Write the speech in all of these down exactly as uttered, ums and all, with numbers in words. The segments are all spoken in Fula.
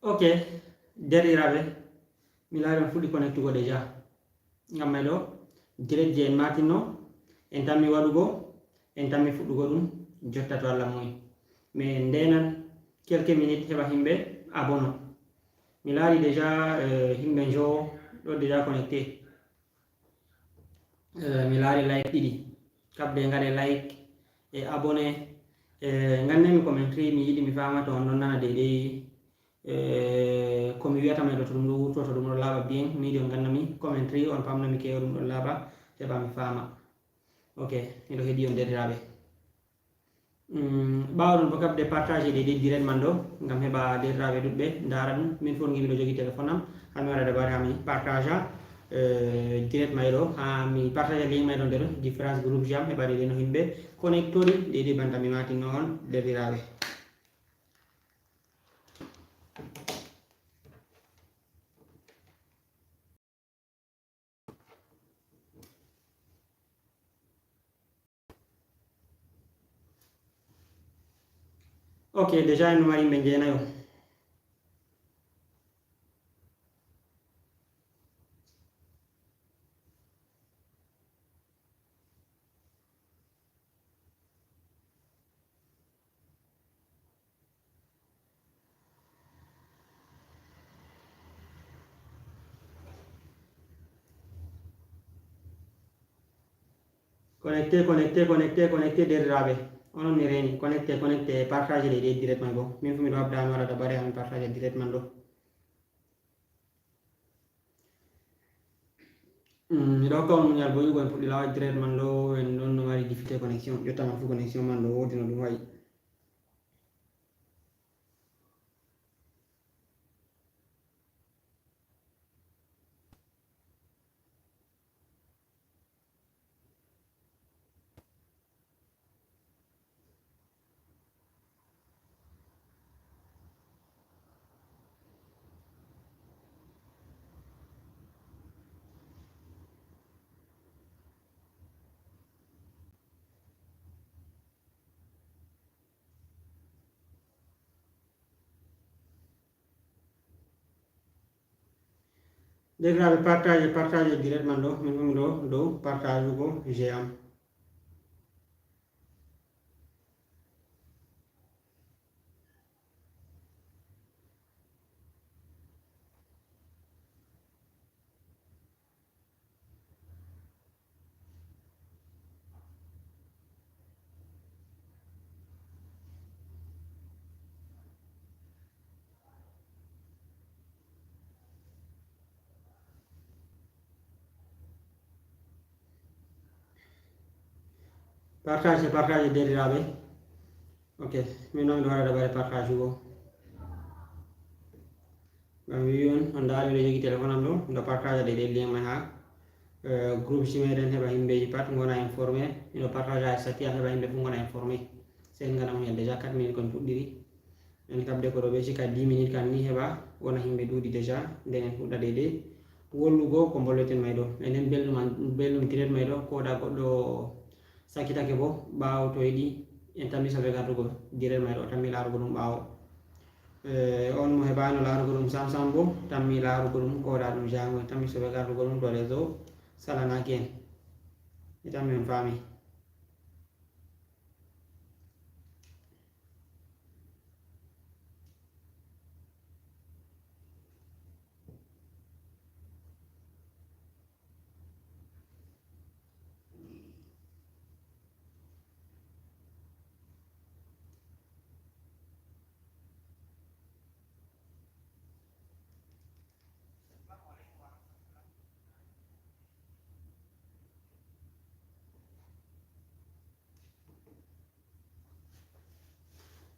Ok, derɗiraaɓe, mi laari on fuɗɗi connectugo déjà. Ngam may ɗo, direct je en matinno, en tammi waɗugo, en tammi fuɗɗugo ɗum, jotta to Allah moyi. Mais en ndeenan quelques minutes heɓa himɓe abono. Mi laari déjà, euh, himɓe njowo ɗo déjà connecté. Eh, mi laari like ɗiɗi. Kabbe ngaɗe like e abonné. Eh, ngannemi commentary, mi yiɗi mi faama to on ɗon nana deydey. Eh, ko mi wiyata may ɗo to ɗum ɗo wurto, to ɗum ɗo laaɓa bien, mi yiɗi on ngannami commentary, on pamnami kewo ɗum ɗon laaɓa, heɓa mi faama. Ok, miɗo heɗi on derɗiraaɓe. Mm, ɓaawo ɗon bo kabde partage ɗe ɗe direct man ɗo, ngam heɓa derɗiraaɓe ɗuɗɓe ndaara ɗum. Min fof ngi miɗo jogi téléphone am, haa mi waɗa dabare haa mi partage, eh, direct may ɗo, haa mi partage lien may ɗo nder différence groupe jam, heɓa ɗe ɗe no himɓe connectori, ɗe ɗe banta mi matinno on derɗiraaɓe. Ok, déjà en no mari yimɓe jeenayo. Connecté, connecté, connecté, connecté, derɗiraaɓe. Onon mi reeni, connecté, connecté, partage ɗe, ɗe direct man bo. Min fu miɗo habda mi waɗa dabare, haa mi partage direct man ɗo. Mm, miɗo hokka on muñal boyugo, en puɗɗi laawol direct man ɗo, en ɗon no mari difficulté connexion. Ƴetta man fu connexion man ɗo woodi no ɗum wa'i. Derɗiraaɓe, partage, partage direct man ɗo, min ummi ɗo dow partage ugo géant. Partage, partage derɗiraaɓe. Ok, min noon miɗo waɗa dabare partage ugo. Ngam mi wi'i on, on ndaari miɗo jogi téléphone am ɗo, miɗo partage ɗe, ɗe lien may haa, eh, groupe ji meɗen heɓa yimɓeji pat ngona informé. Miɗo partage haa statut am heɓa yimɓe fu ngona informé. Sey en ngana muñal déjà quatre minutes kon puɗɗiri. En kabde ko ɗo ɓe cika dix minutes kan ni heɓa wona yimɓe ɗuuɗi déjà. Nden en fuɗɗa deydey wollugo ko mbolleten may ɗo. Enen belɗum an, belɗum direct may ɗo, ko waɗa goɗɗo sakitake bo, ɓaawo to yiɗi, en tammi soɓe gardugo direct may ɗo, tammi laarugo ɗum ɓaawo. Eh, on mo heɓaano laarugo ɗum sam sam bo, tammi laarugo ɗum, ko waɗa ɗum jango, en tammi soɓe gardugo ɗum to réseau salanaaki en. Mi tammi on faami.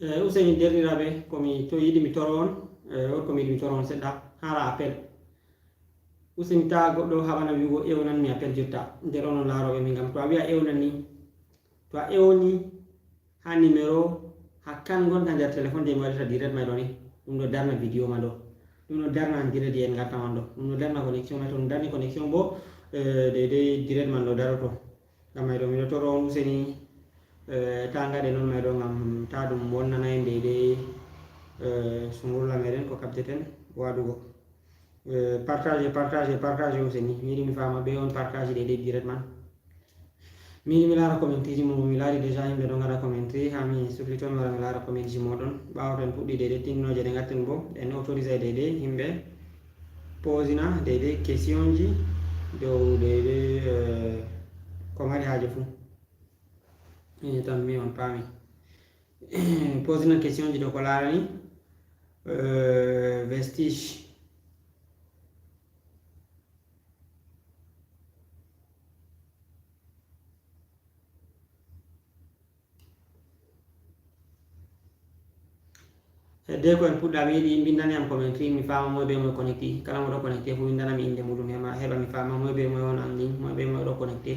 Eh, useni derɗiraaɓe, ko mi to yiɗi mi toro on, eh, on ko mi yiɗi mi toro on seɗɗa, haala appel. Useni taa goɗɗo haɓana wi'ugo ewnan mi appel jotta, nder onon laarooɓe mi, ngam to a wi'a ewnan ni, to a ewni haa numéro, haa kan ngonka nder téléphone je mi waɗata direct may ɗo ni, ɗum ɗo darna vidéo ma ɗo, ɗum ɗo darna direct je en ngarta man ɗo, ɗum ɗo darna connexion ma, to ɗum darni connexion bo, eh, deydey direct man ɗo daroto. Ngam may ɗo miɗo toro on useni, eh, taa ngaɗe non may ɗo, ngam taa ɗum wonnana en deydey, Eh, sungulla meɗen ko kabdeten waɗugo. Eh, partage, partage, partage useni. Mi yiɗi mi faama ɓe on partage ɗe ɗe direct man. Mi yiɗi mi laara commenteeji mo mi laari déjà yimɓe ɗon ngaɗa commenteeji. Ha mi suflito mi wara mi laara commenteeji moɗon. Ɓaawo to en puɗɗi ɗe ɗe tinnoje ɗe ngatten bo. En autorisé ɗe ɗe yimɓe posina ɗe ɗe questionji dow ɗe ɗe, eh, ko mari haaje fuu. Eh, tan mi on paami. Posina questionji ɗo ko laarani, eh, vestige. Hedde ko en puɗɗa mi yiɗi mbindani am commentary mi faama moy be moy connecté. Kala mo ɗo connecté fu windana mi inde muɗum heɓa heɓa mi faama moy be moy on en ligne, moy be moy ɗo connecté.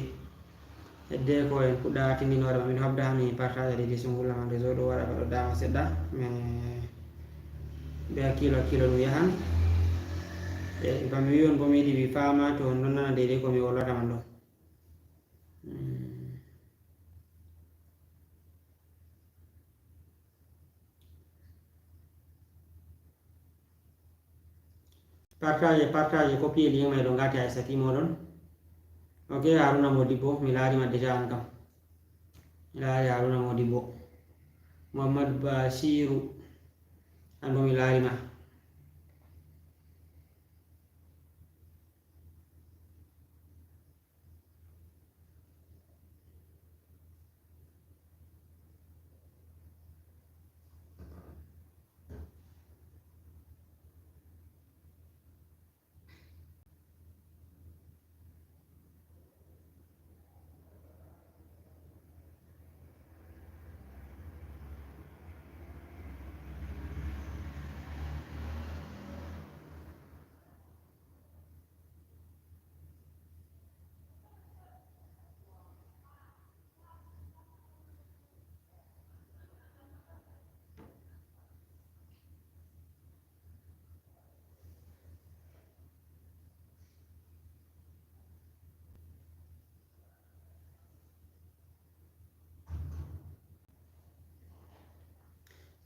Hedde ko en puɗɗa tindinoore ma miɗo habda ha mi partage ɗe ɗe sungulla man réseau ɗo waɗa ɗo dama seɗɗa. Mais be hakkilo hakkilo ɗum yahan. E ba mi wi on bo mi yiɗi mi faama to on ɗon nana deydey ko mi wolwata man ɗo. Hmm. Partage, partage, copier lien may ɗo ngati ay sati moɗon. Ok, Haruna Modibo, mi laari ma déjà an kam. Mi laari Haruna Modibo. Muhammad Bashiru, an bo mi laari ma.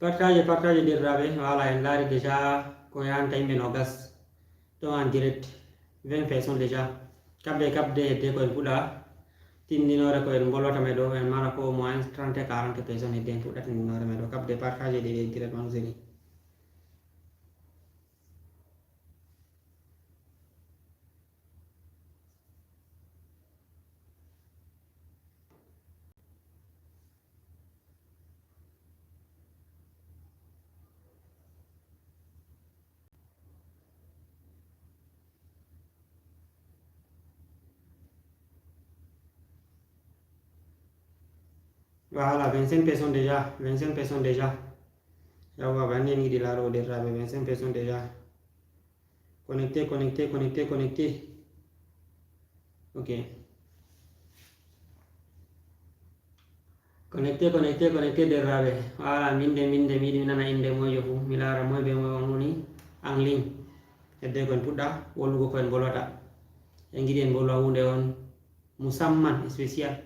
Partage, partage derraɓe, wala en laari déjà ko yahanta yimɓe nogas. Ɗo en direct, vingt personnes déjà. Kabde, kabde hedde ko en puɗa tindinore ko en mbolwata me ɗo, en mara ko au moins trente, quarante personnes hedde en puɗa tindinore me ɗo. Kabde partage ɗe direct man useni. Voilà, vingt-cinq personnes déjà, vingt-cinq personnes déjà. Yawwa, banni en yiɗi laaro o derraɓe, vingt-cinq personnes déjà. Connecté, connecté, connecté, connecté. Ok. Connecté, connecté, connecté derraɓe. Voilà, minde, minde, mi yiɗi mi nana inde moyjo fu. Mi laara moy be moy on woni en ligne. Hedde ko en puɗɗa wollugo ko en bolwata. En giɗi en bolwa hunde on musamman spécial.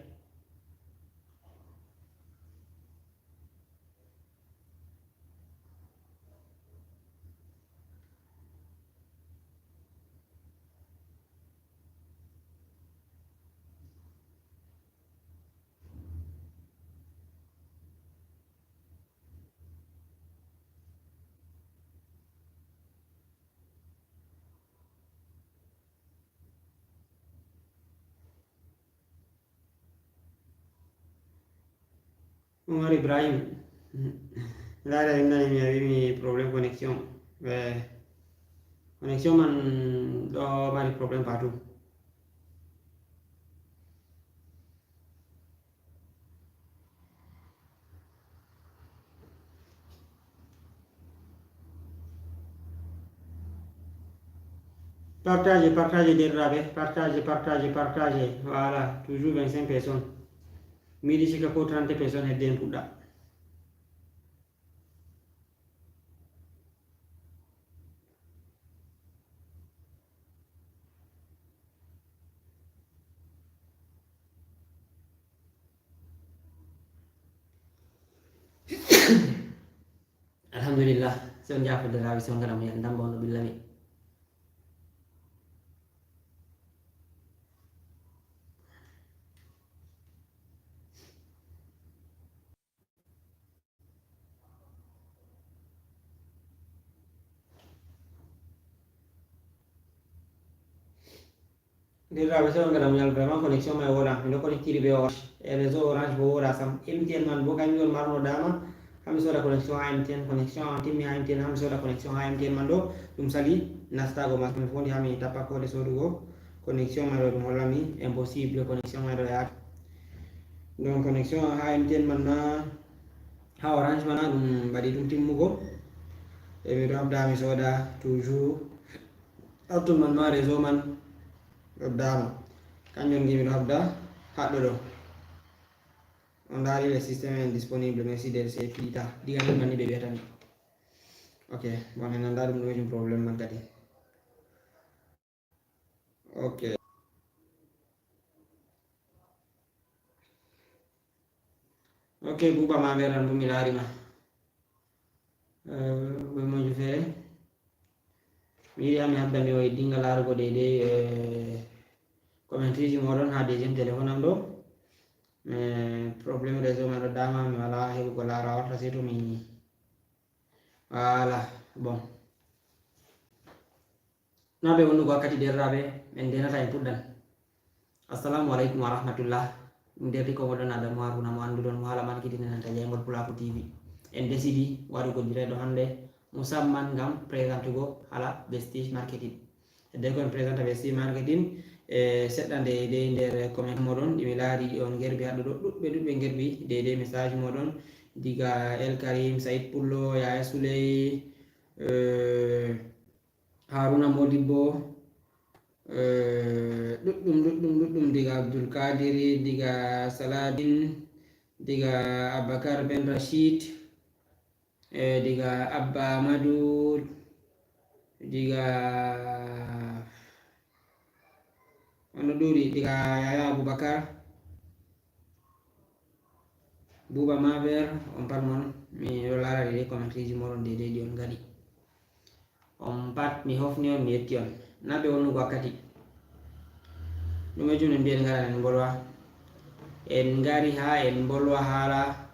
Umar Ibrahim. Laara innani mi a wimi problème connexion. Eh, connexion man ɗo mari problème partout. Partage, partage derraɓe, partage, partage, partage. Voilà, toujours vingt-cinq personnes. Mi yiɗi sika ko trente personnes hedde en puɗɗa. Alhamdulillah. So on jaafude rawi so ngaram yalla ndamba on no billami. Ndirraɓe, so on ngaɗa muñal, vraiment connexion may wooɗa. Miɗo connectiri be Orange. E réseau Orange bo wooɗa sam. M T N man bo kañum on marno dama. Hami soda connexion ha M T N, connexion an timmi ha M T N, hami soda connexion ha M T N man ɗo. Ɗum sali nastago ma. Mi fondi hami tappa kode sodugo connexion may ɗo, ɗum hollami impossible, connexion may ɗo yaaka. Donc connexion ha M T N man na ha Orange man na ɗum mbaɗi ɗum timmugo. E miɗo habda mi soda toujours. Hatton man ma réseau man ɗo dama. Kanjum on gimi ɗo habda haɗɗo ɗo. On ndaari le système est disponible, merci de se fiɗita. Diga nden man ni ɓe wiyata mi. Ok, bon, en anndaa ɗum ɗo jum problème man kadi. Ok. Ok, Buuba ma Meran bo mi laari ma. Eh, ɓe moƴƴu feere. Mi yiɗi hami habda mi o yeddinga laarugo deydey, eh, commentaire ji moɗon ha deuxième téléphone am ɗo. Mais problème réseau man ɗo dama, mi wala heɓugo laara warta sey to mi, voilà, bon. Na ɓe wonnugo wakkati derraɓe, en denata en puɗɗan. Assalamu alaikum wa rahmatullah. Ɗum derɗi ko moɗon Adamu Haruna mo annduɗon mo haala marketing e nanta jayngol Pulaaku T V. En desidi waɗugo direct ɗo hannde musamman ngam présentugo haala Vestige Marketing. Hedde ko en présenta Vestige Marketing, e seɗɗa nde dey nder comment moɗon ɗi mi laari on ngerbi haɗɗo ɗo, ɗuɗɓe ɗuɗɓe ngerbi dey dey message moɗon diga El Karim, Said Pullo, Yaya Souley, eh, Haruna Modibbo, eh, ɗuɗɗum, ɗuɗɗum, ɗuɗɗum diga Abdul Kadiri, diga Saladin, diga Abakar Ben Rashid, eh, diga Abba Amadou, diga ono ɗuuɗi, diga Yaya Abubakar, Buuba Maver, on pat mon, mi ɗo laara ɗi commentaire ji moɗon deydey ɗi on ngaɗi. On pat mi hofni on, mi yetti on. Na ɓe wonnugo wakkati. Ɗume jum en mbiyen ngara en mbolwa. En ngari ha en mbolwa haala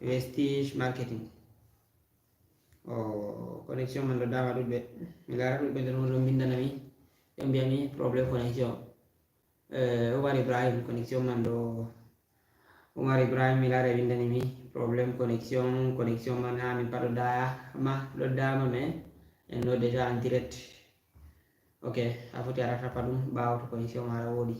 Vestige Marketing. O connexion man ɗo dama ɗuɗɓe. Mi laara ɗuɗɓe nder mon ɗo mbindana mi. Ɓe mbiya mi problème connexion. Eh, Umar Ibrahim, connexion man ɗo. Umar Ibrahim, mi laara windani mi problème connexion, connexion man ha min paɗo daya ma ɗo dama, mais en no déjà en direct. Ok, a foti a rattrapa ɗum ɓawo to connexion mara woɗi.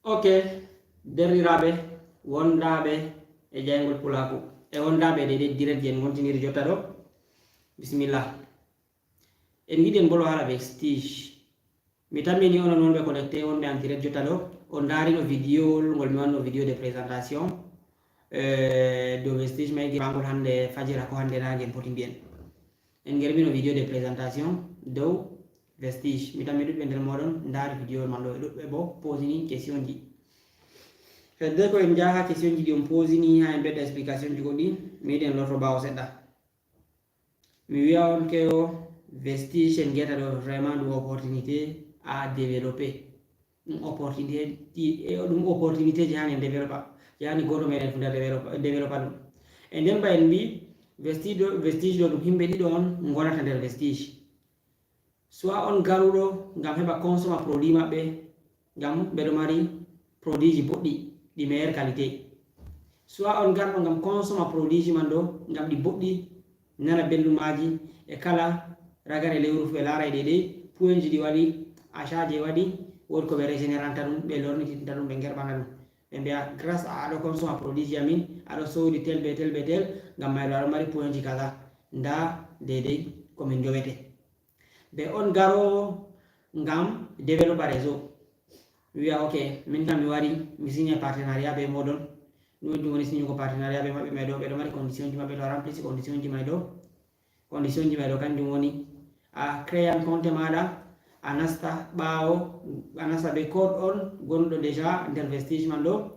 Ok, derɗiraaɓe wondaaɓe e jayngol Pulaaku, e wondaaɓe e ɗe direct ji en ngontiniri jotta ɗo, bisimilla. En ngiɗi en mbolwa haala Vestige. Mi tammini onon wonɓe connecté, wonɓe en direct jotta ɗo, on ndaarino vidéo ngol mi wanno, vidéo de présentation, eh, dow Vestige may, gimangol hannde fajira ko hannde naange en poti mbiyen. En ngermino vidéo de présentation dow Vestige. Mi tammi ɗuɗɓe nder moɗon ndaari vidéo man ɗo, e ɗuɗɓe bo posini question ji. Hedde ko en njaha question ji ɗi on posini, ha en ɓedda explication ji goɗɗi, mi yiɗi en lorto ɓawo seɗɗa. Mi wiya on ke o Vestige en ngeta ɗo vraiment ɗum opportunité à développer. Ɗum opportunité, e ɗum opportunité ji hani en développa, ji hani goto meɗen fu nder développa, développa ɗum. E nden ba en mbi Vestige ɗo, Vestige ɗo ɗum himɓe ɗiɗo on ngonata nder Vestige. Soit on garuɗo ngam heɓa consomma produit maɓɓe, ngam ɓeɗo mari produit ji boɗɗi, ɗi meilleure qualité. Soit on garɗo ngam consomma produit ji man ɗo, ngam ɗi boɗɗi, nana belɗum maaji, e kala ragare lewru fu ɓe laara e ɗeɗey point ji ɗi waɗi, achat ji waɗi, woodi ko ɓe régénéranta ɗum, ɓe lornitinta ɗum, ɓe ngerɓana ɗum. Ɓe mbiya, grâce à aɗo consomma produit ji amin, aɗo sodi tel be tel be tel, ngam mayɗo aɗo mari point ji kaza. Nda deydey ko min jowete. Be on garowo ngam développer réseau. Wiya, ok, min kam mi wari, mi signé partenariat be moɗon. Ɗum ɗum woni signugo partenariat ɓe maɓɓe may ɗo, ɓe ɗo mari condition ji maɓɓe, to a remplisi condition ji may ɗo, condition ji may ɗo kanjum woni a créan compte maɗa, a nasta ɓawo, a nasta be code on gonɗo déjà nder Vestige man ɗo,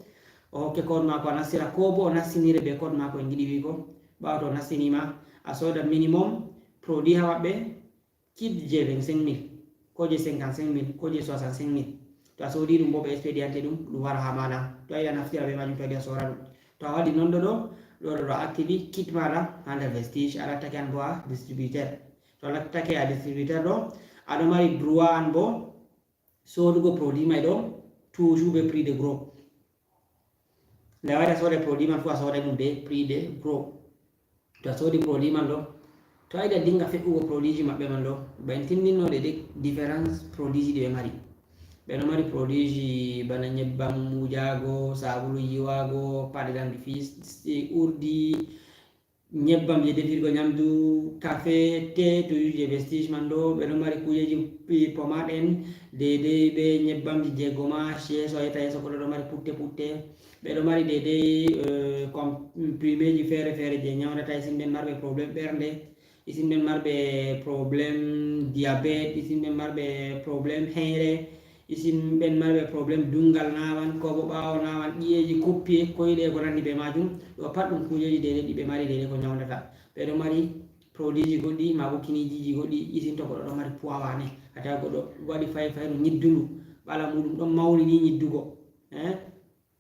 o hokke code mako a nastira, ko bo o nastinire be code mako en giɗi wigo. Ɓawo to o nastinima, a soda minimum produit ha maɓɓe, kit je vingt-cinq mille, ko je cinquante-cinq mille, ko je soixante-cinq mille. To a sodi ɗum bo ɓe expediante ɗum, ɗum wara ha maɗa. To a yiɗi a naftira be majum, to a yiɗi a sora ɗum. To a waɗi non ɗo ɗo, ɗo ɗo ɗo activi kit maɗa ha nder Vestige, a lattake an bo a distributeur. To a lattake a distributeur ɗo, aɗo mari droit an bo sodugo produit may ɗo toujours be prix de gros. Nde a wari a soda produit man fu, a soda ɗum be prix de gros. To a sodi produit man ɗo, to a yiɗi a dinga fe'ugo produit ji maɓɓe man ɗo, ba en tindinno de, de différence produit ji ɗi ɓe mari. Ɓe ɗo mari produit ji bana nyebbam wujago, sabulu yiwago, paɗe dentifrice, urdi, nyebbam je defirgo nyamdu, kafe, te, to je Vestige man ɗo, ɓe ɗo mari kujeji pi-, pomade en, deidei be nyebbamji je goma, yeso, a yeta yeso ko ɗo ɗo mari putte putte. Ɓe ɗo mari deidei, eh, comprimeji fere fere je nyawndata isin ɓen marɓe problème ɓernde, isin ɓen marɓe problème diabète, isin ɓen marɓe problème heyre, isin ɓen marɓe problème dungal nawan, ko bo ɓawo nawan, ƴi'eji koppiye, koyɗe ko nandi be majum. Ɗo pat ɗum kujeji deidei ɗi ɓe mari deidei ko nyawndata. Ɓe ɗo mari produitji goɗɗi, ma bo kinijiji goɗɗi, isin to goɗɗo ɗo mari poids wane, a tawa goɗɗo waɗi fay fayru nyiddundu, ɓala muɗum ɗon mawni ni nyiddugo, eh?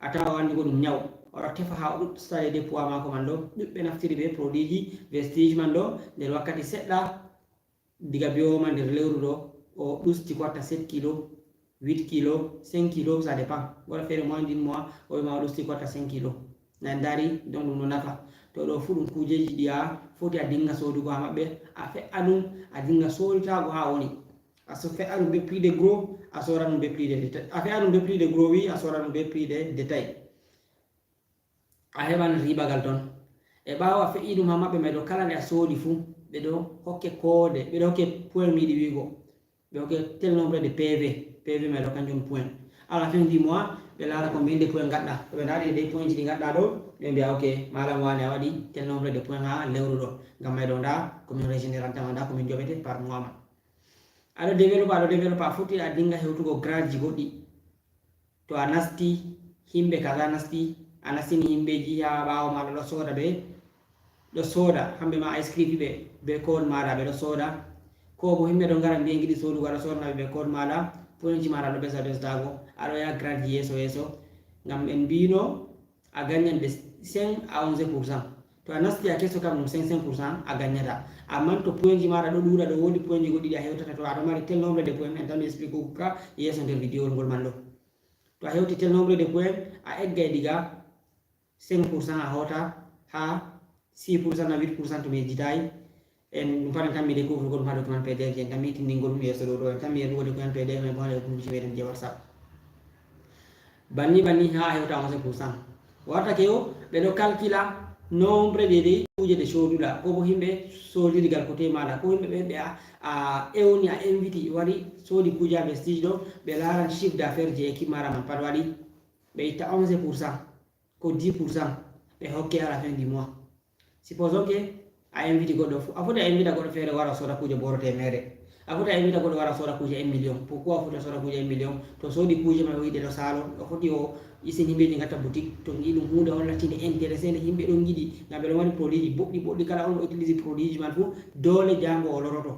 A tawa o andi ko ɗum nyaw, o ɗo tefa ha o ɗuɗɗa deidei poids mako man ɗo. Ɗuɗɓe naftiri be produitji Vestige man ɗo nder wakkati seɗɗa, diga biyowo ma nder lewru ɗo, o ɗusti ko watta sept kilo, huit kilo, cinq kilo, ça dépend. Goɗɗo fere moins d'une mois, o wima o ɗusti ko watta cinq kilo. Na en dari, donc ɗum no nafa. To ɗo fu ɗum kujeji ɗi a foti a dinga sodugo ha maɓɓe, a fe'a ɗum, a dinga soditago ha woni. A so fe'a ɗum be prix de gros, a sora ɗum be prix de détail. A fe'a ɗum be prix de gros, wi, a sora ɗum be prix de détail. A heɓan ribagal ton. E ɓawo a fe'i ɗum ha maɓɓe may ɗo, kala nde a sodi fu, ɓe ɗo hokke kode, ɓe ɗo hokke point mi yiɗi wigo. Ɓe hokke tel nombre de P V, P V may ɗo kanjum point. À la fin du mois, ɓe lara combien de point gaɗɗa. To ɓe ndari de point ji ɗi gaɗɗa ɗo, ɓe mbiya, "Ok, malam wane a waɗi tel nombre de point ha lewru ɗo." Ngam may ɗo nda ko min régénéranta ma, nda ko min joɓete par mois ma. Aɗo développe, aɗo développe, a foti a dinga hewtugo grade ji goɗɗi. To a nasti, himɓe kaza nasti, a nastini himɓeji ha ɓawo ma ɗo, ɗo soda ɓe, ɗo soda, hamɓe ma a inscrivi ɓe be code maɗa, ɓe ɗo soda. Ko bo himɓe ɗo ngara mbiya giɗi sodugo, aɗo sodana ɓe be code maɗa, point ji maɗa ɗo ɓesda ɓesdago, aɗo yaha grade ji yeso yeso. Ngam en mbino a gagnan de cinq à onze pour cent. To a nasti a keso kam ɗum cinq, cinq pour cent a gagnata. Amman to point ji maɗa ɗo ɗuɗa, ɗo wodi point ji goɗɗi ɗi a hewtata, to aɗo mari tel nombre de point, en tan mi explique ka yeso nder vidéo ngol man ɗo. To a hewti tel nombre de point, a eggay diga cinq pour cent a hota ha six pour cent na huit pour cent to mi yejjitayi. En ɗum pat en tan mi découvre ko ɗum ha document P D F je en tan mi ittindingo ɗum yeso ɗo ɗo, en tan mi yeɗugo document P D F men bo ha nder groupe ji meɗen je WhatsApp. Banni banni ha a hewta onze pour cent. Warta ke o, ɓe ɗo calcula nombre de, de kuje de soduɗa, ko bo himɓe sodiri gal côté maɗa, ko himɓe ɓe, ɓe a, a ewni, a inviti, wari sodi kuje a Vestige ɗo, ɓe laran chiffre d'affaires je équipe maɗa man pat waɗi, ɓe itta onze pour cent, ko dix pour cent, ɓe hokke à la fin du mois. Supposons que a inviti goɗɗo fu, a foti a invita goɗɗo feere wara soda kuje boro temere. A foti a invita goɗɗo wara soda kuje un million. Pourquoi a foti a soda kuje un million? To sodi kuje ma o yiɗe ɗo salon, o foti o isin himɓeji gatta boutique, to giɗi ɗum hunde on lattinde intéressé nde himɓe ɗon giɗi, ngam ɓe ɗon mari produit ji boɗɗi boɗɗi, kala on o utilise produit ji man fu, dole jango o loroto.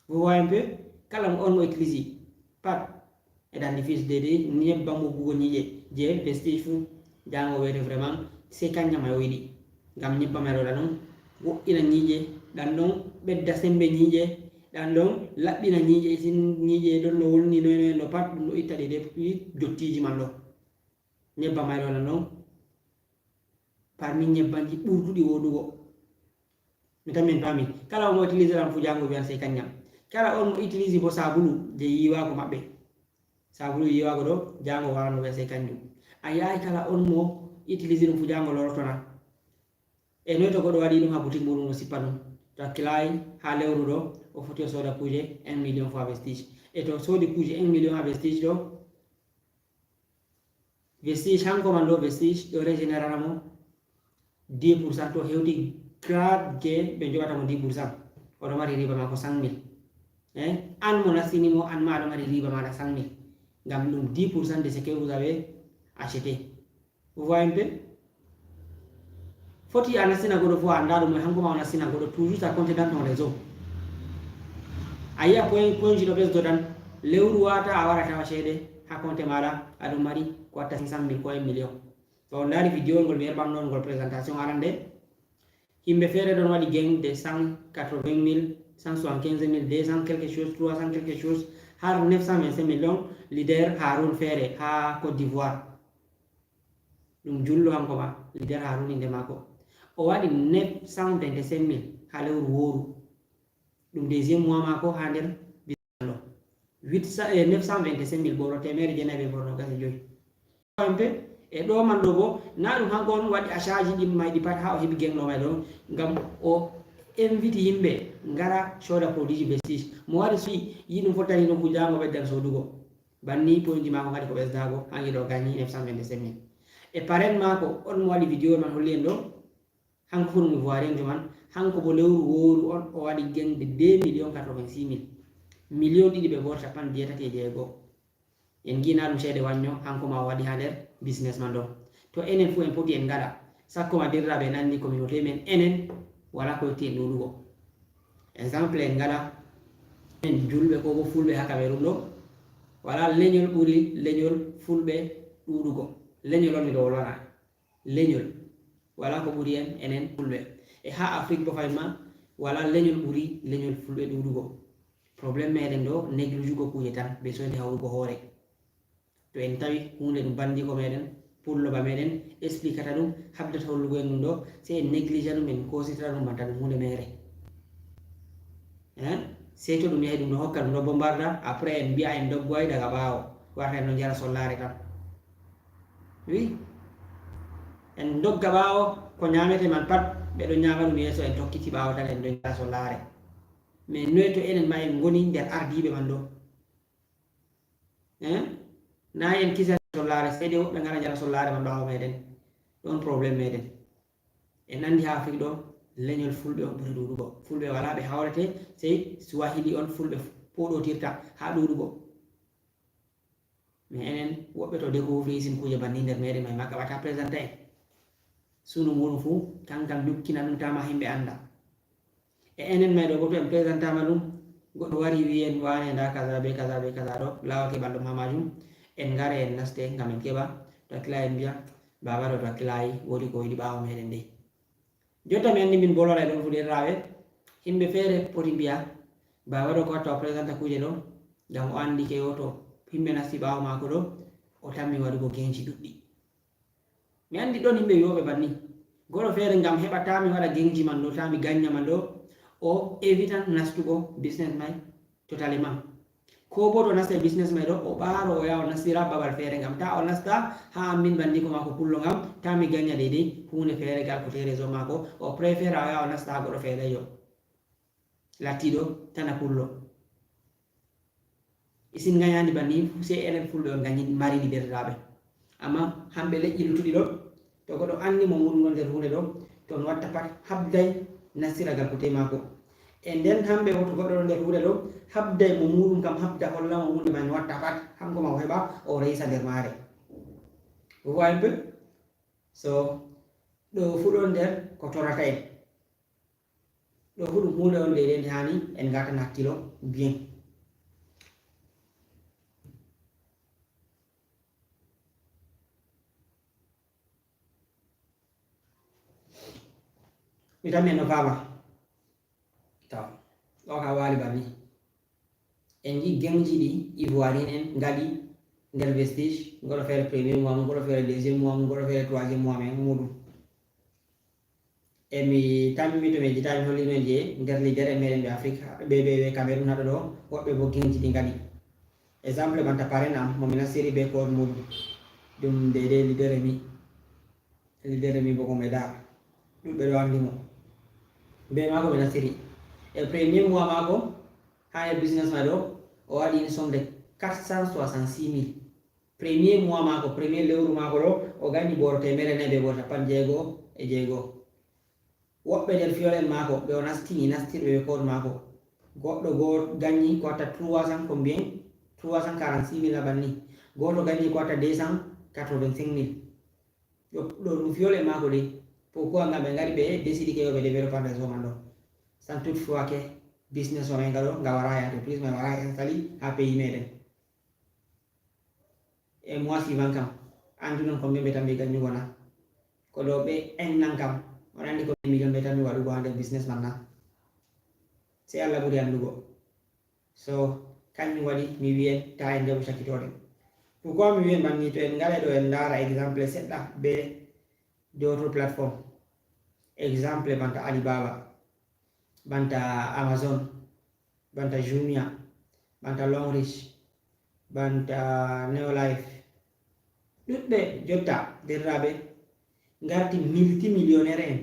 Vous voyez un peu? Kala on mo utilise pat e dentifrice de, de nyebbam woggugo nyiiƴe je Vestige fu, jango wiyete vraiment sey kanja may o yiɗi. Ngam nyebbam may ɗo ɗan ɗon wo'ina nyiiƴe, ɗan ɗon ɓedda sembe nyiiƴe, ɗan ɗon laɓɓina nyiiƴe, isin nyiiƴe ɗon no wonni noy noy no pat ɗum ɗo itta de, de dottiji man ɗo. Nyebbam may ɗo ɗan ɗon parmi nyebbanji ɓurduɗi woɗugo. Mi tan min paami. Kala on mo utilise ɗan fu jango wiyan sey kanjam. Kala on mo utilise bo sabulu je yiwago maɓɓe. Sabulu yiwago ɗo, jango warano wiya sey kanjum. A yi'aay kala on mo utilise ɗum fu jango lorotona. E noy to goɗɗo waɗi ɗum ha boutique muɗum o sippa ɗum. To hakkilaay ha lewru ɗo, o foti o soda kuje un million fu ha Vestige. E to o sodi kuje un million ha Vestige ɗo, Vestige, hanko man ɗo Vestige ɗo régénérana mo dix pour cent, to hewti grade je ɓe joɓata mo dix pour cent, oɗo mari riba mako cinq mille. Eh, an mo nastini mo, an ma aɗo mari riba maɗa cinq mille, ngam ɗum dix pour cent de ce que vous avez acheté. Vous voyez un peu? Foti a nastina goɗɗo fo a anda ɗum, hanko ma o nastina goɗɗo, toujours a compte dans ton réseau. A yi'a point point ji ɗo ɓesdo tan, lewru wata a wara tawa ceede ha compte maɗa aɗo mari ko watta cinq cent mille ko un million. To on ndaari vidéo ngol mi yerɓan noon ngol présentation arande, yimɓe feere ɗon waɗi gain de cent quatre-vingt mille, cent soixante-quinze mille, deux cents quelque chose, trois cents quelque chose, har neuf cent vingt-cinq mille ɗon, leader Haroun feere ha Côte d'Ivoire. Ɗum jullo hanko ma, leader Haroun inde maako. O waɗi neuf cent vingt-cinq mille ha lewru wooru. Ɗum deuxième mois maako ha nder business ɗo. Huit cents, eh, neuf cent vingt-cinq mille, ɓoro teemeɗe jeenayi be ɓoro noogas e joyi. Kampe, e ɗo man ɗo bo, na ɗum hanko on waɗi achat ji ɗin mayɗi pat ha o heɓi gain ɗo may ɗo, ngam o invite yimɓe ngara sooda produit ji Vestige. Mo wari soodi, yi ɗum fottani ɗum ko jaango ɓeddan soodugo. Banni point ji maako ngadi ko ɓesdago, ha ngi ɗo gagné neuf cent vingt-cinq mille. E parrain maako, on mo waɗi vidéo man holli en ɗo, hanko fu ɗum ivoirienjo man, hanko bo lewru wooru on o waɗi gain de deux millions quatre-vingt-six mille. Million ɗiɗi be goto capanɗe jeetati e jeego. En ngi na ɗum ceede wañño, hanko ma o waɗi ha nder business man ɗo. To enen fu en poti en ngaɗa, sakko ma derɗiraaɓe en andi communauté men, enen wala ko yotti en ɗuuɗugo. Exemple en ngaɗa, en julɓe ko bo fulɓe ha Cameroun ɗo, wala leñol ɓuri leñol fulɓe ɗuuɗugo. Leñol on mi ɗo wolwana. Leñol. Wala ko ɓuri en, enen fulɓe. E ha Afrique bo fay ma, wala leñol ɓuri leñol fulɓe ɗuuɗugo. Problème meɗen ɗo, néglijugo kuuje tan, be soyde hawrugo hoore. To en tawi huunde ɗum banndiko meɗen, pullo ba meɗen, explicata ɗum, habdata hollugo en ɗum ɗo, sey en négligea ɗum, en koositira ɗum banta ɗum huunde meere. Hein? Sey to ɗum yahi ɗum ɗo hokka ɗum ɗo bombarda, après en mbi'a en doggoy daga ɓaawo, warta en ɗo njara sollaare tan. Oui. En dogga ɓaawo, ko ñaamete man pat, ɓe ɗo ñaama ɗum yeeso, en tokkiti ɓaawo tan, en ɗo njara sollaare. Mais noy to enen ma en ngoni nder ardiiɓe man ɗo? Hein? Na en kisa sollaare, sey de woɓɓe ngara njara sollaare man ɓaawo meɗen. Ɗon problème meɗen. En andi ha Afrique ɗo, leñol fulɓe on ɓuri ɗuuɗugo. Fulɓe wala ɓe hawrete, sey Swahili on fulɓe poɗotirta ha ɗuuɗugo. Mais enen, woɓɓe to découvrir sin kuuje banni nder meɗen may makka wata présente en. Sunu muɗum fu, kankam nyukkina ɗum tama himɓe anda. E enen may ɗo, goto en présentama ɗum, goɗɗo wari wi en wane nda kaza be kaza be kaza ɗo, laawol keɓal ɗum ha majum, en ngara en naste ngam en keɓa, to hakkila en mbiya, baba ɗo to hakkilayi, woodi ko yiɗi ɓaawo meɗen dey. Jotta mi andi min bolora e ɗon fu derɗiraaɓe, himɓe feere poti mbiya, baba ɗo ko watta o présenta kuuje ɗo, ngam o andi ke o to himɓe nasti ɓaawo maako ɗo, o tammi waɗugo genji ɗuɗɗi. Mi andi ɗon himɓe wi'oɓe banni. Goɗɗo feere ngam heɓa ta mi waɗa genji man ɗo, ta mi ganya man ɗo, o evitan nastugo business may totalement. Ko bo to nasta business may ɗo, o ɓaaro o yaha o nastira babal feere ngam ta o nasta ha an min bandiko maako pullo ngam ta mi ganya deydey huunde feere gal ko te réseau maako, o préféra o yaha o nasta ha goɗɗo feere yo. Lattiɗo tana pullo. Isin nganyandi banni fu, sey enen fulɓe on ganyi mari ɗi derɗiraaɓe. Amma hamɓe leƴƴi luttuɗi ɗo, to goɗɗo anni mo muɗum ɗon nder huunde ɗo, to on watta pat habday nastira gal kute maako. E nden hamɓe wo to goɗɗo ɗon nder huunde ɗo, habday mo muɗum kam habda holla mo huunde man watta pat, hanko ma o heɓa o reysa nder maare. Vous voyez un peu? So, ɗo fu ɗon nder ko torata en. Ɗo fu ɗum huunde on de nde hani en ngata hakkilo bien. Mi tammi en no faama. To, ɗo ka waali banni. En ngi genji ɗi ivoirien en ngaɗi nder vestige, goɗɗo feere premier mois mum, goɗɗo feere deuxième mois mum, goɗɗo feere troisième mois men muɗum. E mi tammi to mi yejjitaaki, mi holli no je nder leader e meɗen ɓe Afrique, ɓe, ɓe, ɓe Cameroun haɗo ɗo, woɓɓe bo genji ɗi ngaɗi. Exemple banta parrain am, mo mi nastiri be code muɗum. Ɗum dede leader e mi. Leader e mi bo ko me da. Ɗuɓɓe ɗo andi mo. Be maako mi nastiri. E premier mois maako, ha e business ma ɗo, o waɗi une somme de quatre cent soixante-six mille. Premier mois maako, premier lewru maako ɗo, o gañi booro teemere nayi be booro cappanɗe jeego e jeego. Woɓɓe nder fiyol en maako, ɓe o nastini, nastirɓe ɓe code maako. Goɗɗo goo gañi ko watta trois cents combien? Trois cent quarante-six mille na banni. Gooto gañi ko watta deux cent quatre-vingt-cinq mille. Ɗo, ɗo ɗum fiyol en maako de. Pourquoi? Ngam ɓe ngari ɓe décidi ke yo ɓe développande réseau man ɗo. Sans toutefois que business o men nga ɗo, nga wara e entreprise, mais wara e installé ha pays meɗen. E mois suivant kam, anduɗon combien ɓe tammi gañugo na? Ko ɗo ɓe ennan kam, on andi combien million ɓe tammi waɗugo ha nder business man na? Sey Allah ɓuri andugo. So, kanjum waɗi mi wi'en ta en jaɓu cakkitooɗe. Pourquoi mi wi'en banni? To en ngaray ɗo en ndaara exemple seɗɗa be d'autres plateformes. Exemple banta Alibaba, banta Amazon, banta Jumia, banta Longrich, banta Neolife. Ɗuɗɓe jotta, derɗiraaɓe, ngarti multimillionnaire en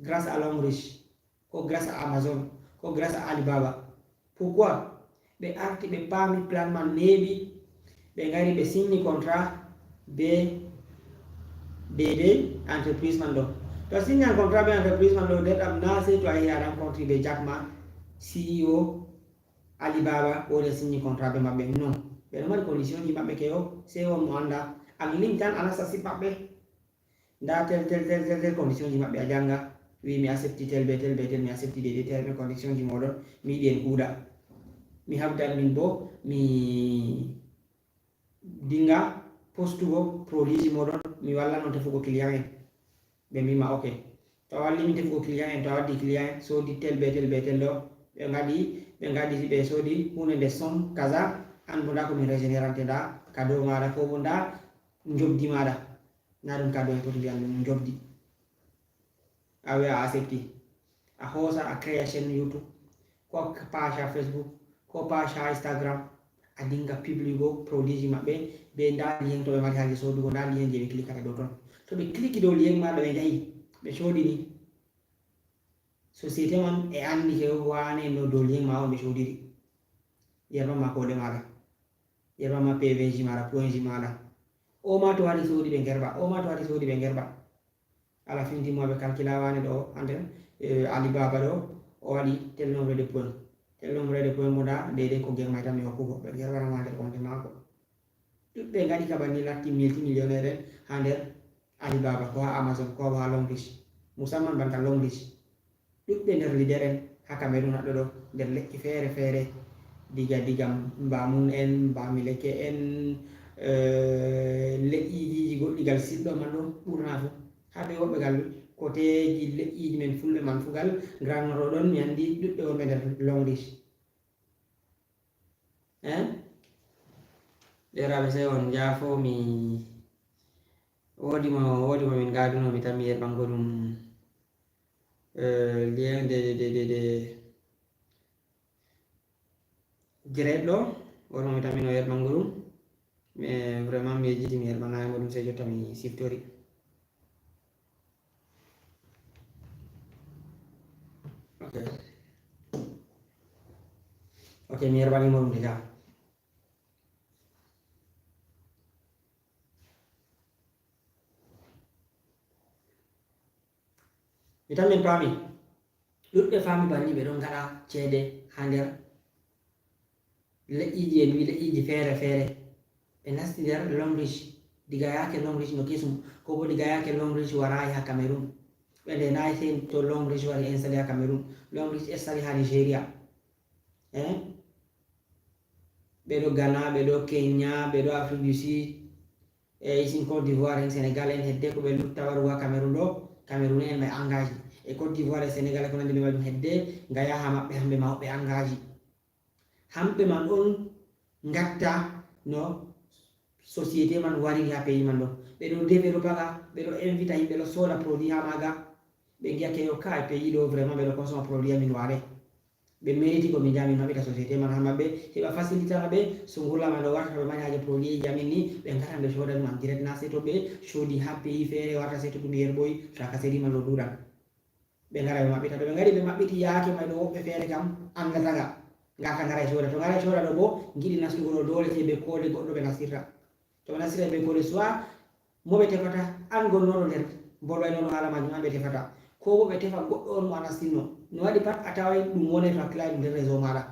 grâce à Longrich, ko grâce à Amazon, ko grâce à Alibaba. Pourquoi? Ɓe arti, ɓe paami plan man neeɓi, ɓe ngari, ɓe signi contrat be deydey entreprise man ɗo. To a signan contrat be entreprise man ɗo, nder ɗam na sey to a yehi a rencontri be Jack Ma, C E O Alibaba, woni a signi contrat be maɓɓe. Non. Ɓe ɗo mari condition ji maɓɓe keyo, sey on mo anda. An link tan a nasta site maɓɓe. Nda tel, tel, tel, tel, tel condition ji maɓɓe a janga. Wi mi accepti tel be tel be tel, mi accepti deydey terme condition ji moɗon. Mi yiɗi en kuuɗa. Mi habdan min bo, mi dinga postugo produit ji moɗon, mi wallan on tefugo client en. Ɓe mbiima, ok. To a walli min tefugo client en, to a waddi client en, soodi tel be tel be tel ɗo. Ɓe ngaɗi, ɓe ngaɗi, ɓe soodi huunde nde somme kaza, an bo nda ko min régénérante, nda cadeau maɗa, ko bo nda njobdi maɗa. Na ɗum cadeau en poti mbiyan ɗum njobdi. A wi'a a accepti. A hoosa a créa chaîne YouTube, ko page ha Facebook, ko page ha Instagram, a dinga publigo produit ji maɓɓe, be nda lien to ɓe mari haaje soodugo, nda lien je ɓe clickata dow ton. To ɓe cliqué dow lien maɗa ɓe njahi, ɓe coodini. Société man e andi ke wane no dow lien ma on ɓe coodiri. Yerba ma koɗe maɗa. Yerba ma P V ji maɗa, point ji maɗa. O ma to wari soodi ɓe ngerba, o ma to wari soodi ɓe ngerba. Ala finti mo ɓe calcula wane ɗo, hande, eh, Alibaba ɗo, o waɗi tel nombre de points. Tel nombre de points mo nda, deydey ko gem may tan mi hokkugo. Ɓe ngerba ma nder compte mako. Ɗuɗɓe ngaɗi ka banni latti multimillionnaire en ha nder Alibaba, ko ha Amazon, ko ha Longrich. Musamman banta Longrich. Ɗuɗɓe nder leader en ha Cameroun haɗɗo ɗo, nder leƴƴi feere feere. Diga, diga Mbamun en, Bamileke en, eh, leƴƴiji goɗɗi gal sirɗo man ɗo ɓurna fu. Habe woɓɓe gal koteji leƴƴiji men fulɓe man fu gal grannoto ɗon, mi andi ɗuɗɓe wonɓe nder Longrich. Eh? Deeraaɓe, sey on njaafo, mi woodi mo, woodi mo min ngaaduno, mi tammi yerɓango ɗum, eh, lien de, de, de, de, direct ɗo, woodi mo mi tammino yerɓango ɗum. Mais vraiment, mi yejjiti, mi yerɓanaay mo ɗum, sey jotta mi siftori. Ok. Ok, mi yerɓani mo ɗum déjà. Mi tan min paami. Ɗuɗɓe faami banni ɓe ɗon ngaɗa ceede haa nder leƴƴiiji, en wi leƴƴiiji feere feere. Ɓe nasti nder Longrich, diga yaake Longrich no kesum, ko bo diga yaake Longrich waraay haa Cameroun. Ɓe ndenaay sey to Longrich wari installé haa Cameroun. Longrich installé haa Nigeria. Eh? Ɓe ɗo Ghana, ɓe ɗo Kenya, ɓe ɗo Afrique du Sud, e isin Côte d'Ivoire en, Sénégal en, hedde ko ɓe lutta warugo haa Cameroun ɗo, Cameroun en ɓe engagé. E Côte d'Ivoire e Sénégal e ko nandi ɓe majum hedde, nga yaha maɓɓe hamɓe ma woɓɓe engagé. Hamɓe man on ngatta no société man wariri haa pays man ɗo. Ɓe ɗo développé nga, ɓe ɗo invita yimɓe ɗo sooda produit haa maaga. Ɓe ngiya keyo kaay pays ɗo vraiment ɓe ɗo consomma produit amin waɗe. Ɓe meriti ko min njaha min maɓɓita société man haa maɓɓe, heɓa facilité maɓɓe, so nguurndam maɓɓe ɗo warta to ɓe mari haaje produit ji amin ni, ɓe ngara ɓe cooda ɗum en direct, na sey to ɓe coodi haa pays feere warta sey to ɗum yerɓoyi, tracasserie man ɗo ɗuuɗan. Ɓe ngara ɓe maɓɓita, to ɓe ngari ɓe maɓɓiti yaake may ɗo woɓɓe feere kam anndata nga, ngarta ngara e cooda. To ngara e cooda ɗo boo, ngiɗi nastugo ɗo doole sey bee koode goɗɗo ɓe nastirta. To ɓe nastira ɓe kode, soit mo ɓe tefata an gonnooɗo nder bolwaynooɗo haala majum, an ɓe tefata, ko bo ɓe tefa goɗɗo on mo a nastinno. No waɗi pat a taway ɗum wonay to hakkilaaji nder réseau maaɗa.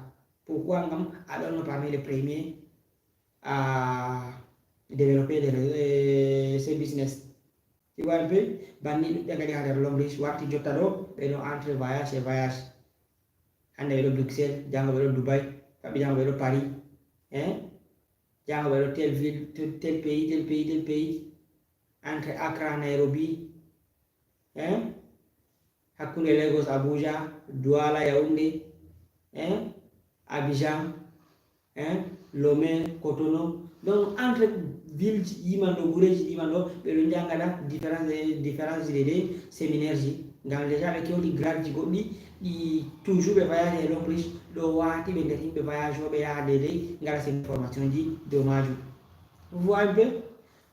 Pourquoi? Ngam a ɗonno parmi les premiers à développer les réseaux, eh, ces business. Tu vois un peu, banni ɗuɗɓe ngari haa nder Longreach, warti jotta ɗo ɓe ɗo entre voyage et voyage. Hannde ɓe ɗo Bruxelles, janngo ɓe ɗo Dubai, faɓɓi janngo ɓe ɗo Paris, hein? Janngo ɓe ɗo telle ville, tel, tel pays, tel pays, tel pays, entre Accra, Nairobi, hein? Hakkunde Lagos, Abuja, Douala, Yaoundé, hein? Abidjan, hein? Lomé, Cotonou. Donc, entre ville ji ɗi man ɗo, gureji ɗi man ɗo, ɓe ɗo jannga da différence, différence de, de séminaire ji. Ngam déjà ɓe kewti grade ji goɗɗi, ɗi toujours ɓe voyage e Longreach, ɗo waati ɓe nder yimɓe voyage o, ɓe yaha daidai, ngara ces formations ji dow majum. Vous voyez un peu?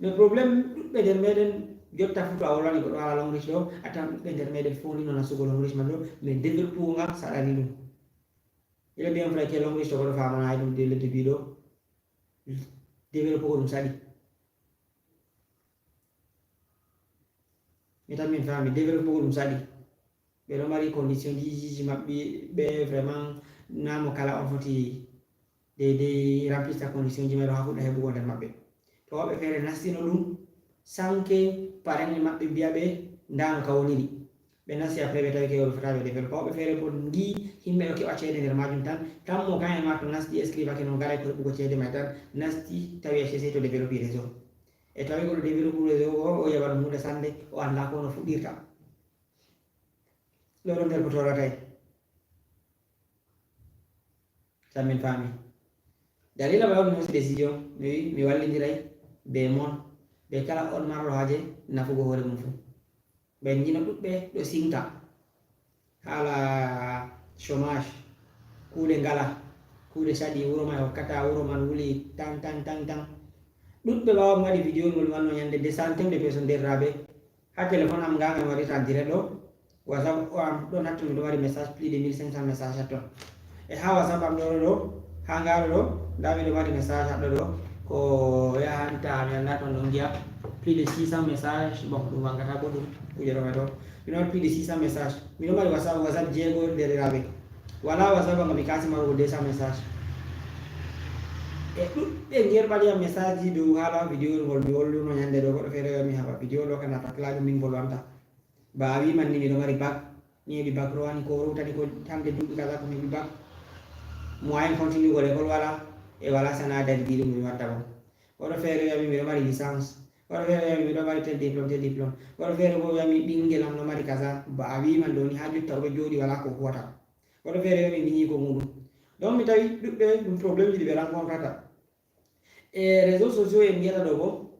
Mais problème ɗuɗɓe nder meɗen jotta fu, to a wolwani goɗɗo haala Longreach ɗo, a tawan ɗuɗɓe nder meɗen fondino nastugo Longreach man ɗo, mais développugo nga saɗani ɗum. Il est bien vrai que Longreach to goɗɗo famanayi ɗum dès le début ɗo, développugo ɗum saɗi. Mi tan min faami, développugo ɗum saɗi. Ɓe ɗo mari condition ji, ji maɓɓe, ɓe vraiment na mo kala on foti daidai remplista condition ji may ɗo haa fuɗɗa heɓugo nder maɓɓe. To woɓɓe feere nastino ɗum, sanke parent maɓɓe mbiya ɓe, "Ndaa no ka woniri." Ɓe nasti après ɓe tawi ke ɓe fota ɓe développa. Woɓɓe feere bo ngi yimɓe ɗo keɓa ceede nder majum tan, tan mo kayen ma to nasti escrivake noon garay ko heɓugo ceede may tan, nasti tawi H C C to développi réseau. E tawi ko ɗo développi réseau o, o yaɓa ɗum huunde sannde, o anndaa ko no fuɗɗirta. Ɗo ɗo nder ko torata en. Tan min faami. Dalila ɓe on hoosi décision, mi wi mi wallindiray be mon, be kala on marɗo haaje nafugo hoore mum fuu. Ɓe njino ɗuɗɓe ɗo siŋta haala chômage, kuuɗe ngala, kuuɗe saɗi, wuro man hokkata, wuro man wuli tan, tan, tan, tan. Ɗuɗɓe ɓaawo mi waɗi vidéo ngol mi wanno ñande deux centaines de personnes derraaɓe. Haa téléphone am ngaa mi waɗirta en direct ɗo. WhatsApp o am ɗo natto miɗo mari message plus de mille cinq cents message hatton. E haa WhatsApp am ɗo ɗo, haa ngaɗo ɗo, ndaa miɗo mari message haɗɗo ɗo. Ko yahanta mi anndaa ton ɗon ngi'a plus de six cents message. Bon, ɗum wangata boɗɗum, kuuje ɗo may ɗo. Miɗo mari plus de six cents message. Miɗo mari WhatsApp, WhatsApp jeego derɗiraaɓe. Walaa WhatsApp ngam mi kaasi marugo deux cents message. E ɗuɗɓe ngerɓani yam message ji dow haala vidéo ngol mi holluno ñande ɗo, goɗɗo feere mi haɓa vidéo ɗo ka nata claque min ngol wanta. Ba a wi man ni miɗo mari bac, mi heɓi bac rowani ko rowtani ko hande duuɓi kaza ko mi heɓi bac. Moyen continue go l'école wala, e wala sana'a dari ɗiɗi mi watta ba. Goɗɗo feere wiyami miɗo mari licence. Goɗɗo feere wiyami miɗo mari tel diplôme, tel diplôme. Goɗɗo feere bo wiyami ɓingel am no mari kaza. Ba a wi man ɗo ni ha jotta oɗo jooɗi wala ko huwata. Goɗɗo feere wiyami miñi ko muɗum. Donc mi tawi ɗuɗɓe ɗum problème ji ɗi ɓe rencontrata. E réseaux sociaux en ngiyata ɗo bo,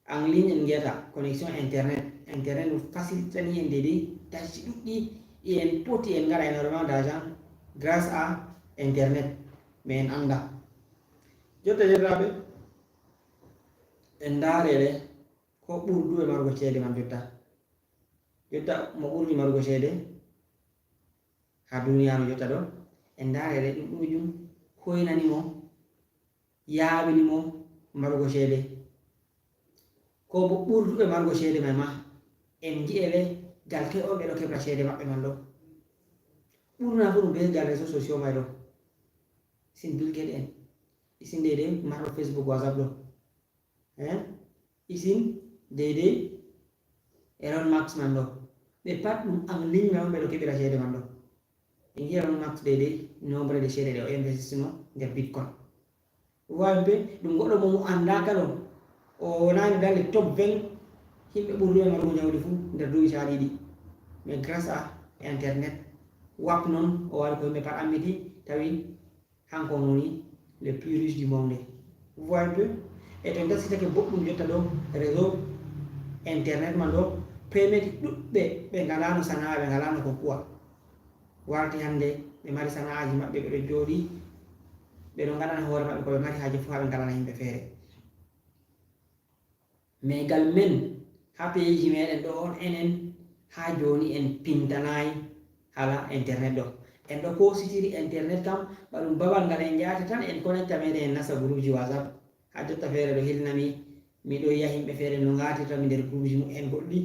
en ligne en ngiyata, connexion internet. Internet ɗum facilitani en deydey tâche ji ɗuɗɗi, e en poti en ngaɗa énormément d'argent grâce à internet. Mais en annda. Jotta yerraaɓe, en ndaarere ko ɓurdu e marugo ceede man jotta. Jotta mo ɓurdi marugo ceede ha duniyaaru jotta ɗo, en ndaarere ɗum ɗume ɗum hoynani mo, yaaɓini mo marugo ceede. Ko bo ɓurduɓe marugo ceede may ma, en ngi'e le gal toy on ɓe ɗo keɓra ceede maɓɓe man ɗo. Ɓurna fu ɗum be gal réseaux sociaux may ɗo. Isin Bill Gates en, isin deydey marɗo Facebook, WhatsApp ɗo. Hein? Isin deydey Elon Musk man ɗo. Ɓe pat ɗum en ligne may on ɓe ɗo keɓira ceede man ɗo. Ɓe ngi'a Elon Musk deydey nombre de ceede ɗe o investino nder Bitcoin. Vous voyez un peu, ɗum goɗɗo mo mo anndaaka ɗon. O wonaani dans les top vingt yimɓe ɓurduɓe marugo jawdi fuu nder duuɓi caaɗi ɗiɗi. Mais grâce à internet, wap noon o waɗi ko yimɓe pat ammiti, tawi hanko on woni le plus riche du monde. Vous voyez un peu? E to en tasitake boɗɗum jotta ɗo réseau internet man ɗo, permeti ɗuɗɓe ɓe ngalaano sana'a, ɓe ngalaano ko kuwa. Warti hannde ɓe mari sana'aaji maɓɓe, ɓe ɗo jooɗi, ɓe ɗo ngaɗana hoore maɓɓe ko ɓe mari haaje fuu haa ɓe ngalana yimɓe feere. Mais gal men, haa peeji meɗen ɗo on enen, haa jooni en pintanaay hala internet ɗo. En ɗo koositiri internet kam, ba ɗum babal ngal en njaata tan, en connecta meɗen, en nasta groupji WhatsApp. Haa jotta feere ɗo hilnami, Miɗo yiya yimɓe feere no ngaatirta mi nder groupeji mumen goɗɗi.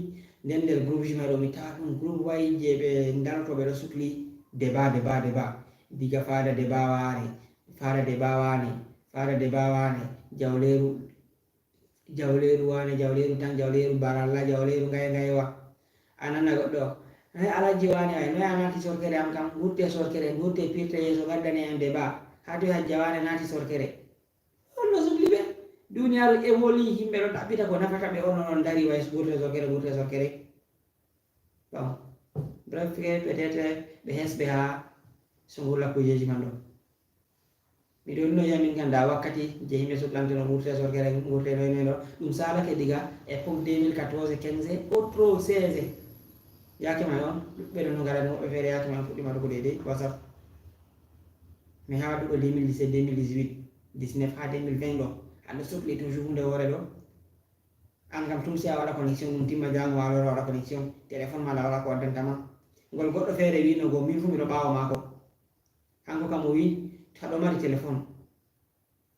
Nden nder groupeji may ɗo mi tawa ɗum groupe way je ɓe daroto ɓe ɗo sukli débat, débat, débat. Diga faada débat waane, faada débat waane, faada débat waane, jawleeru, jawleeru waane, jawleeru tan, jawleeru baralla, jawleeru ngaye ngayewa. A nana goɗɗo, "Noy Alhaji waane ay, noy a naati sorkere am kam, ngurte sorkere, ngurte pirte yeeso, ngaddane en débat. Haa toy Hajja waane naati sorkere?" Holno sukli ɓe? Duniyaaru évolue, yimɓe ɗon ɗaɓɓita ko nafata ɓe, on on dari way ngurte sorkere, ngurte sorkere. Bon, bref, que peut-être ɓe hesɓe haa so ngulla kujeeji man ɗo. Miɗo wonno yiya min ganda wakkati je yimɓe suklanto no ngurte sorkere, ngurte noy noy ɗo. Ɗum salake diga époque deux mille quatorze, quinze, autre seize. Yaake man on, ɗuɓɓe ɗon no ngara no woɓɓe feere yaake man fuɗɗima ɗo ko deydey WhatsApp. Mais haa waɗugo deux mille dix-sept, deux mille dix-huit, dix-neuf haa deux mille vingt ɗo, aɗa sukli toujours huunde woore ɗo. An kam tum si a waɗa connexion ɗum timma, jaango ma a lora waɗa connexion, téléphone ma a wala ko waddanta ma. Ngol goɗɗo feere wi'no go, min fu miɗo ɓaawo maako. Hanko kam o wi, to aɗo mari téléphone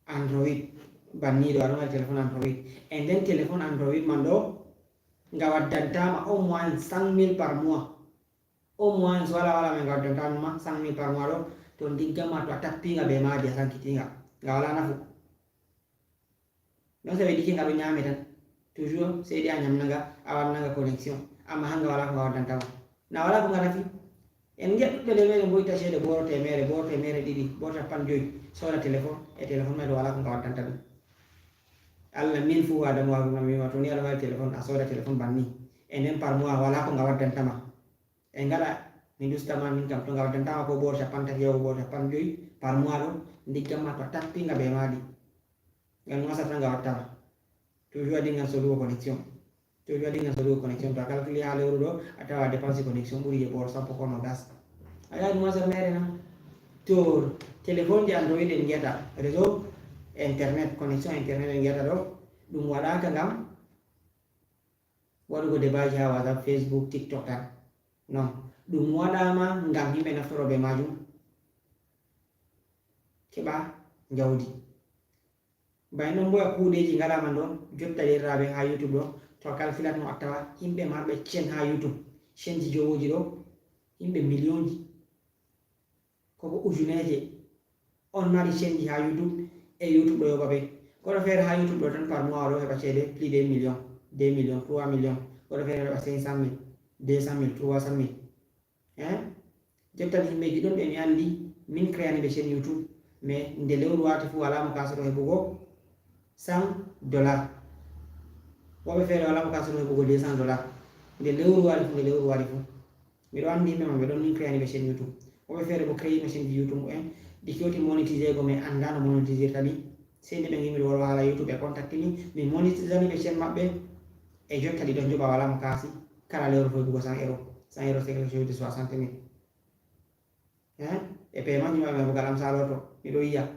Android, banniɗo aɗo mari téléphone Android. E nden téléphone Android man ɗo, nga waddantama au moins cinq mille par mois. Au moins wala wala men nga waddantama cinq mille par mois ɗo, to ndigga ma to a tappinga be maadi a sankitinga. Nga wala nafu. Non, si a weddike nga ɗo ñaame tan. Toujours seydi a ñamna nga, a wanna nga connexion. Amma hanga wala ko nga waddanta ma. Na wala ko nga nafi. En ngi'a ɗuɓɓe nder meɗen mboyta ceede booro teemeere, booro teemeere ɗiɗi, booro cappanɗe joyi, sooda téléphone, e téléphone may to wala ko nga waddanta ɗum. Allah min fuu Adamu Haruna mi wi'ma to ni aɗa mari téléphone, a sooda téléphone banni. E nden par mois wala ko nga waddanta ma. E ngaɗa mi dusta ma min kam to nga waddanta ma ko booro cappanɗe tati yahugo booro cappanɗe joyi par mois ɗo, ndiggan ma to a tappi nga be maadi. Ngam wasata nga wattama. Toujours a dingan sodugo connexion. Toujours a dingan sodugo connexion. To a calcule ha lewru ɗo, a tawa dépense connexion ɓuri je booro sappo ko nogas. A yaha ɗum wasata mere na. To téléphone je Android en ngiyata réseau internet, connexion internet en ngiyata ɗo, ɗum waɗaka ngam waɗugo débatji ha WhatsApp, Facebook, TikTok tan. Non. Ɗum waɗama ngam yimɓe naftoro be majum. Keɓa njawdi. Bay non mboya kuuɗeji ngala man ɗon, jotta derɗiraɓe ha YouTube ɗo, to a calculat no a tawa yimɓe marɓe chaîne ha YouTube, chaîneji jowoji ɗo, yimɓe millionji, koko ujuneje on mari chaîneji ha YouTube, e YouTube ɗo yoɓa ɓe. Goɗɗo feere ha YouTube ɗo tan par mois oɗo heɓa ceede plus de million, deux millions, trois millions, goɗɗo feere heɓa cinq cent mille, deux cent mille, trois cent mille. Hein? Jottani yimɓeji ɗon ɓe mi andi, min créani ɓe chaîne YouTube, mais nde lewru wati fu wala mo kasoto heɓugo cent dollars. Woɓɓe feere wala mo kasoto heɓugo deux cents dollars. Nde lewru wari fu, nde lewru wari fu. Miɗo andi yimɓe man ɓe ɗon min créani ɓe chaîne YouTube. Woɓɓe feere bo créino chaîne ji YouTube en, ɗi kewti monétisé go mais andano monétisirta ɗi. Sey nde ɓe ngi miɗo wolwa hala YouTube ɓe contactini, mi monétisani ɓe chaîne maɓɓe. E jotta ɗi ɗon joɓa wala mo kasi, kala lewru foy bugo cent euro, cent euro c'est quelque chose de soixante mille. Hein? E paiement ji maɓɓe bugal am saloto, miɗo yiya.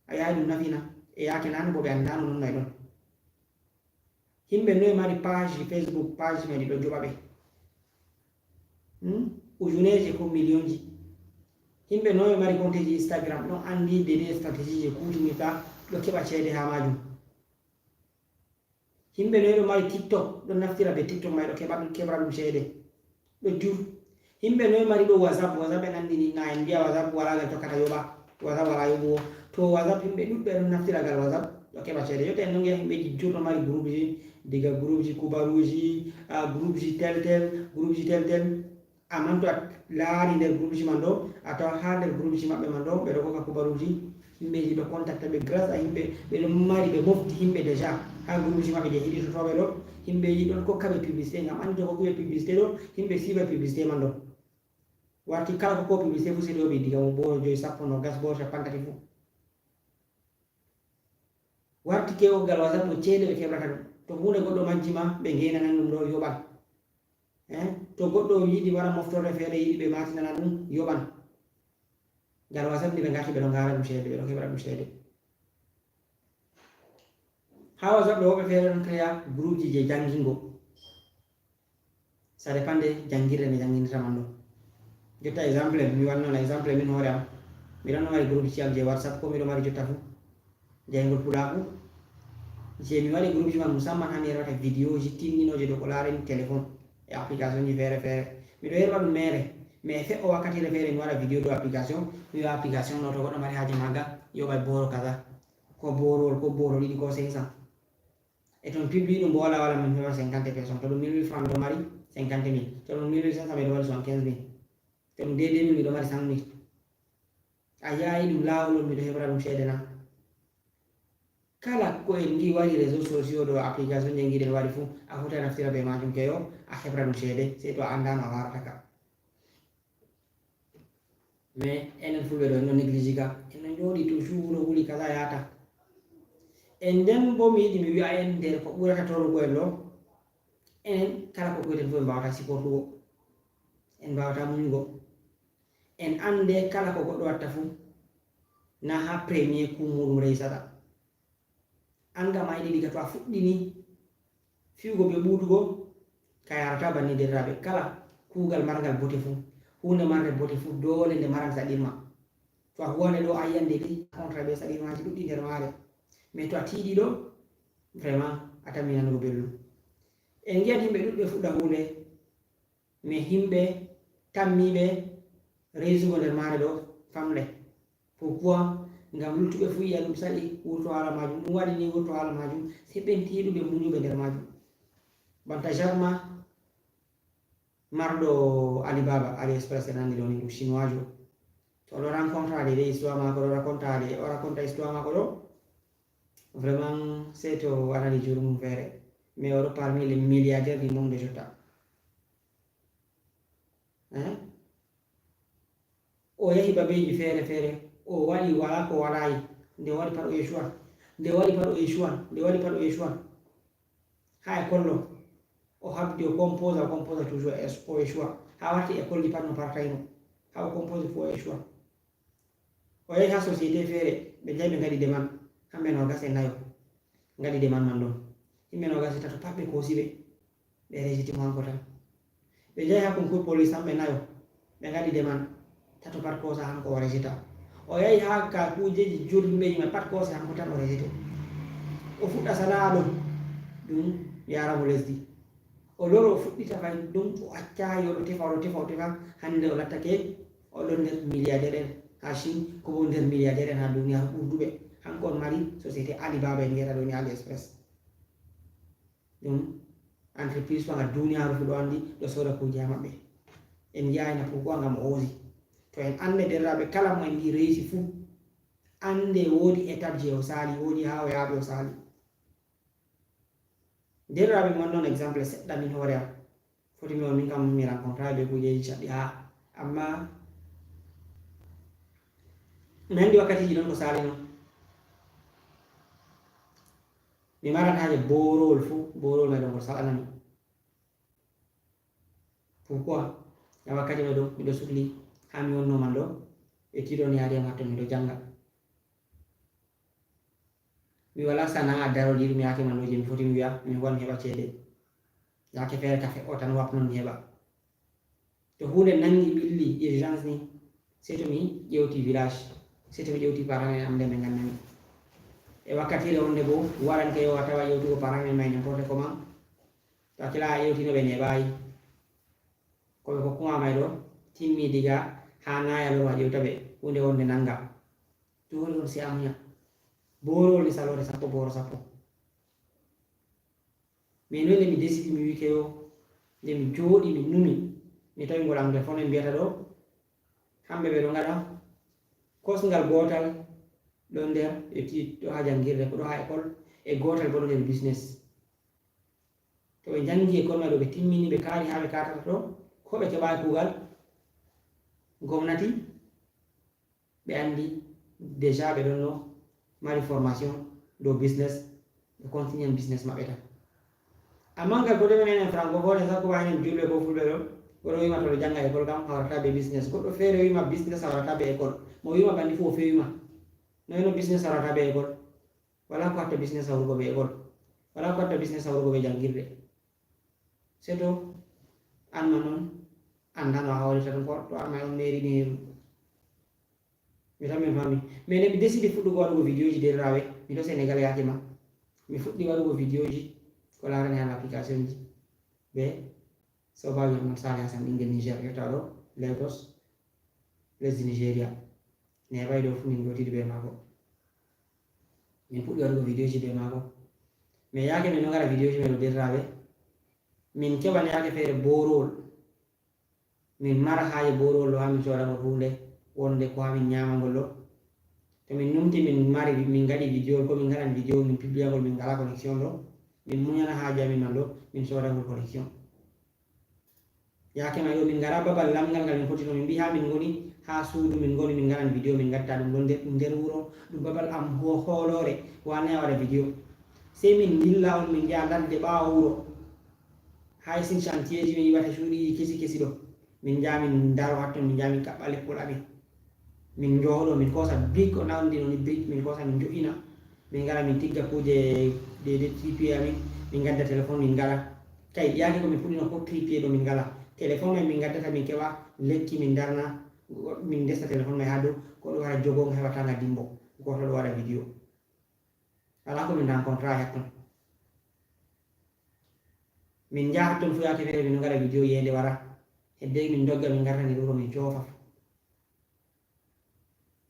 A yahi ɗum nafina, e yaake nane bo ɓe andano non nay ɗon. Yimɓe noye mari page Facebook, page may ɗi ɗo joɓa ɓe. Hmm? Ujuneje ko millionji. Yimɓe noye mari compteji Instagram, ɗon andi dede stratégie je kutinirta ɗo keɓa ceede ha majum. Yimɓe noye ɗo mari TikTok, ɗon naftira be TikTok may ɗo keɓa ɗum, keɓra ɗum ceede. Ɗo jur. Yimɓe noye mari ɗo WhatsApp, WhatsApp en andi ni na en mbiya WhatsApp wala ngal tokkata yoɓa. WhatsApp wala yoɓugo. To WhatsApp yimɓe ɗuɗɓe ɗon naftira ngal WhatsApp ɗo keɓa ceede. Jotta en ɗon ngiya yimɓeji jur ɗo mari groupeji, diga groupeji kubaruji, ah, groupeji tel tel, groupeji tel tel. Amman to a laari nder groupeji man ɗo, a tawa ha nder groupeji maɓɓe man ɗo, ɓe ɗo kokka kubaruji, yimɓeji ɓe contacta ɓe grâce à yimɓe, ɓe ɗon mari, ɓe mofti yimɓe déjà ha groupeji maɓɓe je heɗitotoɓe ɗo, yimɓeji ɗon kokka ɓe publicité, ngam andi to kokki ɓe publicité ɗo, yimɓe siiba publicité man ɗo. Warti kala ko ko publicité fu sey ɗo ɓe diga mo booro joyi, sappo, nogas, booro cappanɗe tati fu. Warti keɓogal WhatsApp ɗo ceede ɓe keɓrata ɗum. To huunde goɗɗo majji ma, ɓe ngeenanan ɗum ɗo yoɓan. Eh, to goɗɗo yiɗi waɗa moftorde feere, yiɗi ɓe matinana ɗum, yoɓan. Ngal WhatsApp ni ɓe ngarti ɓe ɗo ngaara ɗum ceede, ɓe ɗo keɓra ɗum ceede. Ha WhatsApp ɗo woɓɓe feere ɗon créa groupeji je jangingo. Ça dépend de jangirde nde janginirta man ɗo. Jotta exemple, mi wanno on exemple min hoore am. Mi ɗon mari groupeji am je WhatsApp ko miɗo mari jotta fu. Jayngol pulaaku. Je mi waɗi groupe ji man musamman haa mi yerwata vidéo ji tinndinooje dow ko laarani téléphone e application ji feere feere. Miɗo yerwa ɗum meere, mais fe'o wakkatiire feere mi waɗa vidéo dow application, mi wi'a application ɗo to goɗɗo mari haaje maaga yoɓay booro kaza, ko boorowol ko booro ɗiɗi ko cinq cents. E to mi publie ɗum bo wala wala min heɓan cinquante personnes, to ɗum mille mille francs miɗo mari, cinquante mille, to ɗum mille cinq cents miɗo mari soixante-quinze mille, to ɗum deux mille miɗo mari cinq mille. A yaayi ɗum laawol on miɗo heɓra ɗum ceede na? Kala ko en ngi waɗi réseaux sociaux ɗo, application ji en ngiɗen waɗi fuu, a foti a naftira be majum keyo a heɓra ɗum ceede, sey to a anndaano a warata ka. Mais enen fulɓe ɗo en ɗo néglige ka, en ɗo jooɗi toujours no wuli kala yaata. E nden bo mi yiɗi mi wi'a en nder ko ɓurata torugo en ɗo, enen kala ko kuweten fof en mbawata supportugo, en mbawata muñugo. En annde kala ko goɗɗo watta fuu na ha premier coup muɗum reysata. An kam a yiɗi diga to a fuɗɗini fiyugo be ɓuuɗugo, ka yarata banni derraɓe. Kala kuugal marngal bote fuu, huunde marnde bote fuu, doole nde maran saɗirma. To a huwane ɗo a yiyande de contrat be saɗirmaji ɗuɗɗi nder maare. Mais to a tiiɗi ɗo, vraiment a tammi nanugo belɗum. En ngiyan himɓe ɗuɗɓe fuɗɗa huunde, mais himɓe tammiiɓe reysugo nder maare ɗo famle. Pourquoi? Ngam luttuɓe fuu yi'a ɗum saɗi wurto haala majum, ɗum waɗi ni wurto haala majum, sey ɓen tiiɗuɓe muñuɓe nder majum. Banta Jack Ma, marɗo Alibaba, AliExpress en anndi ɗo ni ɗum chinoiso. To o ɗo rencontrade de histoire maako ɗo racontaade, o raconta histoire maako ɗo, vraiment sey to o anani jurmum feere. Mais o ɗo parmi les milliardaires du monde de jotta. Hein? O yahi babeeji feere feere, o waɗi walaa ko walaayi. Nde o waɗi pat o échouan, nde o waɗi pat o échouan, nde o waɗi pat o échouan. Haa école ɗo, o habdi o composa, o composa toujours o échoua. Haa warti école ji pat no partayno, haa o composa fof o échoua. O yahi haa société feere, ɓe njahi ɓe ngaɗi demande, hamɓe noogas e nayo ngaɗi demande man ɗon. Yimɓe noogas e tato pat ɓe koosi ɓe, ɓe rejeti mo hanko tan. Ɓe njahi haa concours police hamɓe nayo, ɓe ngaɗi demande, tato pat koosa hanko o rejeta. O yahi haa ka kuujeeji jurɗi yimɓe yima pat koosi hanko tan o rejete. O fuɗɗa sana'a ɗon, ɗum yaara mo lesdi. O loro o fuɗɗita fay ɗum, o acca yo o tefa, o tefa, o tefa, hannde o lattake o ɗon nder milliardaire en haa Chine, ko bo nder milliardaire en haa duniyaaru ɓurduɓe. Hanko on mari société Alibaba en mbiyata ɗo ni AliExpress. Ɗum entreprise fanga duniyaaru fu ɗo anndi ɗo sooda kuuje haa maɓɓe. En ngi'aay na pourquoi ngam o osi. To en annde derraaɓe kala mo en ngi reysi fuu, annde woodi étape je o saali, woodi haa o yaaɓi o saali. Derraaɓe mi wanna on exemple seɗɗa min hoore am. Foti mi on min kam mi rencontre be kuujeeji caɗɗi haa. Amma mi anndi wakkatiiji non ko saalino. Mi maran haaje boorowol fuu, boorowol may ɗon ngol saɗanami. Pourquoi? Ngam wakkati may ɗon miɗo sukli haa mi wonno man ɗo, e tiiɗon yaade am hatton miɗo jannga. Mi walaa sana'a darodiiɗum yaake man ɗo je mi foti mi wi'a mi huwan mi heɓa ceede. Yaake feere ka fe'o tan wapnon mi heɓa. To huunde nangi ɓilli urgence ni, sey to mi ƴewti village, sey to mi ƴewti parent en am nde ɓe ngannami. E wakkatiire wonde bo waɗanke yo a tawa ƴewtugo parent en may n'importe comment. To a kila a ƴewtino ɓe neɓaayi. Ko ɓe kokkuma may ɗo timmi diga haa naaya loro a ƴewta ɓe huunde wonde nanga. Jooni on si a muña. Boorowol ni saloore sappo booro sappo. Mais noy nde mi desidi mi wii keyo, nde mi jooɗi mi numi, mi tawi ngol anglophone en mbiyata ɗo, hamɓe ɓe ɗo ngaɗa kosngal gootal ɗo nder, ɓe ti ɗo haa janngirde, ko ɗo haa école, e gootal bo ɗo nder business. To ɓe njanngi école may ɗo, ɓe timmini, ɓe kaari haa ɓe kaatata ɗo, ko ɓe keɓaay kuugal gomnati, ɓe anndi déjà ɓe ɗonno mari formation dow business, ɓe continue business maɓɓe tan. Amma ngal ko ɗumen enen francophone, sakko ma enen julɓe ko fulɓe ɗo, goɗɗo wiima to ɗo jannga école kam hawrata be business, goɗɗo feere wiima business hawrata be école, mo wiima banni fof o fewiima. Noy no business hawrata be école? Walaa ko watta business hawrugo be école, walaa ko watta business hawrugo be janngirde. Sey to an man on annda no a hawrita ɗum, ko to an man on meeri ɗum yeru. Mi tan min fammi. Mais nde mi desidi fuɗɗugo waɗugo vidéoji derraaɓe, mi ɗo Sénégal yaake ma. Mi fuɗɗi waɗugo videoji ko larani hala application ji be sobajo mon Sale Hassan, ɓingel Niger, yotaaɗo Lagos, lesdi Nigeria. Neeɓay ɗo fu min gootidi be maako. Min puɗɗi waɗugo videoji be maako. Mais yaake min ɗo ngaɗa videoji men ɗo, derraaɓe, min keɓan yaake feere boorowol. Min mara haaje boorowol ɗo, haa min soodangol huunde wonde ko haa min ñaamangol ɗo. To min numti min mari, min ngaɗi video, ko min ngaɗan video, min publiyangol, min ngalaa connexion ɗo, min muñana haaje amin man ɗo, min soodangol connexion. Yaake may ɗo, min ngalaa babal lamngal ngal min poti, to min mbi'i haa min ngoni, haa suudu min ngoni, min ngaɗan video, min ngatta ɗum ɗon nder, nder wuro, ɗum babal am ho-, hooloore, waane a waɗa video. Sey min ndilla on, min njaha ladde ɓaawo wuro. Hay sin chantier ji min iwata cuuɗi kesi kesi ɗo. Min njaha min ndaro hatton, min njaha min kaɓɓa leppol amin. Min njoho ɗo, min koosa brique, on andi no ni brique, min koosa min jo'ina. Min ngara min tigga kuuje de, de tripier amin, min ngadda téléphone min ngara. Kay, yaake ko min puɗɗino ko tripier ɗo min ngala. Téléphone may min ngaddata min keɓa lekki min darna, min ndesa téléphone may haa dow, goɗɗo wara jogo ngo heɓata nga dimbo. Goto ɗo waɗa video. Alaa ko min rencontra e hatton. Min njaha hatton fu yaake feere min ngaɗa video yeende wara. Hedde min dogga min ngarta nder wuro min coofa fu.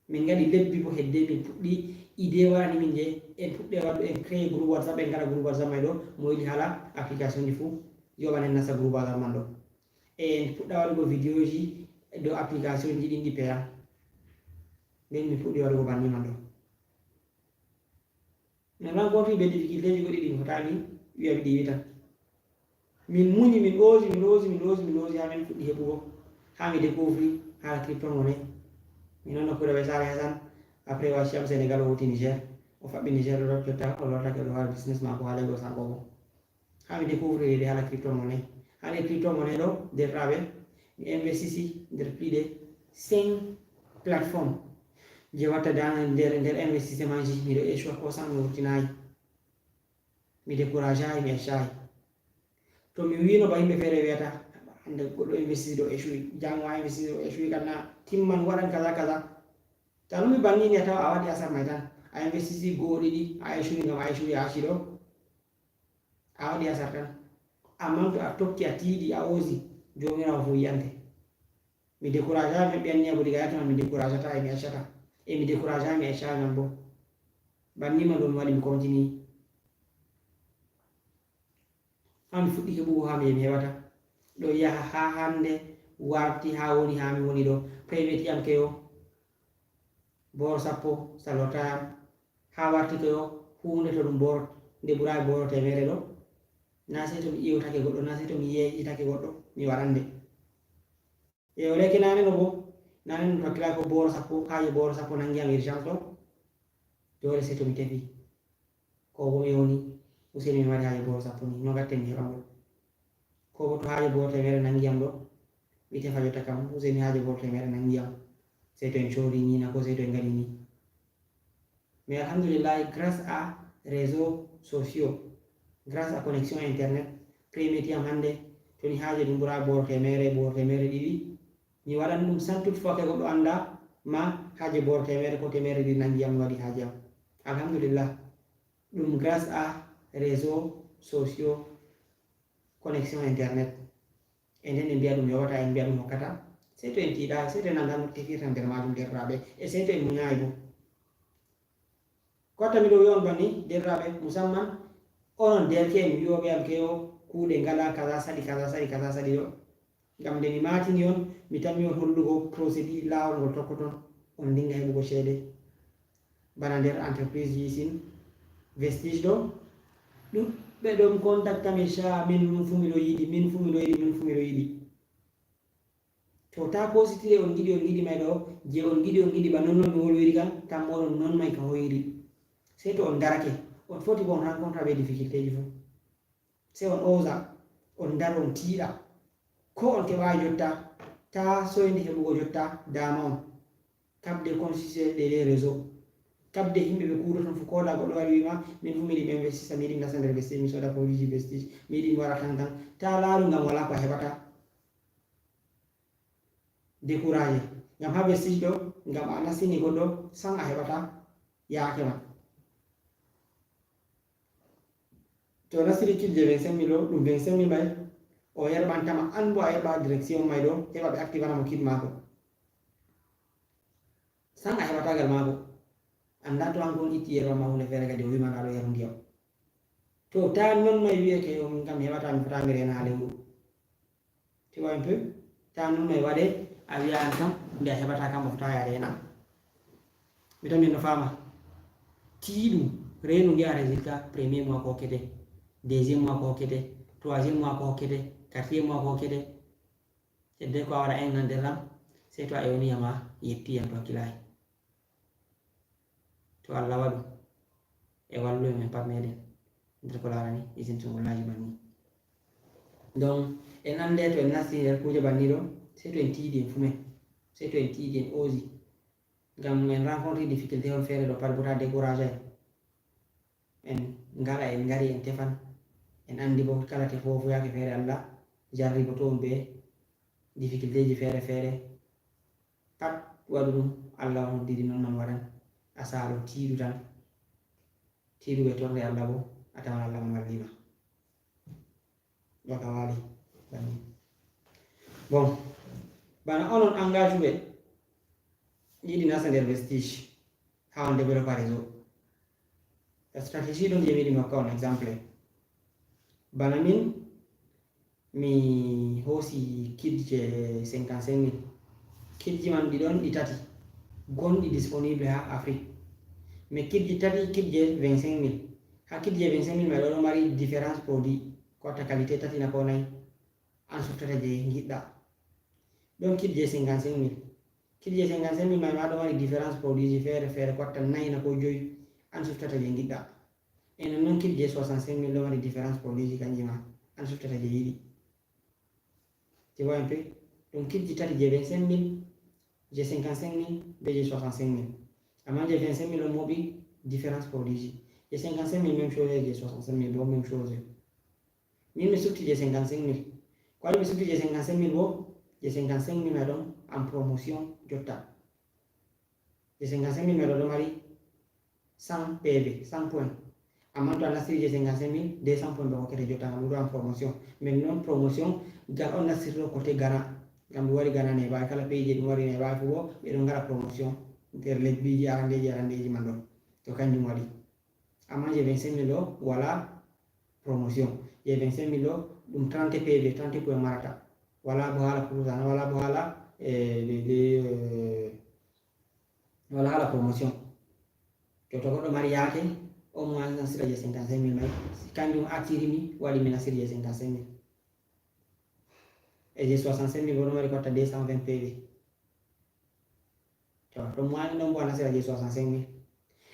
Min ngaɗi lebbi bo hedde min puɗɗi idée warani min je en puɗɗe waɗugo, en créé groupe WhatsApp, en ngaɗa groupe WhatsApp may ɗo, mo yiɗi hala application ji fu yoɓan en nasta groupe WhatsApp man ɗo. E en puɗɗa waɗugo videoji dow application ji ɗin ɗi paya. Nden min puɗɗi waɗugo banni man ɗo. Min rencontri be difficulté ji goɗɗi ɗi mi fotaani wi'a mi ɗiiwitan. Min muñi, min oosi, min oosi, min oosi, min oosi, haa min fuɗɗi heɓugo, haa mi découvri haala crypto monnaie. Min ɗon nokkuure be Sale Hassan, après o acci am Sénégal, o hoti Niger, o faɓɓi Niger ɗo jotta, o lortake o ɗo waɗa business maako haa Lagos hanko bo. Haa mi découvrir haala crypto monnaie. Haa nder crypto monnaie ɗo, derɗaaɓe, mi investisi nder plus de cinq plateforme je watta dans nder, nder investissement ji, miɗo échoué ko sam mi wurtinayi. Mi découragé ayi, mi accayi. To mi wino ba yimɓe feere wiyata, hande goɗɗo investisi ɗo échoué, jango a investisi ɗo échoué, kan na timman waɗan kaza kaza. Tan mi bannini a tawa a waɗi asar may tan. A investisi goo ɗiɗi, a échoué ngam a échoué a acci ɗo. A waɗi asar tan. Amman to a tokki, a tiiɗi, a oosi, Joomiraawo fu yi'ante. Mi découragé ayi, mi ɓiyanni abu diga yake man, mi découragé ta e mi accata. E mi découragé ayi, mi accayi man bo. Banni man ɗo mi waɗi, mi continue. Haa mi fuɗɗi heɓugo haa mi, mi heɓata. Ɗo yaha haa hande warti haa woni haa mi woni ɗo. Private yam keyo. Booro sappo salorta yam. Haa warti keyo huunde to ɗum booro, nde ɓuraay booro teemeɗɗe ɗo. Naa sey to mi iwtake goɗɗo, naa sey to mi yeeƴitake goɗɗo, mi waɗan nde. E o lekke naane no bo, naane no to hakkilaa ko booro sappo, haaje booro sappo nangi yam urgence ɗo. Doole sey to mi tefi. Ko bo mi woni, useni mi mari haaje booro sappo ni, no gatten mi heɓa ngol. Ko bo to haaje booro teemeɗɗe nangi yam ɗo, mi tefa jotta kam, useni haaje booro teemeɗɗe nangi yam. Sey to en coodi ni na, ko sey to en ngaɗi ni. Mais alhamdulillahi, grâce à réseaux sociaux, grâce à connexion internet, première yam hande, to ni haaje ɗum ɓura booro teemeɗɗe, booro teemeɗɗe ɗiɗi, mi waɗan ɗum sans toutefois que goɗɗo annda ma haaje booro teemeɗɗe ko teemeɗɗe ɗiɗi nangi yam, mi waɗi haaje am. Alhamdulillah. Ɗum grâce à réseaux sociaux, connexion internet. E nden en mbiya ɗum yoɓata, en mbiya ɗum hokkata. Sey to en tiiɗa, sey to en annda no tefirta nder maajum, derɗiraaɓe. E sey to en muñaayi bo. Ko watta miɗo wi'a on banni, derɗiraaɓe, musamman onon derke'en wi'ooɓe am keyo kuuɗe ngalaa, kaza saɗi, kaza saɗi, kaza saɗi ɗo. Ngam nde mi maatini on, mi tammi on hollugo procédure, laawol ngol tokkoton, on ndinga heɓugo ceede. Bana nder entreprise ji isin, Vestige ɗo, ɗuɗɓe ɗon contacta min, sha, min fu miɗo yiɗi, min fu miɗo yiɗi, min fu miɗo yiɗi. To taa kositire on ngiɗi, on ngiɗi may ɗo, je on ngiɗi, on ngiɗi ba non non mi wolwiri kan, tan moɗon non may ka hoyri. Sey to on darake, on foti ko on rencontre be difficulté ji fu. Sey on osa, on daro, on tiiɗa. Ko on keɓaay jotta, taa soyde heɓugo jotta daama on. Kaɓde conseiller des réseaux. Kaɓde yimɓe ɓe kuudoton fu, ko da goɗɗo wari wiima, min fu mi yiɗi mi investisa, mi yiɗi mi nasta nder Vestige, mi sooda produit ji Vestige, mi yiɗi mi waɗa tan tan. Taa laaru ngam walaa ko a heɓata. Découragé. Ngam haa Vestige ɗo, ngam a nastini goɗɗo, san a heɓata yaake man. To nastiri kit je vingt-cinq mille o, ɗum vingt-cinq mille may o yerɓantama, an bo a yerɓa direction may ɗo, heɓa ɓe activana mo kit maako. San a heɓatagal maako. Anda to an kon itti yerɓa ma hunde feere kadi o wima nda ɗo yaru ndiyam. To ta non may wi'e ke on kam heɓata mi fota mi rena ha lewru. Tu vois un peu? Ta non may waɗe a wi'a an kam nde a heɓata kam o fota ya rena. Mi tan min no fama. Tiiɗu, reenu ngi'a résultat premier mois ko hokkete, deuxième mois ko hokkete, troisième mois ko hokkete, quatrième mois ko hokkete. Edde ko a waɗa en nan nder ɗam, sey to a ewni yama yetti yam to hakkilaay. To Allah waɗu e wallu e men pat meɗen nder ko larani isin sungullaji banni. Donc en ande to en nasti nder kuje banni ɗo, sey to en tiiɗi en fumen, sey to en tiiɗi en osi. Ngam en rencontre difficulté on feere ɗo pat bota découragé en. En ngara en ngari en tefan. En andi bo kala te fofo yake feere Allah jarribo to on be difficulté ji feere feere. Pat waɗu ɗum Allah on hoddiri non man waɗan. A salo tiiɗu tan. Tiiɗu ɓe torre Allah bo a tawan Allah on wallima. Ɗo ka waali banni. Bon, bana onon engage ɓe yiɗi nasta nder vestige ha on développa réseau. Stratégie ɗon je mi yiɗi mi hokka on exemple. Bana min mi hoosi kit je cinquante-cinq mille. Kit ji man ɗi ɗon ɗi tati gonɗi disponible ha Afrique. Mais kit ji tati kit je vingt-cinq mille. Ha kit je vingt-cinq mille may ɗo ɗo mari différence produit ko watta qualité tati na ko nayi. An suftata je ngiɗɗa. Ɗon kit je cinquante-cinq mille. Kit je cinquante-cinq mille may ma ɗo mari différence produit ji feere feere ko watta nayi na ko joyi. An suftata je ngiɗɗa. E non non kit je soixante-cinq mille ɗo mari différence produit ji kanji ma. An suftata je yiɗi. Tu vois un peu? Ɗum kit ji tati je vingt-cinq mille, je cinquante-cinq mille, be je soixante-cinq mille. Amma je vingt-cinq mille on moɓi différence produit ji. Je cinquante-cinq mille même chose, je soixante-cinq mille bo même chose. Min mi sufti je cinquante-cinq mille. Ko waɗi mi sufti je cinquante-cinq mille bo? Je cinquante-cinq mille may ɗon en promotion jotta. Je cinquante-cinq mille may ɗo ɗo mari cent P V, cent points. Amma to a nastiri je cinquante-cinq mille, deux cents points ɓe hokkete jotta ngam ɗum ɗo en promotion. Min non promotion gal on nastirto côté Ghana. Ngam ɗum wari Ghana ne ba kala pays je ɗum wari ne ba fu bo ɓe ɗon ngara promotion nder lebbiiji arandeeji arandeeji man ɗon. To kanjum waɗi. Amma je vingt-cinq mille ɗo wala promotion. Je vingt-cinq mille ɗo ɗum trente P V, trente points marata. Wala bo hala pourcentage, wala bo hala, eh, de, de, eh, wala hala promotion. To, to goɗɗo mari yaake, on mo nasira je cinquante-cinq mille may, si kanjum attiri mi, waɗi mi nasiri je cinquante-cinq mille. E je soixante-cinq mille bo ɗo mari ko watta deux cent vingt P V. To, ɗum wani ɗon bo a nasira je soixante-cinq mille.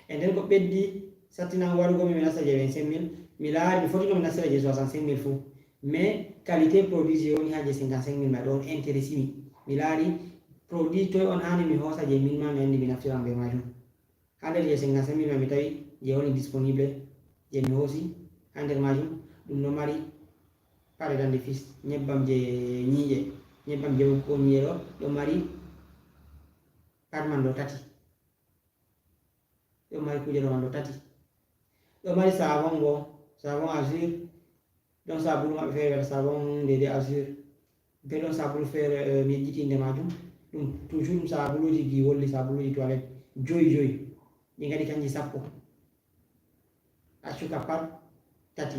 E nden ko ɓeddi sattinango waɗugo mi, mi nasta je vingt-cinq mille. Mi laari, mi foti no mi nastira je soixante-cinq mille fuu. Mais qualité produit je woni ha je cinquante-cinq mille may ɗon intéresse mi. Mi laari produit toy on hani mi hoosa je min ma mi andi mi naftiran be majum. Ha nder je cinquante-cinq mille may mi tawi je woni disponible, je mi hoosi ha nder majum, ɗum no mari pare dentifrice, nyebbam je nyiiƴe, nyebbam je woggugo nyiiƴe ɗo, ɗo mari pat man ɗo tati. Ɗo mari kuje ɗo man ɗo tati. Ɗo mari savon bo, savon Azur, ɗon sabulu maɓɓe feere wiyata savon Dede Azur. Be ɗon sabulu feere, eh, mi yejjiti inde majum. Ɗum toujours ɗum sabuluji gi wolli, sabuluji toilette joyi joyi. Ɗi ngaɗi kanji sappo. Accu ka pat tati.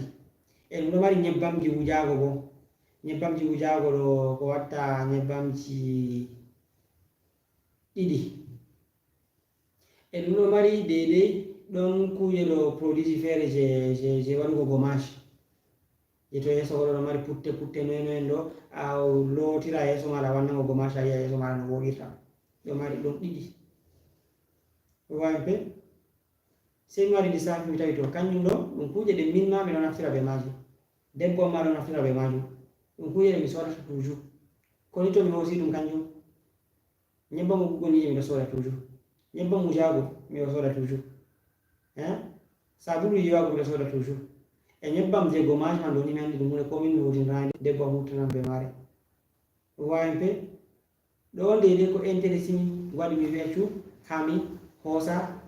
E ɗum ɗo mari nyebbamji wujaago bo. Nyebbamji wujaago ɗo ko watta nyebbamji ɗiɗi. E ɗum ɗo mari deydey ɗon kuuje ɗo produitji feere je, je, je waɗugo gommage. Je to yeeso goɗɗo ɗo mari putte, putte noye noye ɗo, a lootira yeeso maɗa, a wanna ngo gommage, a yi'a yeeso maɗa no wooɗirta. Ɗo mari ɗon ɗiɗi. Ɗo wawi pe? Sey mi waɗi lissafi mi tawi to kanjum ɗo, ɗum kuuje ɗe min ma miɗo naftira be maaji. Debbo am ma ɗo naftira be maajum. Ɗum kuuje ɗe mi soodata toujours. Koni to mi hoosi ɗum kanjum? Nyebbam woggugo nyiiƴe miɗo sooda toujours. Nyebbam wujaago miɗo sooda toujours. Hein? Sabulu yiwaago miɗo sooda toujours. E nyebbam je gommage man ɗo ni mi andi ɗum huunde ko min mi huutinirani debbo am huutiran be maare. Ɗum wawi pe? Ɗo on deydey ko intéresse mi waɗi mi wi'a cu haa mi hoosa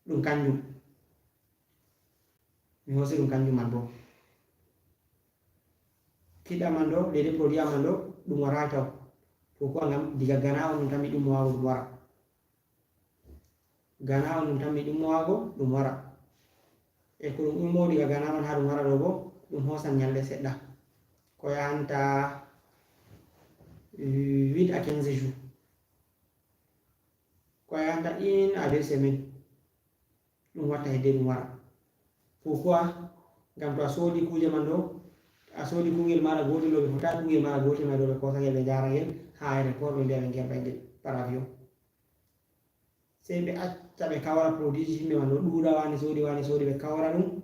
ɗum kanjum. Mi hoosi ɗum kanjum man bo. Kit aman ɗo, leydi produit aman ɗo, ɗum waraaki taw. Pourquoi? Ngam diga Ghana on ɗum tammi ɗum waago ɗum wara. Ghana on ɗum tammi ɗum waago ɗum wara. E ko ɗum ummo diga Ghana man haa ɗum wara ɗo bo, ɗum hoosan nyalɗe seɗɗa. Ko yahanta huit à quinze jours. Ko yahanta une à deux semaines. Ɗum watta hedde ɗum wara. Pourquoi? Ngam to a soodi kuuje man ɗo, a soodi kungel maaɗa gootel ɗo, ɓe fota kungel maaɗa gootel may ɗo, ɓe koosa ngel, ɓe njaara ngel haa aéroport, ɓe mbiya ɓe ngerɓa ngel par avion. Sey ɓe acca ɓe kawra produit ji yimɓe man ɗo, ɗuuɗa waane soodi, waane soodi, ɓe kawra ɗum.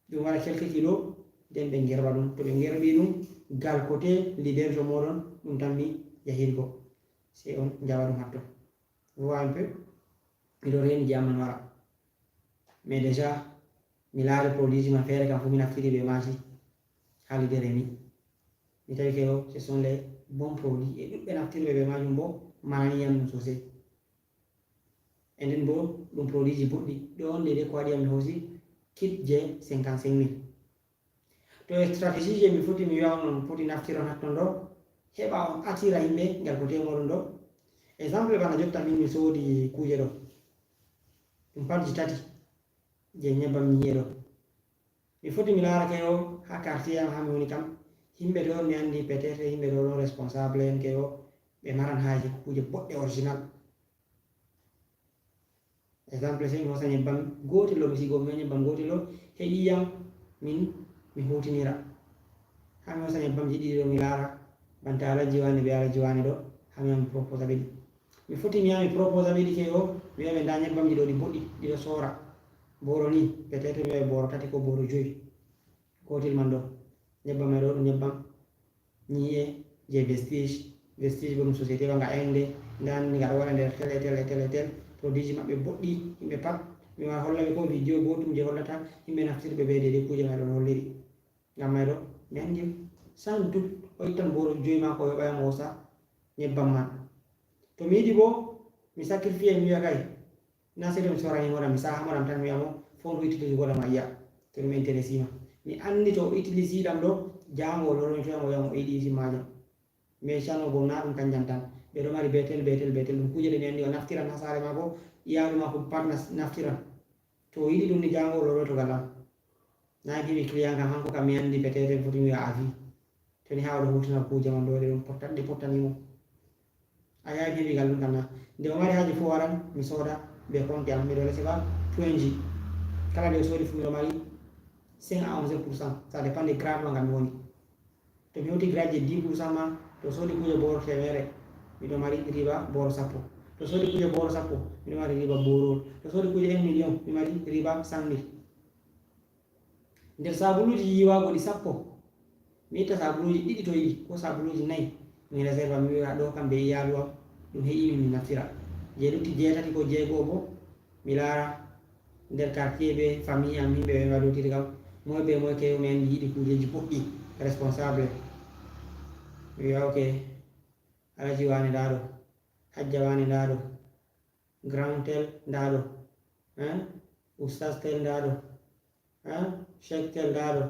Ɗum waɗa quelques kilos, nden ɓe ngerɓa ɗum. To ɓe ngerɓi ɗum, gal côté leader jo mooɗon, ɗum tan mi yahirgo. Sey on njaɓa ɗum hatto. Vous voyez un peu? Miɗo reeni jam man wara. Mais déjà, mi laari produit ji man feere kam fu mi naftiri be maaji haa leader e mi. Mi tawi ke o, ce sont les bons produits. E ɗuɓɓe naftirɓe be maajum bo, manani yam ɗum sosai. E nden bo, ɗum produit ji boɗɗi. Ɗo on daidai ko waɗi yam mi hoosi kit je cinquante-cinq mille. To e stratégie je mi foti mi wi'a on, on foti naftiron hatton ɗo, heɓa on attira yimɓe ngal ko temoɗon ɗo. Exemple, bana jotta min mi soodi kuuje ɗo. Ɗum patji tati je nyebbam nyi'e ɗo. Mi foti mi laara ke o haa quartier am haa mi woni kam. Yimɓe ɗo mi andi peut-être yimɓe ɗo ɗon responsable en ke o ɓe maran haaje kuuje boɗɗe original. Exemple, sey mi hoosa nyebbam gootel ɗo, mi sigo mi nyebbam gootel ɗo, heƴi yam min mi huutinira. Haa mi hoosa nyebbamji ɗiɗi ɗo, mi laara banta Alhaji waane be Alhaji waane ɗo, haa mi mi proposa ɓe ɗi. Mi foti mi yaha mi proposa ɓe ɗi ke o, mi wi'a ɓe ndaa nyebbamji ɗo ɗi boɗɗi, ɗi ɗo soora. Booro ni, peut-être mi wi'a ɓe booro tati ko booro joyi. Gootel man ɗo, nyebbam may ɗo ɗum nyebbam nyi'e je Vestige. Vestige bo ɗum société wa nga Inde, ndaa ni nga ɗo waɗa nder tel e tel e tel e tel. Produit ji maɓɓe boɗɗi, yimɓe pat. Mi wara holla ɓe ko vidéo goɗɗum je hollata yimɓe naftirɓe be daidai kuuje may ɗo no holliri. Ngam may ɗo, mi andi sans doute o ittan booro joyi maako o yoɓa yam o hoosa nyebbam man. To mi yiɗi bo, mi sacrifier mi wi'a kay, na sey to mi sorani mo ɗam, mi saha mo ɗam tan mi wi'a mo, fo on ko utilise goɗɗam a yi'a, to ɗum intéresse ma. Mi andi to o utilise ɗam ɗo, jaango o loro mi to wi'a mo, wi'a mo o yiɗi usine maajum. Mais cano bo na ɗum kanjam tan. Ɓe ɗo mari betel, betel, betel. Ɗum kuuje ɗe mi andi o naftiran haa saare maako, iyaalu maako pat nas-, naftiran. To o yiɗi ɗum ni jaango o loro to gal am. Na mi heɓi client kam, hanko kam mi andi peut-être foti mi wi'a à vie. To ni haa o ɗo huutina kuuje man ɗo ɗe ɗum potta-, ɗe pottani mo. A yahi mi heɓi gal ɗum kam na. Nde o mari haaje fu waran, mi sooda be compte am, miɗo recevoir point ji. Kala nde o soodi fu miɗo mari cinq à onze pour cent. Ça dépend de grade ma ngal mi woni. To mi hawti grade je dix pour cent ma, to soodi kuuje booro teemeɗɗe, miɗo mari riba booro sappo. To soodi kuuje booro sappo, miɗo mari riba booro. To soodi kuuje un million, mi mari riba cent mille. Nder sabuluuji yiiwaago ɗi sappo, mi itta sabuluuji ɗiɗi to yiɗi, ko sabuluuji nayi, mi réserve, mi wi'a ɗo kam be iyaalu am, ɗum heƴi min mi naftira. Je lutti jeetati ko jeego bo, mi laara nder quartier be famille am, yimɓe ɓe mi waɗotiri kam, moy be moy keyo mi andi yiɗi kuujeji boɗɗi, responsable. Mi wi'a, ok, Alhaji waane ndaa ɗo, Hajja waane ndaa ɗo, grand tel ndaa ɗo, hein? Oustaz tel ndaa ɗo, hein? Cheikh tel ndaa ɗo.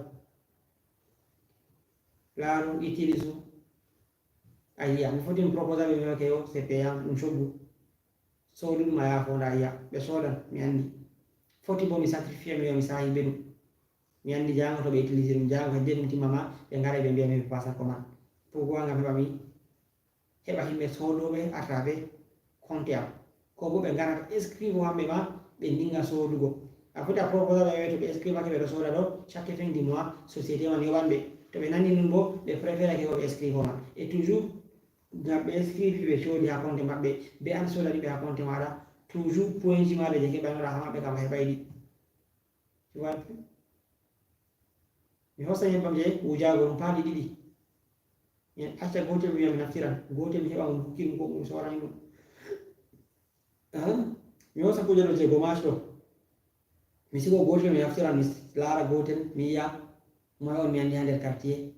Laaru, utilisu. A yi'a, mi foti mi proposa ɓe, mi wi'a ke yo, c'est payant, ɗum coggu. Soodu ɗum a yaha foonda a yi'a. Ɓe soodan, mi andi. Foti bo mi sacrifier, mi wi'a mi saahi be ɗum. Mi andi jaango to ɓe utiliser ɗum, jaango hedde ɗum timma ma, ɓe ngara ɓe mbi'a min ɓe pasa commande. Pourquoi? Ngam heɓa mi heɓa yimɓe soodooɓe à travers compte am. Ko bo ɓe ngara ɓe inscrire hamɓe ma, ɓe ndinga soodugo. A foti a proposa ɓe, to ɓe inscrire ake ɓe ɗo sooda ɗo, chaque fin du mois, société man yoɓan ɓe. To ɓe nani ɗum bo, ɓe préfère ake ko ɓe inscrire ma. Et toujours, ngam ɓe inscrire ɓe coodi ha compte maɓɓe, be an soodani ɓe ha compte maɗa, toujours point ji maɗa je keɓanoɗa ha maɓɓe kam a heɓay ɗi. Tu vois un peu? Mi hosa nyebbam je wujaago ɗum paali ɗiɗi. Mi acca gootel mi wi'a mi naftiran, gootel mi heɓa mo mi hokki ɗum ko mi soorani ɗum. Ah, mi hosa kuuje ɗo je gommage ɗo. Mi sigo gootel mi naftiran, mi laara gootel mi yi'a moy on mi andi ha nder quartier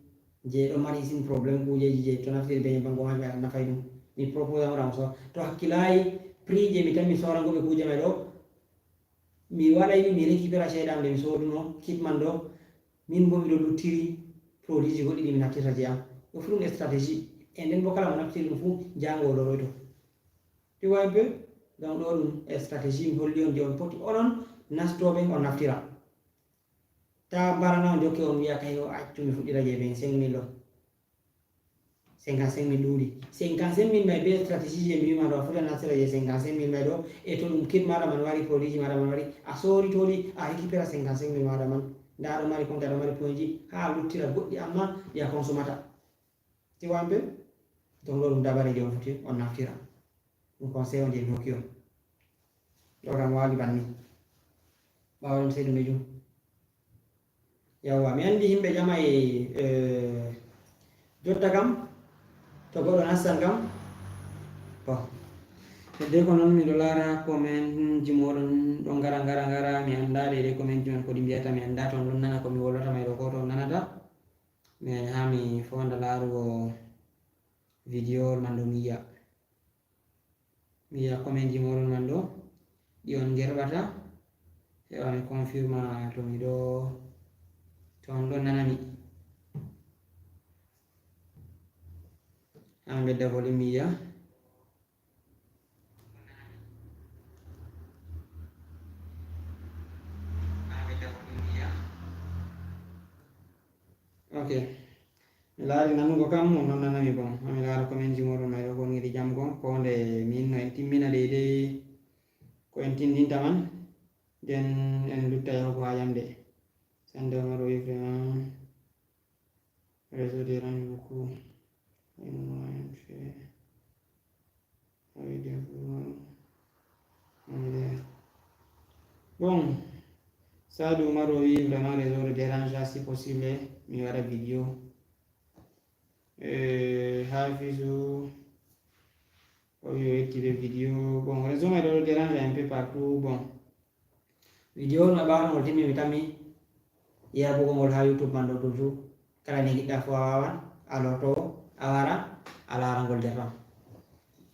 je ɗo mari isin problème kuujeji je to naftiri be nyebbam gommage ɓe aɗa nafay ɗum. Mi propose mo ɗam o soora. To hakkilayi prix je mi tammi soorango ɓe kuuje may ɗo, mi waɗay ɗum mi récupéra ceede am ɗe mi sooduno kit man ɗo, min bo miɗo luttiri produit ji goɗɗi ɗi mi naftirta je am. Ɗo fu ɗum e stratégie. E nden bo kala mo naftiri ɗum fu jango o loroyto. Tu vois un peu? Donc ɗo ɗum e stratégie mi holli on je on poti onon nastoɓe on naftira. Ta mbarana on jokke on wiya kay o accu mi fuɗɗira je vingt-cinq mille ɗo. Cinquante-cinq mille ɗuuɗi. Cinquante-cinq mille may be stratégie je mi wima ɗo a fuɗɗa naftira je cinquante-cinq mille may ɗo e to ɗum kit maɗa man wari produit ji maɗa man wari a sori to ɗi a récupéra cinquante-cinq mille maɗa man. Nda aɗo mari compte aɗo mari point ji ha a luttira goɗɗi amma ɗi a consomata. Tu vois un peu? Donc ɗo ɗum dabare je on foti on naftira. Ɗum conseil on je mi hokki on. Ɗo kam waɗi banni. Ɓawo ɗum sey ɗum e jum. Yawwa, mi andi himɓe jama e eh, jotta kam to goɗɗo nastan kam. Bon. Hedde ko noon miɗo laara comment ji moɗon ɗo ngara ngara ngara mi anda de de comment ji mon ko ɗi mbiyata mi anda to on ɗon nana ko mi wolwata may ɗo ko to on nanata. Mi ha mi fonda laarugo video man ɗo mi yiya. Mi yiya comment ji moɗon man ɗo ɗi on gerɓata heɓa mi confirma to mi ɗo to on ɗo nanami. Ha mi ɓedda volume mi yiya. Ok. Mi laari nanugo kam on ɗon nanami bon. Ha mi laara comment ji moɗon may ɗo goniri jam gon ko nde min no en timmina deydey ko en tindinta man. Nden en lutta yahugo ha yamde. Sande Omar o wi vraiment réseau dérange beaucoup. Bon, Sadou Omar o wi vraiment réseau ɗo dérange si possible mi waɗa vidéo. Eh, Hafizu o wi o yetti ɓe vidéo. Bon, réseau may ɗo ɗo dérange un peu partout. Bon, vidéo no ɓaawno ngol timmi mi tammi yarbugol ngol ha YouTube man ɗo toujours. Kala nde ngiɗɗa fof a wawan a lorto a wara a laara ngol nder ɗon.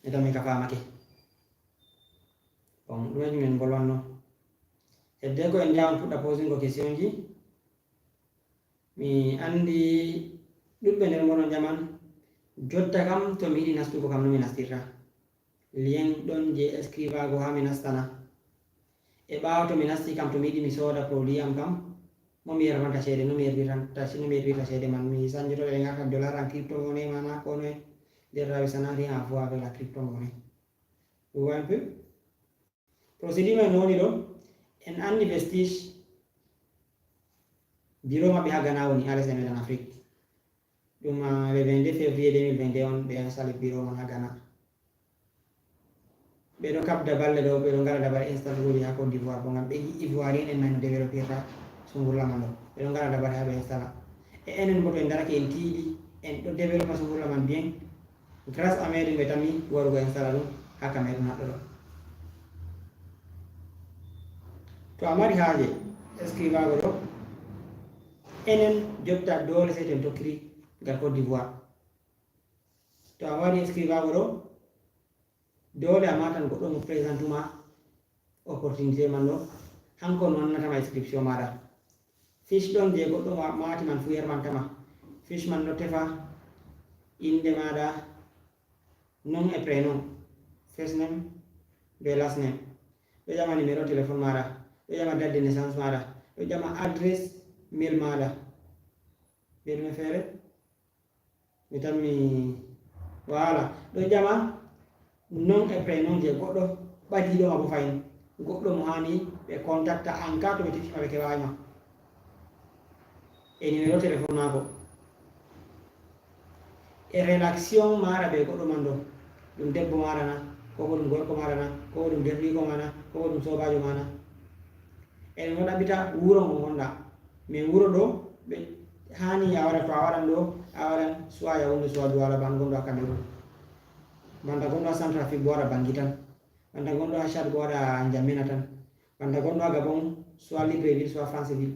Mi tammi ka famake. Bon, ɗum majum en mbolwanno. Hedde ko en jawon puɗɗa posingo question ji. Mi andi ɗuɗɓe nder moɗon jaman jotta kam to mi yiɗi nastugo kam no mi nastirta. Lien ɗon je escrivago ha mi nastana. E ɓawo to mi nasti kam to mi yiɗi mi soda produit am kam mo mi yermanta cede no mi yerbirta no mi yerbirta cede man mi sanjoto ɗe garta dollar an crypto monnaie mana ko noe. Nder rawi sanari en a voit avec la crypto monnaie. Vous voyez un peu? Procédure men woni ɗo en anni Vestige. Bureau maɓɓe ha Ghana woni ha lesɗe meɗen Afrique. Ɗum le vingt-deux février deux mille vingt-deux on ɓe installe bureau mon ha Ghana. Ɓe ɗo kabda balle ɗo ɓe ɗo ngara dabare installe uji ha Côte d'Ivoire bo ngam ɓe yi Ivoirien en may no développirta sungurla man ɗo. Ɓe ɗo ngara dabare ha ɓe installa. E enen bo to en darake en tiiɗi en ɗo développa sungurla man bien. Grâce à meɗen ɓe tammi warugo en sala ɗum ha Cameroun haɗɗo ɗo. To a mari haaje escrivago ɗo enen jotta doole sey to en tokkiri ngal Côte d'Ivoire. To a mari escrivago ɗo doole a matan goɗɗo mo présente ma opportunité man ɗo hanko on wannatama inscription maɗa. Fiche ɗon je goɗɗo mati man fu yermantama. Fiche man ɗo tefa inde maɗa, nom et prénom, first name be last name. Ɗo ƴama numéro téléphone maɗa, ɗo ƴama date de naissance maɗa, ɗo ƴama adresse mail maɗa. Be ɗume feere? Mi tammi waala ɗo ƴama nom e prénom je goɗɗo ɓadiɗoma bo fayin goɗɗo mo hani ɓe contacta an ka to ɓe tefima ɓe kewayima e numéro téléphone mako e relation mara be goɗɗo man ɗo ɗum debbo mara na ko ko ɗum gorko mara na ko ko ɗum derɗiko mana ko ko ɗum sobajo mana. Eɗen waɗa ɓita wuro ngo ngonɗa mais wuro ɗo ɓe hani a waɗa to a waɗan ɗo a waɗan soit yawunde soit duwala ban gonɗo a Cameroun banta gonɗo a Centrafrique bo waɗa bangi tan banta gonɗo a Chad bo waɗa jammina tan banta gonɗo a Gabon soit Libreville soit Franceville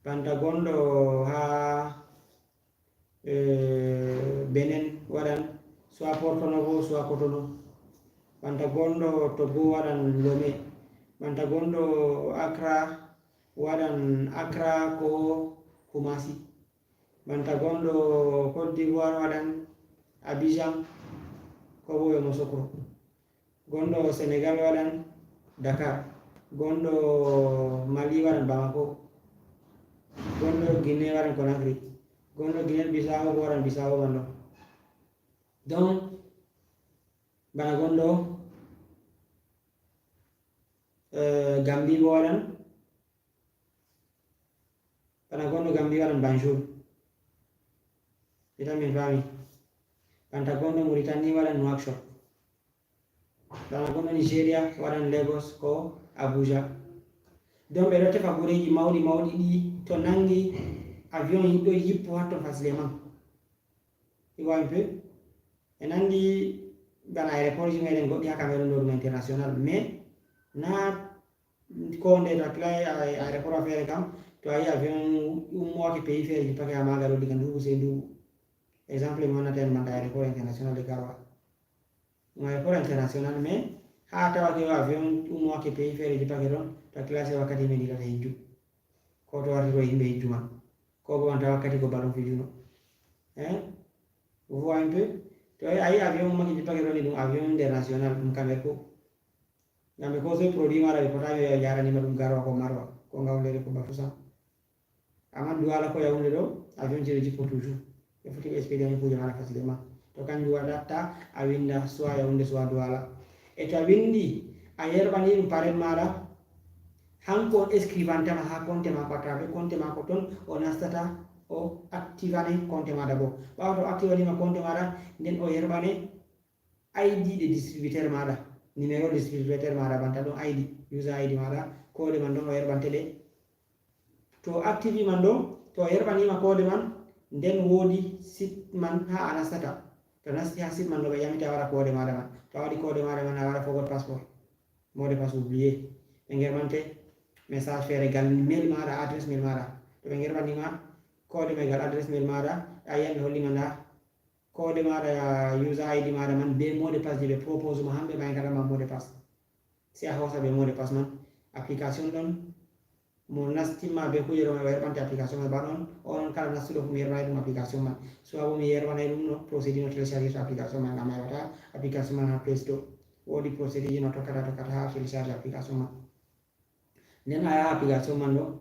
banta gonɗo ha Benin waɗan soit Porto Novo soit Cotonou banta gonɗo Togo waɗan Lomé banta gonɗo Accra waɗan Accra ko Kumasi Banta gonɗo Côte d'Ivoire waɗan Abidjan, ko bo Yamoussoukro. Gonɗo Sénégal waɗan Dakar. Gonɗo Mali waɗan Bamako. Gonɗo Guinée waɗan Conakry. Gonɗo Guinée Bissau bo waɗan Bissau man ɗo. Donc, bana gonɗo, eh, Gambie bo waɗan, bana gonɗo Gambie waɗan Banjul. Itan min faami. Banta gonɗo Mauritanie waɗan Nouakchott. Bana gonɗo Nigeria waɗan Lagos ko Abuja. Donc ɓe ɗo tefa gureeji mawɗi mawɗi ɗi to nangi avion ɗo yippo hatton facilement. Iwa un peu. E nandi bana aéroport ji meɗen goɗɗi ha Cameroun ɗo ɗum international. Mais na ko nde to hakkilay aéroport a feere kam, to a yi avion ummoake pays feere jippake ha maga ɗo diga ndubu sey ndubu. Exemple mi wonnata en banta aéroport international de Garoua. Ɗum aéroport international, mais ha tawake o avion ummoake pays feere jippake ɗon, to hakkilay sey wakkati min dilata hijju. Ko to wartiro yimɓe hijju man. Ko bo wanta wakkati ko ballon fijuno. Hein? Vous voyez un peu? To a yi avion ummake jippake ɗon ni ɗum avion international, ɗum Cameroun. Ngam ɓe kosoy produit maɗa, ɓe potaani ɓe jaranima ɗum Garoua ko Maroua, ko Ngaoundéré ko Bafoussam. Amma Douala ko Yaoundé ɗo, avion ji ɗo jippo toujours. Ɓe foti ɓe expédier kuuje maɗa facilement. To kanjum waɗatta a winda soit Yaoundé soit Douala. E to a windi, a yerɓani ɗum parent maɗa, hanko on inscrivantama ha compte mako, à travers compte mako ton o nastata, o activane compte maɗa bo. Ɓawo to o activanima compte maɗa, nden o yerɓane I D de distributeur maɗa, numéro distributeur maɗa, banta ɗon I D, user I D maɗa, code man ɗon o yerɓante ɗe. To o activi man ɗo, to o yerɓanima code man, nden wodi site man ha a nastata. To a nasti ha site man ɗo, ɓe ƴamete a waɗa code maɗa man. To a waɗi code maɗa man, a waɗa forgot password. Mot de passe oublié. Ɓe ngerɓante message feere gal mail maɗa, adresse mail maɗa. To ɓe ngerɓanima code mai gal adresse mail maɗa, a yiyan ɓe hollima nda code maɗa, user I D maɗa man be mot de passe je ɓe propose ma, hamɓe mai ngaɗan ma mot de passe. Sey a hosa be mot de passe man. Application ɗon mo nastima be kujero mai o yerɓante application mai. Bana on, on kala nastuɗo fu mi yerɓanay ɗum application man. Soit bo mi yerɓanay ɗum no procédure no télécharger to application man, ngam a heɓata application man ha Play Store. Wodi procédure je no tokkata tokkata ha télécharger application man. Nden a yaha application man ɗo,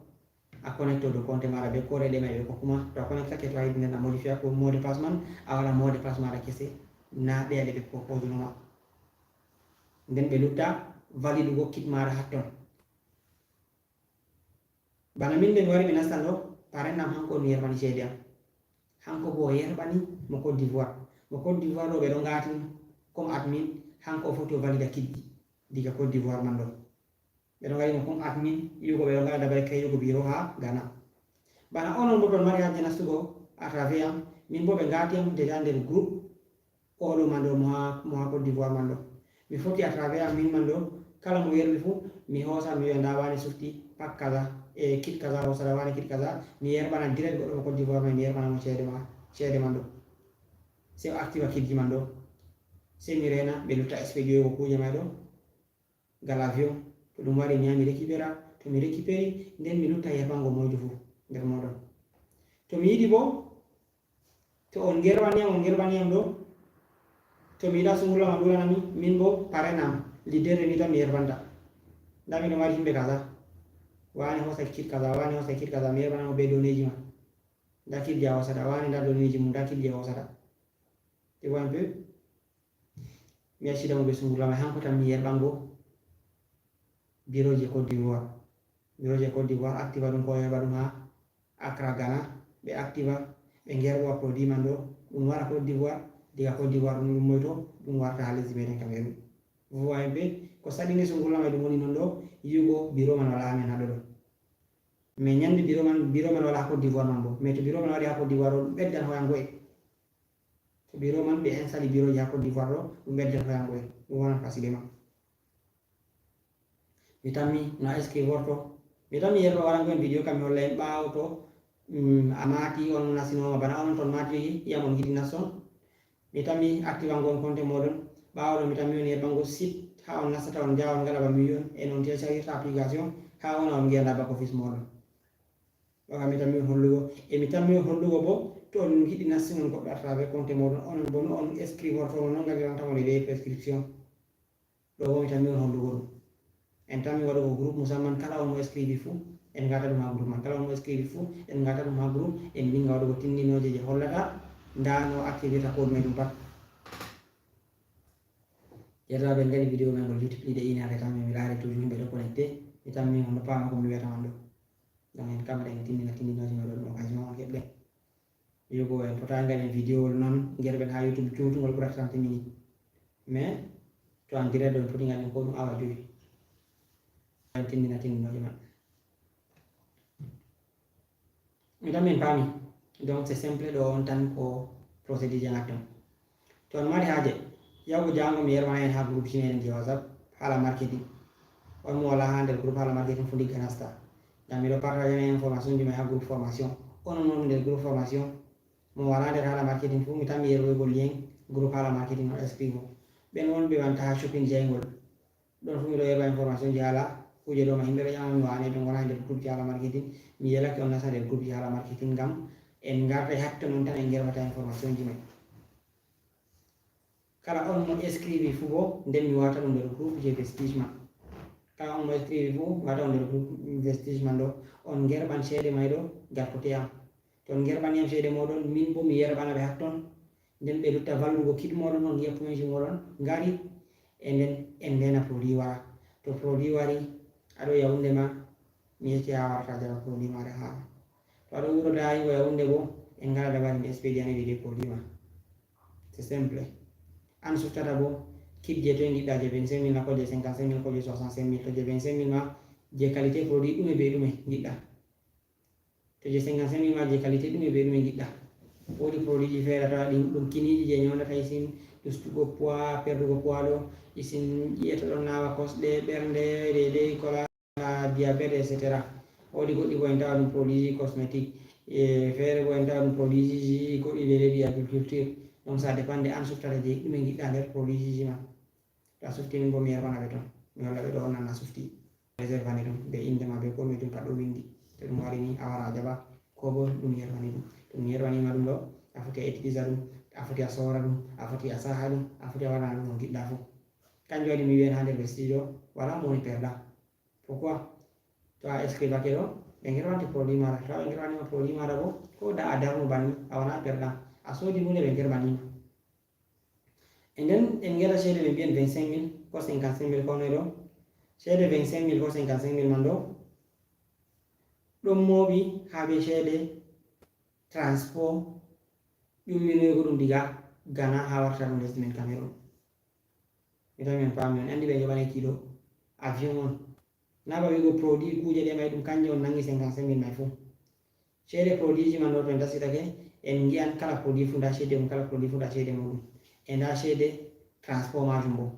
a connecto dow compte maɗa be code ɗe mai ɓe kokkuma. To a connectake, to a yiɗi nden a modifier ko mot de passe man, a waɗa mot de passe maɗa kese, na ɗe ɗe ɓe propose no ma. Nden ɓe lutta validugo kit maɗa hatton. Bana min nde mi wari mi nastan ɗo, parent am hanko on mi yerɓani ceede am. Hanko bo o yerɓani mo Côte d'Ivoire. Mo Côte d'Ivoire ɗo ɓe ɗo ngati mo comme admin, hanko o foti o valida kit ɗi diga Côte d'Ivoire man ɗo. Ɓe ɗo ngaɗi mo comme admin, yi'ugo ɓe ɗo ngaɗa dabare créer-go biro ha Ghana. Bana onon bo to on mari haaje nastugo à travers am, min bo ɓe ngati am déjà nder groupe oɗo man ɗo mo ha, mo ha Côte d'Ivoire man ɗo. Mi foti à travers am min man ɗo, kala mo yerɓi fu, mi hosa mi wi'a nda wane sufti pack kaza, e kit kaza hosata, wane kit kaza, mi yerɓana direct goɗɗo mo Côte d'Ivoire man, mi yerɓana mo ceede ma, ceede man ɗo. Sey o activa kitji man ɗo. Sey mi rena, ɓe lutta expédier-go kuje may ɗo. Gal avion, to ɗum wari mi yaha mi récupéra, to mi récupéri, nden mi lutta yerɓango moyjo fu nder moɗon. To mi yiɗi bo, to on ngerɓani yam, on ngerɓani yam ɗo, to mi yiɗa sungulla ma ɗuɗanami, min bo parent am, leader de ni tan mi yerɓanta. Nda miɗo mari himɓe kaza. Wane hosa kit kaza, wane hosa kit kaza, mi yerɓana mo be données ji ma. Nda kit je a hosata, wane nda données ji mum, nda kit je a hosata. Tu vois un peu? Mi accida mo be sungulla mai, hanko tan mi yerɓango biro je Côte d'Ivoire. Biro je Côte d'Ivoire activa ɗum ko yerɓa ɗum ha Accra, Ghana. Ɓe activa, ɓe ngerɓa produit man ɗo, ɗum wara Côte d'Ivoire, diga Côte d'Ivoire ɗum ummoyto, ɗum warta ha lesdi meɗen Cameroun. Vous voyez un peu, ko saɗini sungulla mai ɗum woni non ɗo, yi'ugo biro man wala ha men ha ɗo ɗo. Mais nyande biro man, biro man wala ha Côte d'Ivoire man bo. Mais to biro man wari ha Côte d'Ivoire ɗo, ɗum ɓeddan hoyango en. To biro man ɓe instali biroji ha Côte d'Ivoire ɗo, ɗum ɓeddan hoyango en. Ɗum wonan facilement. Mi tammi no a inscrire worto. Mi tammi yerɓe warango en vidéo kam mi holla en ɓawo to, mm, a mati on nastinoma bana on ton mati yam on giɗi naston. Mi tammi activango on compte moɗon. Ɓawo ɗo mi tammi on yerɓango site ha on nastata on jaha on ngaɗa ba million en on téléchargirta application ha wona on ngiya nda back office moɗon. Ɗo kam mi tammi on hollugo. E mi tammi on hollugo bo on yiɗi nastude goɗɗo à travers compte mooɗon, onon bo no on inscrire hoto, non ngaɗiranta mo les prescriptions. Ɗo woni tan min hollugo ɗum. En tan min waɗugo groupe musamman, kala on mo inscrire fuu en ngata ɗum ha groupe man, kala on mo inscrire fuu en ngata ɗum ha groupe, en ndinga waɗugo tindinooje je hollata nda no activité code mum ɗum pat. Yettaaɓe, en ngaɗi vidéo men ngol YouTube ɗiɗi e inaare tan, min mi laari toujours yimɓe ɗo connecté, mi tan min hono paama ko mi wiyata man ɗo. Donc en kamɗe en tindina tindinooje men ɗo, ɗum occasion on heɓɓe. Yogo en pota ngaɗen vidéo noon, ngerɓen ha YouTube juutungol ɓurata trente minutes. Mais to en direct ɗo en poti ngaɗen ko ɗum awa joyi. En tindina tindinooje maɓɓe. Mi tan min paami. Donc c'est simple, ɗo on tan ko procédure je ngatton. To on mari haaje, yahugo jaango mi yerwana en ha groupe ji meɗen je WhatsApp haala marketing. On mo wala ha nder groupe haala marketing fu ndigga nasta. Ngam miɗo partager en information ji may ha groupe formation. Onon woni nder groupe formation. Mo wala nder haala marketing fu mi tan mi yerwoygol lien groupe haala marketing on inscrire. Ɓen wonɓe wanta ha shopping jeyngol. Ɗon fu miɗo yerwa information ji haala kuje ɗo ma yimɓe ɗo ƴama mi wane ɓe gona nder groupe ji haala marketing. Mi yelake on nasta nder groupe ji haala marketing ngam en ngarta e hatton on tan en gerwata information ji may. Kala on mo inscrire fu bo, nden mi wata ɗum nder groupe je vestige ma. Kala on mo inscrire fu, wata ɗum nder groupe vestige man ɗo. On ngerɓan ceede may ɗo, gal côté am. To on ngerɓani am ceede mooɗon, min bo mi yerɓana ɓe hatton. Nden ɓe lutta vallugo kit mooɗon, on yi'a point ji mooɗon ngari, e nden en ndena produit wara. To produit wari, aɗo Yaoundé ma, mi yecce ha warta jaɓa produit maɗa ha. To aɗo wuro Daayi ko Yaoundé bo, en ngara dabari mi expédiane ɗiɗi produit ma. C'est simple. An suftata bo, kit je toye ngiɗɗa, je vingt-cinq mille na ko je cinquante-cinq mille ko je soixante-cinq mille, to je vingt-cinq mille ma, je qualité produit ɗume be ɗume ngiɗɗa. To je cinquante-cinq mille ma je qualité ɗume be ɗume ngiɗɗa. Woodi produit ji feere tawa ɗin ɗum kiniiji je nyawndata isin, ustugo poids, perdugo poids ɗo, isin ƴi'e to ɗon nawa kosɗe, ɓernde, deydey, kola, diabète, et cetera. Woodi goɗɗi bo en tawa ɗum produit ji cosmétique, e feere bo en tawa ɗum produit ji goɗɗi deydey ɗi agriculture. Donc ça dépend de an suftata je ɗume ngiɗɗa nder produit ji ma. To a sufti min bo mi yerwana ɓe ton. Mi holla ɓe ɗo on nan a sufti. Réservani ɗum be innde ma be ko ɗume ɗum pat ɗo winndi. To ɗum wari ni a wara a jaɓa ko bo ɗum yerwani ɗum. To ɗum yerwanima ɗum ɗo, a foti a utilisa ɗum, a foti a soora ɗum, a foti a saha ɗum, a foti a waɗana ɗum no ngiɗɗa fu. Kanjum waɗi mi wiyan ha nder vestige ɗo, wala mo woni perdant. Pourquoi? To a inscrivake ɗo, ɓe ngerwante produit maɗa. To ɓe ngerwanima produit maɗa bo, ko da a darno banni, a wona perdant. A soodi hunde ɓe ngerwanima. E nden en ngera ceede ɓe mbiyan vingt-cinq mille ko cinquante-cinq mille ko noy ɗo. Ceede vingt-cinq mille ko cinquante-cinq mille man ɗo, ɗon mooɓi ha be ceede transport, ƴumminoygo ɗum diga Ghana ha warta ɗum lesdi men Cameroun. Mi tawi min paami, on andi ɓe njoɓanay kilo avion on. Na ba wi'ugo produit kuuje ɗe may ɗum kanje on nangi cinquante-cinq mille may fu. Ceede produit ji man ɗo to en dasitake, en ngi'an kala produit fu nda ceede mum, kala produit fu nda ceede muɗum. E nda ceede transport majum bo.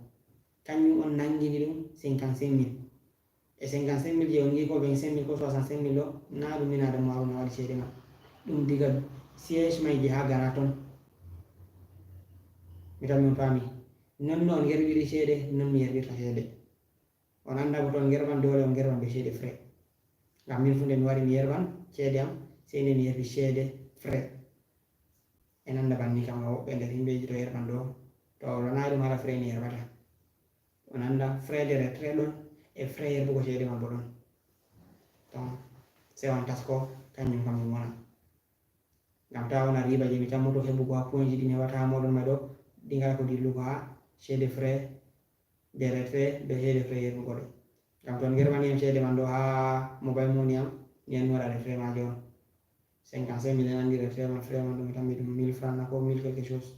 Kanjum on nangini ɗum cinquante-cinq mille. E cinquante-cinq mille je on ngi ko vingt-cinq mille ko soixante-cinq mille ɗo, na ɗum min Adamu Haruna waɗi ceede man. Ɗum diga siège may je ha Ghana ton. Mi tawi on paami. Non no on yerɓiri ceede, non mi yerɓirta ceede. On anda bo to on ngerɓan doole on ngerɓan be ceede frais. Ngam min fu nde mi wari mi yerɓan ceede am, sey nde mi yerɓi ceede frais. En anda banni kam woɓɓe nder yimɓeji to yerɓan ɗo, to o wonani ɗum haala frais mi yerɓata. On anda frais de retrait ɗon e frais yerɓugo ceede man bo ɗon. Donc, sewan tasko kanjum kam ɗum wona. Ngam ta wona riba je mi tammoto heɓugo ha point ji ɗi mi heɓata ha moɗon may ɗo, ɗi ngara ko dillugo ha ceede frais de retrait be ceede frais yerɓugo ɗe. Ngam to on ngerɓani am ceede man ɗo ha mobile money am, mi an mi waɗa retrait maje on. Cinquante-cinq mille en andi retrait man, frais man ɗum mi tammi ɗum mille francs na ko mille quelque chose.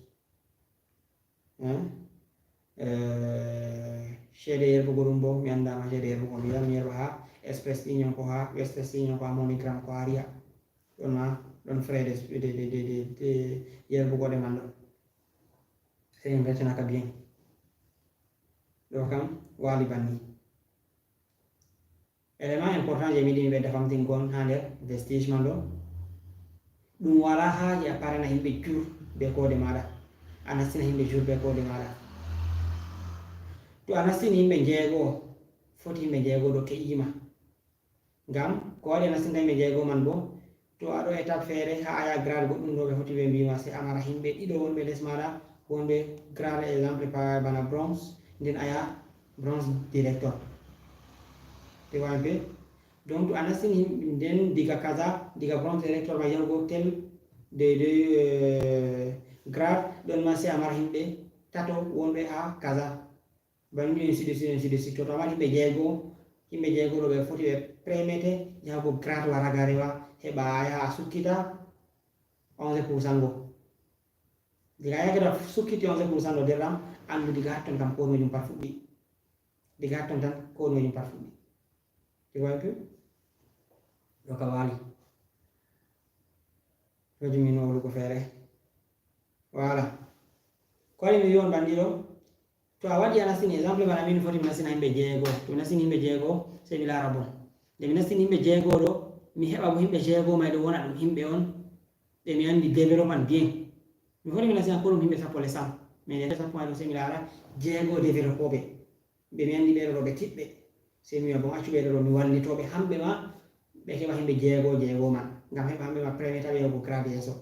Hein? Eh, ceede yerɓugo ɗum bo, mi andama ceede yerɓugo, mi wiya mi yerɓa ha Express Union ko ha Western Union ko ha MoneyGram ko ha Ria. Ɗon ma, ɗon frais de, de, de, de, de, de yerɓugo ɗe man ɗo. Sey en beltanaka bien. Ɗo kam waali banni. Élément important je mi yiɗi mi ɓedda famtingo on ha nder vestige man ɗo. Ɗum wala haaje a parana yimɓe jur be koode maɗa. A nastina yimɓe jur be koode maɗa. To a nastini yimɓe njeego, foti yimɓe njeego ɗo ke'ima. Ngam ko waɗi a nastinta yimɓe jeego man bo, To a ɗo étape feere, haa a yaha grade goɗɗum ɗo, ɓe foti ɓe mbiima, c'est Amara himɓe ɗiɗo wonɓe les maaɗa, wonɓe grade, exemple, pa-, bana bronze, nden a yaha bronze directeur. Tu vois un peu? Donc, to a nastini him-, nden diga kaza, diga bronze directeur ma yahugo tel de, de, euh, grade, ɗon ma c'est Amara himɓe tato wonɓe haa kaza. Banni ainsi de suite, ainsi de suite. To, to a mari himɓe jeego, himɓe jeego ɗo ɓe foti ɓe permettre yahugo grade wa ragarewa, heɓa a yaha a sukkita onze pour cent go. Diga a yahata sukkiti onze pour cent ɗo, derɗam, anndu diga hatton kam ko woni majum pat fuɗɗi. Diga hatton tan ko woni majum pat fuɗɗi. Tu vois un peu? Ɗo ka waali. Majum min wolugo feere. Voilà. Ko waɗi mi wi'i on banndi ɗo? To a waɗi a nastini exemple, bana min foti mi nastina himɓe jeego. To mi nastini himɓe jeego, sey mi laara bon. Nde mi nastini himɓe jeego ɗo, mi heɓa bo himɓe jeego may ɗo wona ɗum himɓe on, ɓe mi anndi développement bien. Mi foti mi nastina ko ɗum himɓe sappo les cent. Mais nde sappo may ɗo, sey mi laara jeego développooɓe. Ɓe mi anndi ɓe ɗo ɓe tiɗɓe. Sey mi wi'a bon accu ɓe ɗo mi wallitooɓe hamɓe ma ɓe keɓa himɓe jeego jeego man. Ngam heɓa hamɓe ma premier tawi yahugo grade yeeso.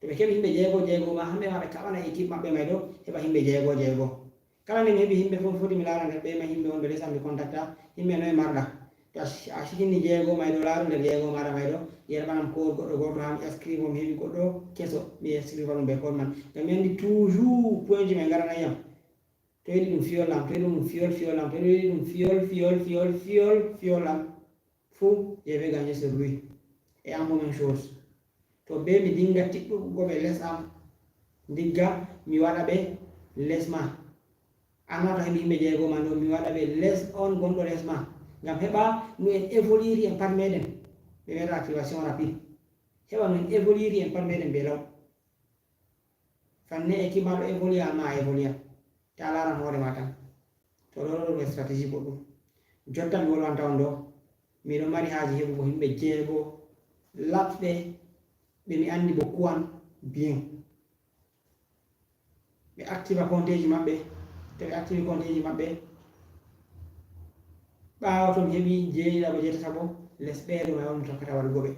To ɓe keɓi himɓe jeego jeego ma, hamɓe ma ɓe kaɓana équipe maɓɓe may ɗo, heɓa himɓe jeego jeego. Kala nde mi heɓi himɓe fof, foti mi laara nder ɓe ma himɓe wonɓe les am mi contacta, himɓe noye marɗa. To a si-, a sikinni jeego may ɗo, laaru nder jeego maɗa may ɗo, yerɓanam code goɗɗo gooto haa mi inscrire mo, mi heɓi goɗɗo keso, mi inscrire ɗum be code man. Ngam mi anndi toujours point ji may ngaranay yam. To yiɗi ɗum fiyol am, to yiɗi ɗum fiyol, fiyol am, to yiɗi ɗum fiyol, fiyol, fiyol, fiyol, fiyol am. Fuu, je vais gagner sur lui. Et en même chose. To be mi dinga tiɗɗugo ɓe les am, ndigga mi waɗa ɓe les ma. An ma to heɓi yimɓe jeego ma ɗo, mi waɗa ɓe les on gonɗo les ma. Ngam heɓa no en évoluiri en pat meɗen. Ɓe wi'ata activation rapide. Heɓa no en évoluiri en pat meɗen be law. Fanne équipe ma ɗo évoluer, an ma a évoluer. Ta laran hoore ma tan. To ɗo ɗo ɗum stratégie boɗɗum. Jotta mi wolwanta on ɗo, miɗo mari haaje heɓugo himɓe jeego laɓɓe ɓe mi anndi bo kuwan bien. Ɓe activa compte ji maɓɓe. To ɓe activi compte ji maɓɓe, ɓaawo to mi heɓi jeeɗiɗaɓo, jeetataɓo, les ɓeeɗo may on mi tokkata waɗugo ɓe.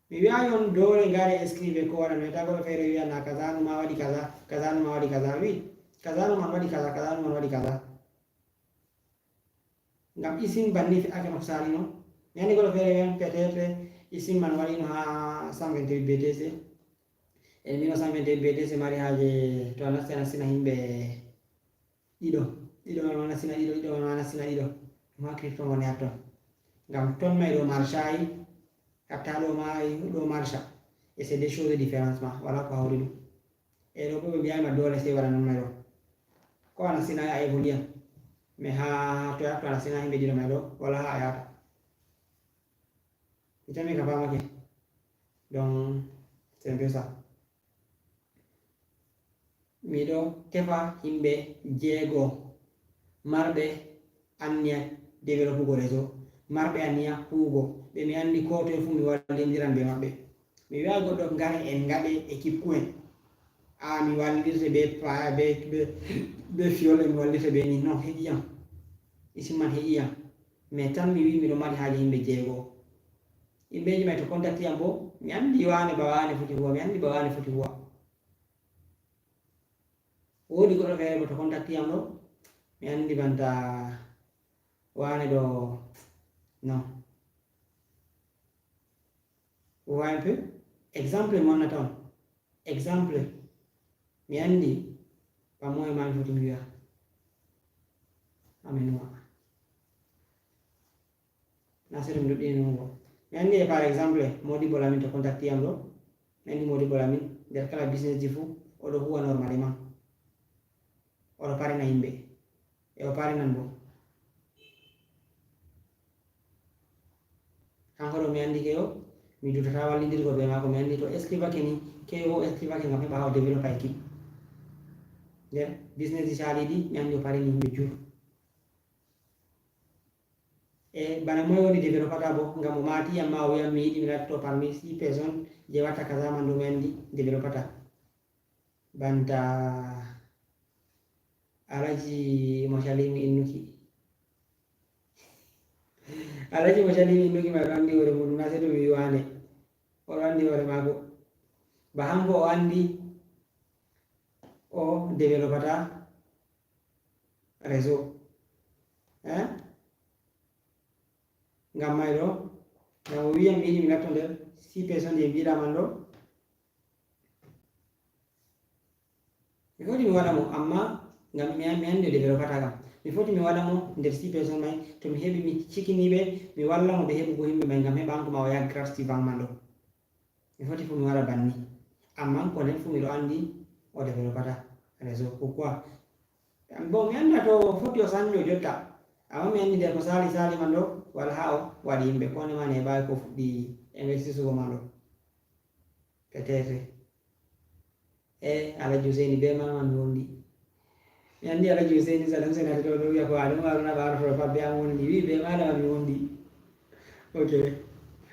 Mi wi'aay on doole ngare inscrire ko waɗa, mais ta goɗɗo feere wi'a na kaza no ma waɗi kaza, kaza no ma waɗi kaza. Wi, kaza no man waɗi kaza, kaza no man waɗi kaza. Ngam isin banni fe'ake no saalino. Mi anndi goɗɗo feere wi'an peut-être isin man waɗino haa cent vingt-huit B T C. E mino cent vingt-huit B T C mari haaje to a nasti a nastina himɓe ɗiɗo, ɗiɗo man ma nastina ɗiɗo, ɗiɗo man ma nastina ɗiɗo. Ɗum haa crypto monnaie haa ton. Ngam ton may ɗo marchaayi, hatta ɗo ma ɗo marcha. Et c'est des choses différentes ma, wala ko hawri ɗum. E ɗo bo ɓe mbi'aay ma doole sey waɗa non may ɗo. Ko a nastinaay a évoluer. Mais haa to a, to a nastinaay himɓe ɗiɗo may ɗo, wala haa a yahata. Mi tammi ka famake. Donc, c'est un peu ça. Miɗo tefa himɓe jeego marɓe anniya développugo réseau, marɓe anniya huugo, ɓe mi anndi ko toye fuu mi wallindiran be maɓɓe. Mi wi'aay goɗɗo ngare en ngaɗe équipe ku'en. Aa, mi wallirte be pa-, be, be, be fiyol, e mi wallirte be ni. Non, heƴi yam. Isin man heƴi yam. Mais tan mi wi'i miɗo mari haaje himɓe jeego. Yimɓeeji may to contacti yam bo, mi anndi waane ba waane foti huwa, mi anndi ba waane foti huwa. Woodi goɗɗo feere bo to contacti yam ɗo, mi anndi banta waane ɗo, non. Vous voyez un peu? Exemple mi wannata on. Exemple, mi anndi ba moye ma mi foti mi wi'a. Amin wa. Na sere mi ɗuɗɗini ɗum go. Mi anndi e par exemple, Modibo Lamin to contacti yam ɗo. Mi anndi Modibo Lamin nder kala business ji fuu, o ɗo huwa normalement. O ɗo parina yimɓe. E o parinan bo. Kanko ɗo mi anndi ke o, mi jutata wallindirgo be maako. Mi anndi to escrivake ni, ke o escrivake ngam heɓa haa o développa équipe. Nder business ji caaliiɗi, mi anndi o parini yimɓe jur. E bana moy woni développata bo, ngam o maati yam ma o wi'am mi yiɗi mi latto parmi six personnes je watta kaza man ɗo mi anndi développata. Banta Alaji Moshalimi Innuki. Alaji Moshalimi Innuki ma ɗo anndi hoore muɗum na, sey to mi wi waane. Oɗo anndi hoore maako. Ba hanko o anndi o développata réseau. Hein? Ngam may ɗo, ngam o wiya mi yiɗi mi natto nder six personnes je mbiɗa man ɗo. Mi foti mi waɗa mo, amma ngam mi mi anndi o développata kam. Mi foti mi waɗa mo nder six personnes may, to mi heɓi mi cikini ɓe, mi walla mo ɓe heɓugo yimɓe may, ngam heɓa hanko ma o yaha gratuit bank man ɗo. Mi foti fu mi waɗa banni. Amma ko nden fu miɗo anndi o développata réseau. Pourquoi? Bon, mi annda to o foti o sanjo jotta. Amma mi anndi nder ko sali sali man ɗo, wala haa o waɗi yimɓe. Ko ne ma ne ɓaawi ko fuɗɗi investisugo man ɗo. Peut-être. E Alhaji Husseini be mama mi wondi. Mi anndi Alhaji Husseini Saddam Senator ɗo wiya ko Adamu Haruna Ɓaaro to pat be am wondi. Wi be mama mi wondi. Ok.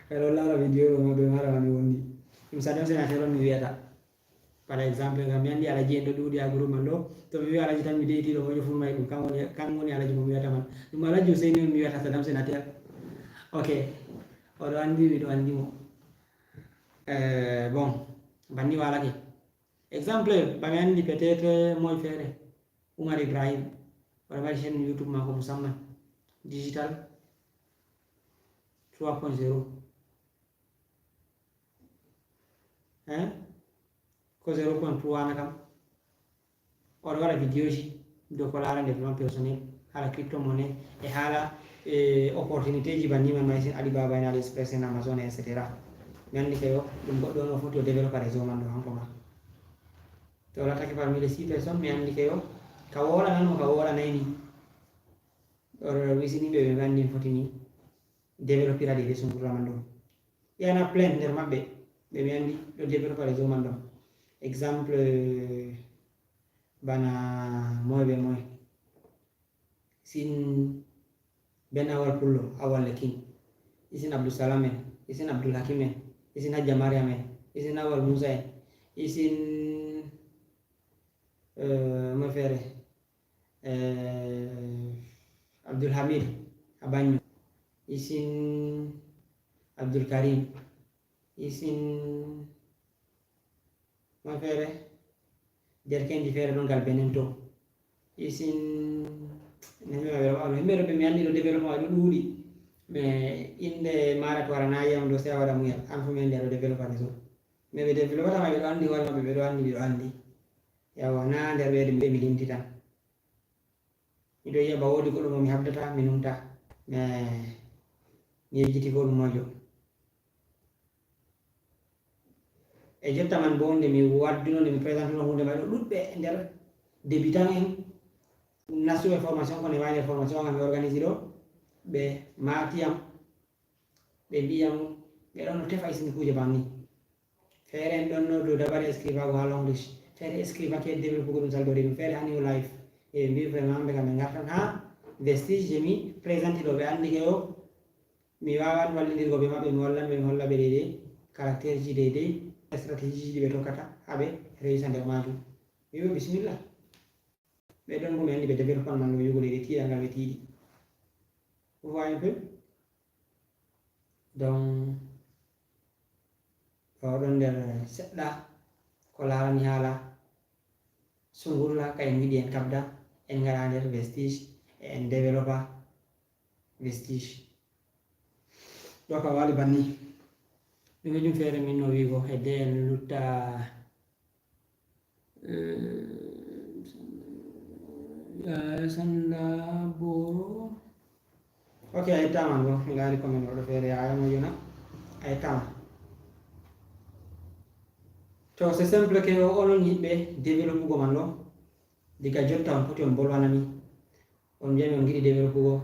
Kaɗo lara video ɗo ma be mama mi wondi. Ɗum Saddam Senator on mi wiyata. Par exemple, ngam mi anndi Alhaji en ɗo ɗuuɗi ha groupe man ɗo. To mi wi Alhaji tan mi de'iti ɗo moƴƴo fu may ɗum kan woni kan woni Alhaji mo mi wiyata man. Ɗum Alhaji Husseini on mi wiyata Saddam Senator. Ok. Oɗo anndi miɗo anndi mo. Eh, bon, banni walake. Exemple, ba mi anndi peut-être moy feere, Umar Ibrahim, oɗo mari chaîne YouTube mako musamman, Digital trois point zéro. Hein? Ko zéro point trois na kam. Oɗo waɗa vidéo ji dow ko laarani développement personnel, haala crypto monnaie e haala e opportunité ji banni man, may sin Alibaba en, AliExpress en, Amazon en, et cetera. Mi anndi kayo ɗum goɗɗo on o foti o développa réseau man ɗo hanko ma. To laatake parmi les six personnes, mi anndi kayo ka wooɗanan mo ka wooɗanay ni. Oɗo wisini ɓe ɓe mi anndi mi foti mi développira ɗi ɓe sungurla man ɗum. Yana plein nder maɓɓe ɓe mi anndi ɗo développa réseau man ɗum. Exemple, bana moy be moy. Isin Ben Awal Pullo, Awal le King. Isin Abdul Salam en, isin Abdul Hakim en, isin Hajja Mariam en, isin Awal Musa en, isin, eh, mo feere, eh, Abdul Hamid Abanyo, isin Abdul Karim, isin Ɗon feere, derkenji feere ɗon ngal Benin to. Isin, nemi ma ɓe ɗo, yimɓe ɗo ɓe mi anndi ɗo développement ɗo ɗuuɗi. Mais innde maara to wara na yiyam ɗo, sey a waɗa muyal. An fu mi anndi a ɗo développement so. Mais ɓe développata ma ɓe ɗo anndi hoore maɓɓe, ɓe ɗo anndi, ɓe ɗo anndi. Yawa, na nder ɓe mi limti tan. Miɗo yiya ba woodi goɗɗo mo mi habdata, mi numta. Mais mi yejjiti ko ɗum mojo. E jotta man bo, nde mi wadduno, nde mi présentuno huunde may ɗo, ɗuɗɓe nder débutant en nastuɓe formation, ko ne wayno formation nga mi organisi ɗo, ɓe maatiyam, ɓe mbiyam, ɓe ɗon no tefa isini kuuje banni. Feere en ɗon no dow dabare escrivago ha Long Reach. Feere escriva ke développugo ɗum saldo ɗum. Feere ha New Life. E ɓe mbi vraiment ɓe kam ɓe ngartan ha Vestige je mi présenti ɗo, ɓe anndi ke o mi wawan wallindirgo be maɓɓe, mi wallan ɓe, mi holla ɓe deydey caractère ji, deydey stratégie ji ɗi ɓe tokkata ha ɓe réussir nder majum. Mi wi'a bismillah. Ɓe ɗon bo mi anndi ɓe développement man ɗo yugo deydey tiiɗa ngal ɓe tiiɗi. Vous voyez un peu? Donc, ɗo ɗon nder seɗɗa ko laarani haala sungurla ka en ngiɗi en kabda, en ngara nder Vestige, e en développa Vestige. Ɗo ka waali banni. Ɗume ɗum feere min no wiigo, hedde en lutta, eh, eh, sanda bo. Ok, a yettaama bo. Mi laari ko min waɗo feere, a yamo yona. A yettaama. To, c'est simple que o onon yiɗɓe développugo man ɗo, diga jotta on foti on bolwana mi. On mbiya mi on ngiɗi développugo.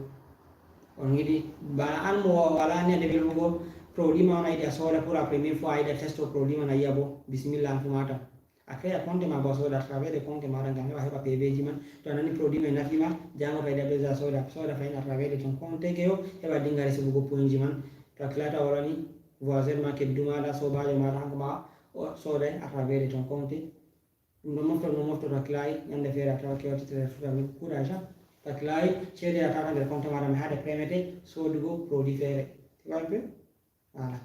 On ngiɗi, bana an mo wala ni a développugo, produit ma on a yiɗi a sooda pour la première fois, a yiɗi a testo produit man a yi'a bo, bismillah an fu ma tan. A créa compte ma bo a sooda à travers de compte ma tan ngam heɓa heɓa P V ji man. To a nani produit man nafi ma, jango to a yiɗi a ɓesda a sooda, sooda fahin à travers de ton compte ke o, heɓa dinga recevugo point ji man. To a kilata wala ni, voisin ma, keddu maɗa, sobajo maɗa, hanko ma o sooda à travers de ton compte. Ɗum ɗon mofta, ɗum ɗon mofta, to a kilaayi, ñande feere a tawa kewtitire futa min kuuɗa ca. To a kilaayi, ceede a tawata nder compte maɗa, mi haade permettre soodugo produit feere. Tu vois un peu? Voilà.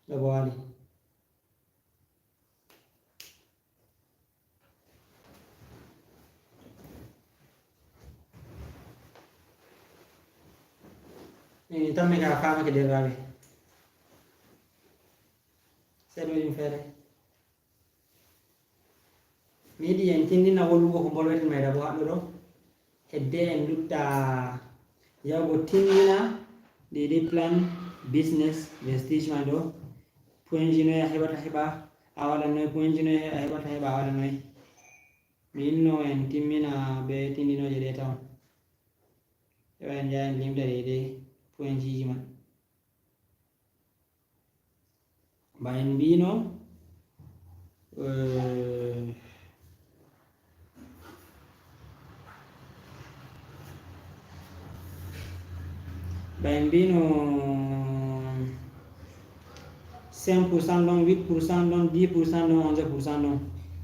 Ɗo ko waali. Min tammi ka faamake, deeraaɓe. Seeɗa ɗum feere. Mi yiɗi en tinndina wolugo ko mbolweten mayda bo haɗɗo ɗo. Hedde en lutta yahugo tinndina ɗiɗi plan business vestige man ɗo. Point ji noy a heɓata heɓa a waɗa noy, point ji noy a heɓata heɓa a waɗa noy. Mi inno en timmina be tinndinooje ɗe tawon. Heɓa en njaha en limta ɗiɗi point ji man. Ba en mbino, eh, ba en mbino cinq pour cent ɗon, huit pour cent ɗon, dix pour cent ɗon, onze pour cent ɗon.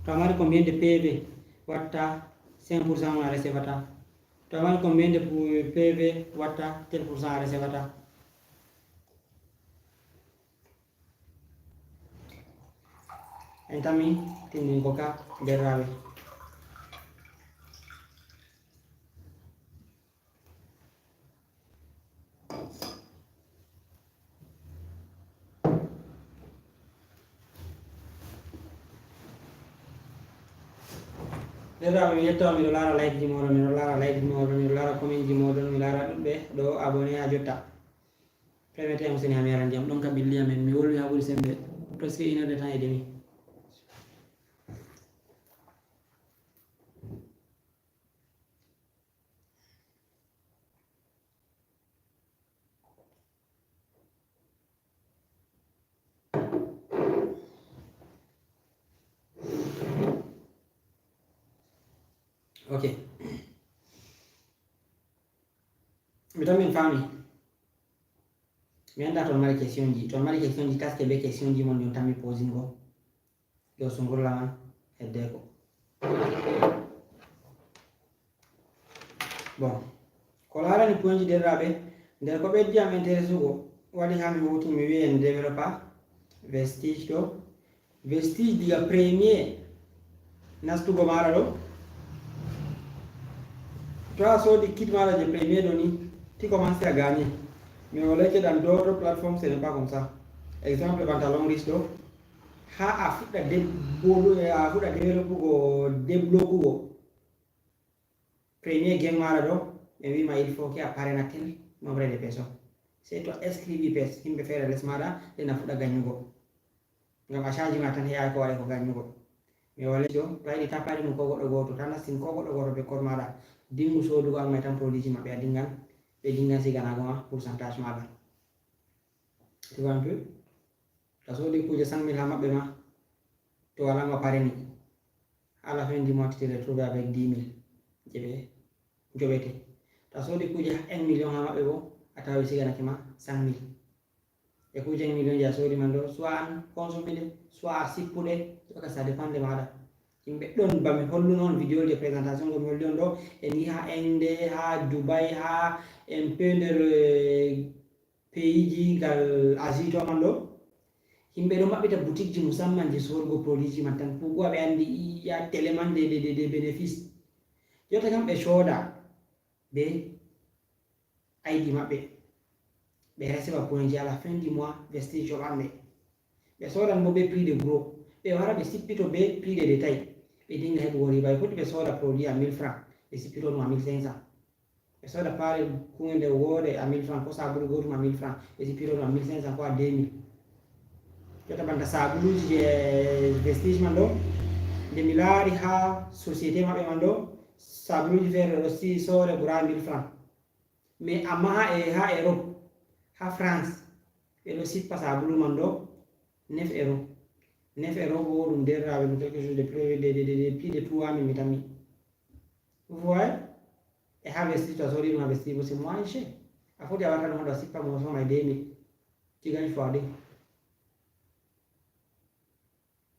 To a mari combien de P V watta cinq pour cent on a resevata? To a mari combien de P V watta tel pour cent a resevata? En tammi tindingo ka derraɓe. Derraɓe, mi yetto, miɗo laara like ji moɗon, miɗo laara like ji moɗon, miɗo laara comment ji moɗon, mi laara ɗuɗɓe ɗo abonné a jotta. Premier time seni ha mi yaran ndiyam ɗon ka billi amen, mi wolwi ha ɓuri sembe, presque une heure de temps et demi. Ok. Mi tan min faami. Mi annda ton mari question ji, ton mari question ji taske be question ji mon ɗi on tammi posingo. Yo sungurla man hedde ko. Bon, ko laarani point ji derraɓe, nder ko ɓeddi am intéresse ugo, waɗi ha mi hoti mi wi'i en développa vestige ɗo. Vestige diga premier nastugo maɗa ɗo. To a sodi kit maɗa je premier ɗo ni, ti commence a gagné. Mais o leke ɗan d'autres plateformes, ce n'est pas comme ça. Exemple, pantalon riche ɗo. Ha a fuɗɗa debbo, a fuɗɗa développugo, débloquugo. Premier game maɗa ɗo, ɓe wima il faut que a parena tel nombre de personnes. Sey to a inscrivi pes, himɓe feere les maɗa, den a fuɗɗa gagnugo. Ngam a charge ma tan heƴaaki ko waɗi ko gagnugo. Mi wala jo, to a yiɗi tapade ɗum ko goɗɗo gooto, tan nastin ko goɗɗo gooto be code maɗa. Dingu sodugo an may tan produit ji maɓɓe a dingan, ɓe dingan siganago ma pourcentage maɗa. Tu vois un peu? To a sodi kuje cinq mille ha maɓɓe ma, to wala ma pareni. À la fin du mois, tu te retrouves avec dix mille je ɓe joɓete. To a sodi kuje un million ha maɓɓe bo, a tawi siganake ma cinq mille. E kuje un million je a sodi man ɗo, soit an consommé ɗe, soit a sippuɗe, soit ka ça dépend de maɗa. Yimɓe ɗon ba mi holluno on vidéo de présentation ko mi holli on ɗo, en yi ha Inde, ha Dubai, ha un peu nder, eh, pays ji ngal Asie to man ɗo. Yimɓe ɗo maɓɓita boutique ji musamman je sorugo produit ji man tan. Pourquoi ɓe andi iya télé man de, de, de, de bénéfice. Jotta kam ɓe soda be I D maɓɓe. Ɓe resiva point ji à la fin du mois, vestige joɓan ɓe. Ɓe sodan bo be prix de gros. Ɓe wara ɓe sippito be prix de détail. Ɓe dinga heɓugo riba. Ɓe foti ɓe soda produit à mille francs. Ɓe sippito ɗum à mille cinq cents. Ɓe soda paali kuunde woode à mille francs, ko sabulu gootum à mille francs. Ɓe sippito ɗum à mille cinq cents ko à deux mille. Jotta banta sabuluji je vestige man ɗo. Nde mi laari ha société maɓɓe man ɗo, sabuluji feere ɗo si soore ɓura mille francs. Mais amma ha e, ha Europe, ha France, ɓe ɗo sippa sabulu man ɗo neuf euros. Neuf euros ko ɗum derraɓe ɗum quelque chose de plus de, de, de, de plus de trois mille mi tammi. Vous voyez? E ha vestige to a sodi ɗum ha vestige bo c'est moins cher. A foti a warta ɗum ha ɗo a sippa mo soma e deux mille. Tu gagnes fois deux.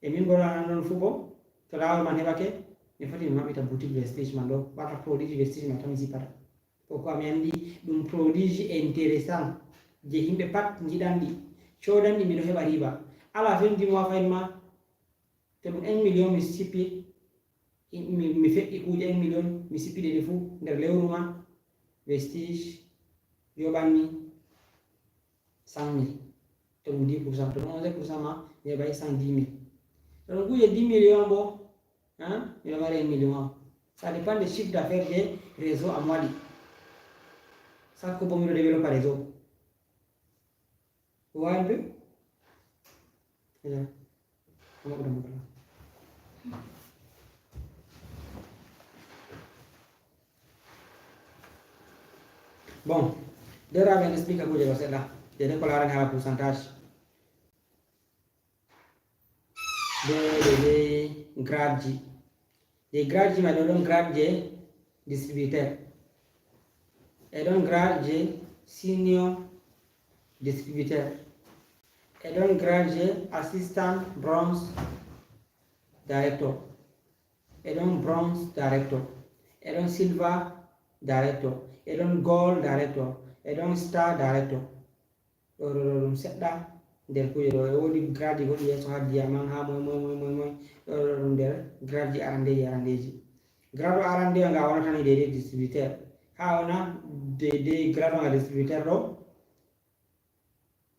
E min mboɗo anan ɗon fuu bo, to laawol man heɓake, mi foti mi maɓɓita boutique vestige man ɗo, wata produit ji vestige man tan mi sippata. Pourquoi mi andi ɗum produit ji intéressant je yimɓe pat njiɗan ɗi. Coodanɗi miɗo heɓa riba. Ala fen dix mois fayin ma, to ɗum un million mi sippi, mi, mi feƴƴi kuuje un million, mi sippi ɗe ɗe fuu nder lewru ma, Vestige yoɓanmi cent mille. To ɗum dix pour cent, to ɗum onze pour cent ma, mi heɓay cent dix mille. To ɗum kuuje dix million bo, hein, miɗo mari un million. Ça dépend de chiffre d'affaires de réseau am waɗi. Sakko bo miɗo développa réseau. Vous voyez un peu? Voilà. Bon, dera ɓen explique kuuje ɗo seɗɗa. Dede ko larani hala pourcentage. Dede grade ji. Ɗi grade ji mai ɗo ɗon grade je distributeur. E ɗon grade je senior distributeur. E ɗon grade je assistant bronze director. E ɗon bronze director. E ɗon silver director. E ɗon gold director. E ɗon star director. Ɗo ɗo ɗo ɗum seɗɗa nder kuuje ɗo. E woodi grade goɗɗi yeeso haa diamant, haa moy moy moy moy moy. Ɗo ɗo ɗum nder grade ji arandeeji arandeeji. Grade o arandeejo nga wonata ni deydey distributeur. Haa wona deydey grade o nga distributeur ɗo.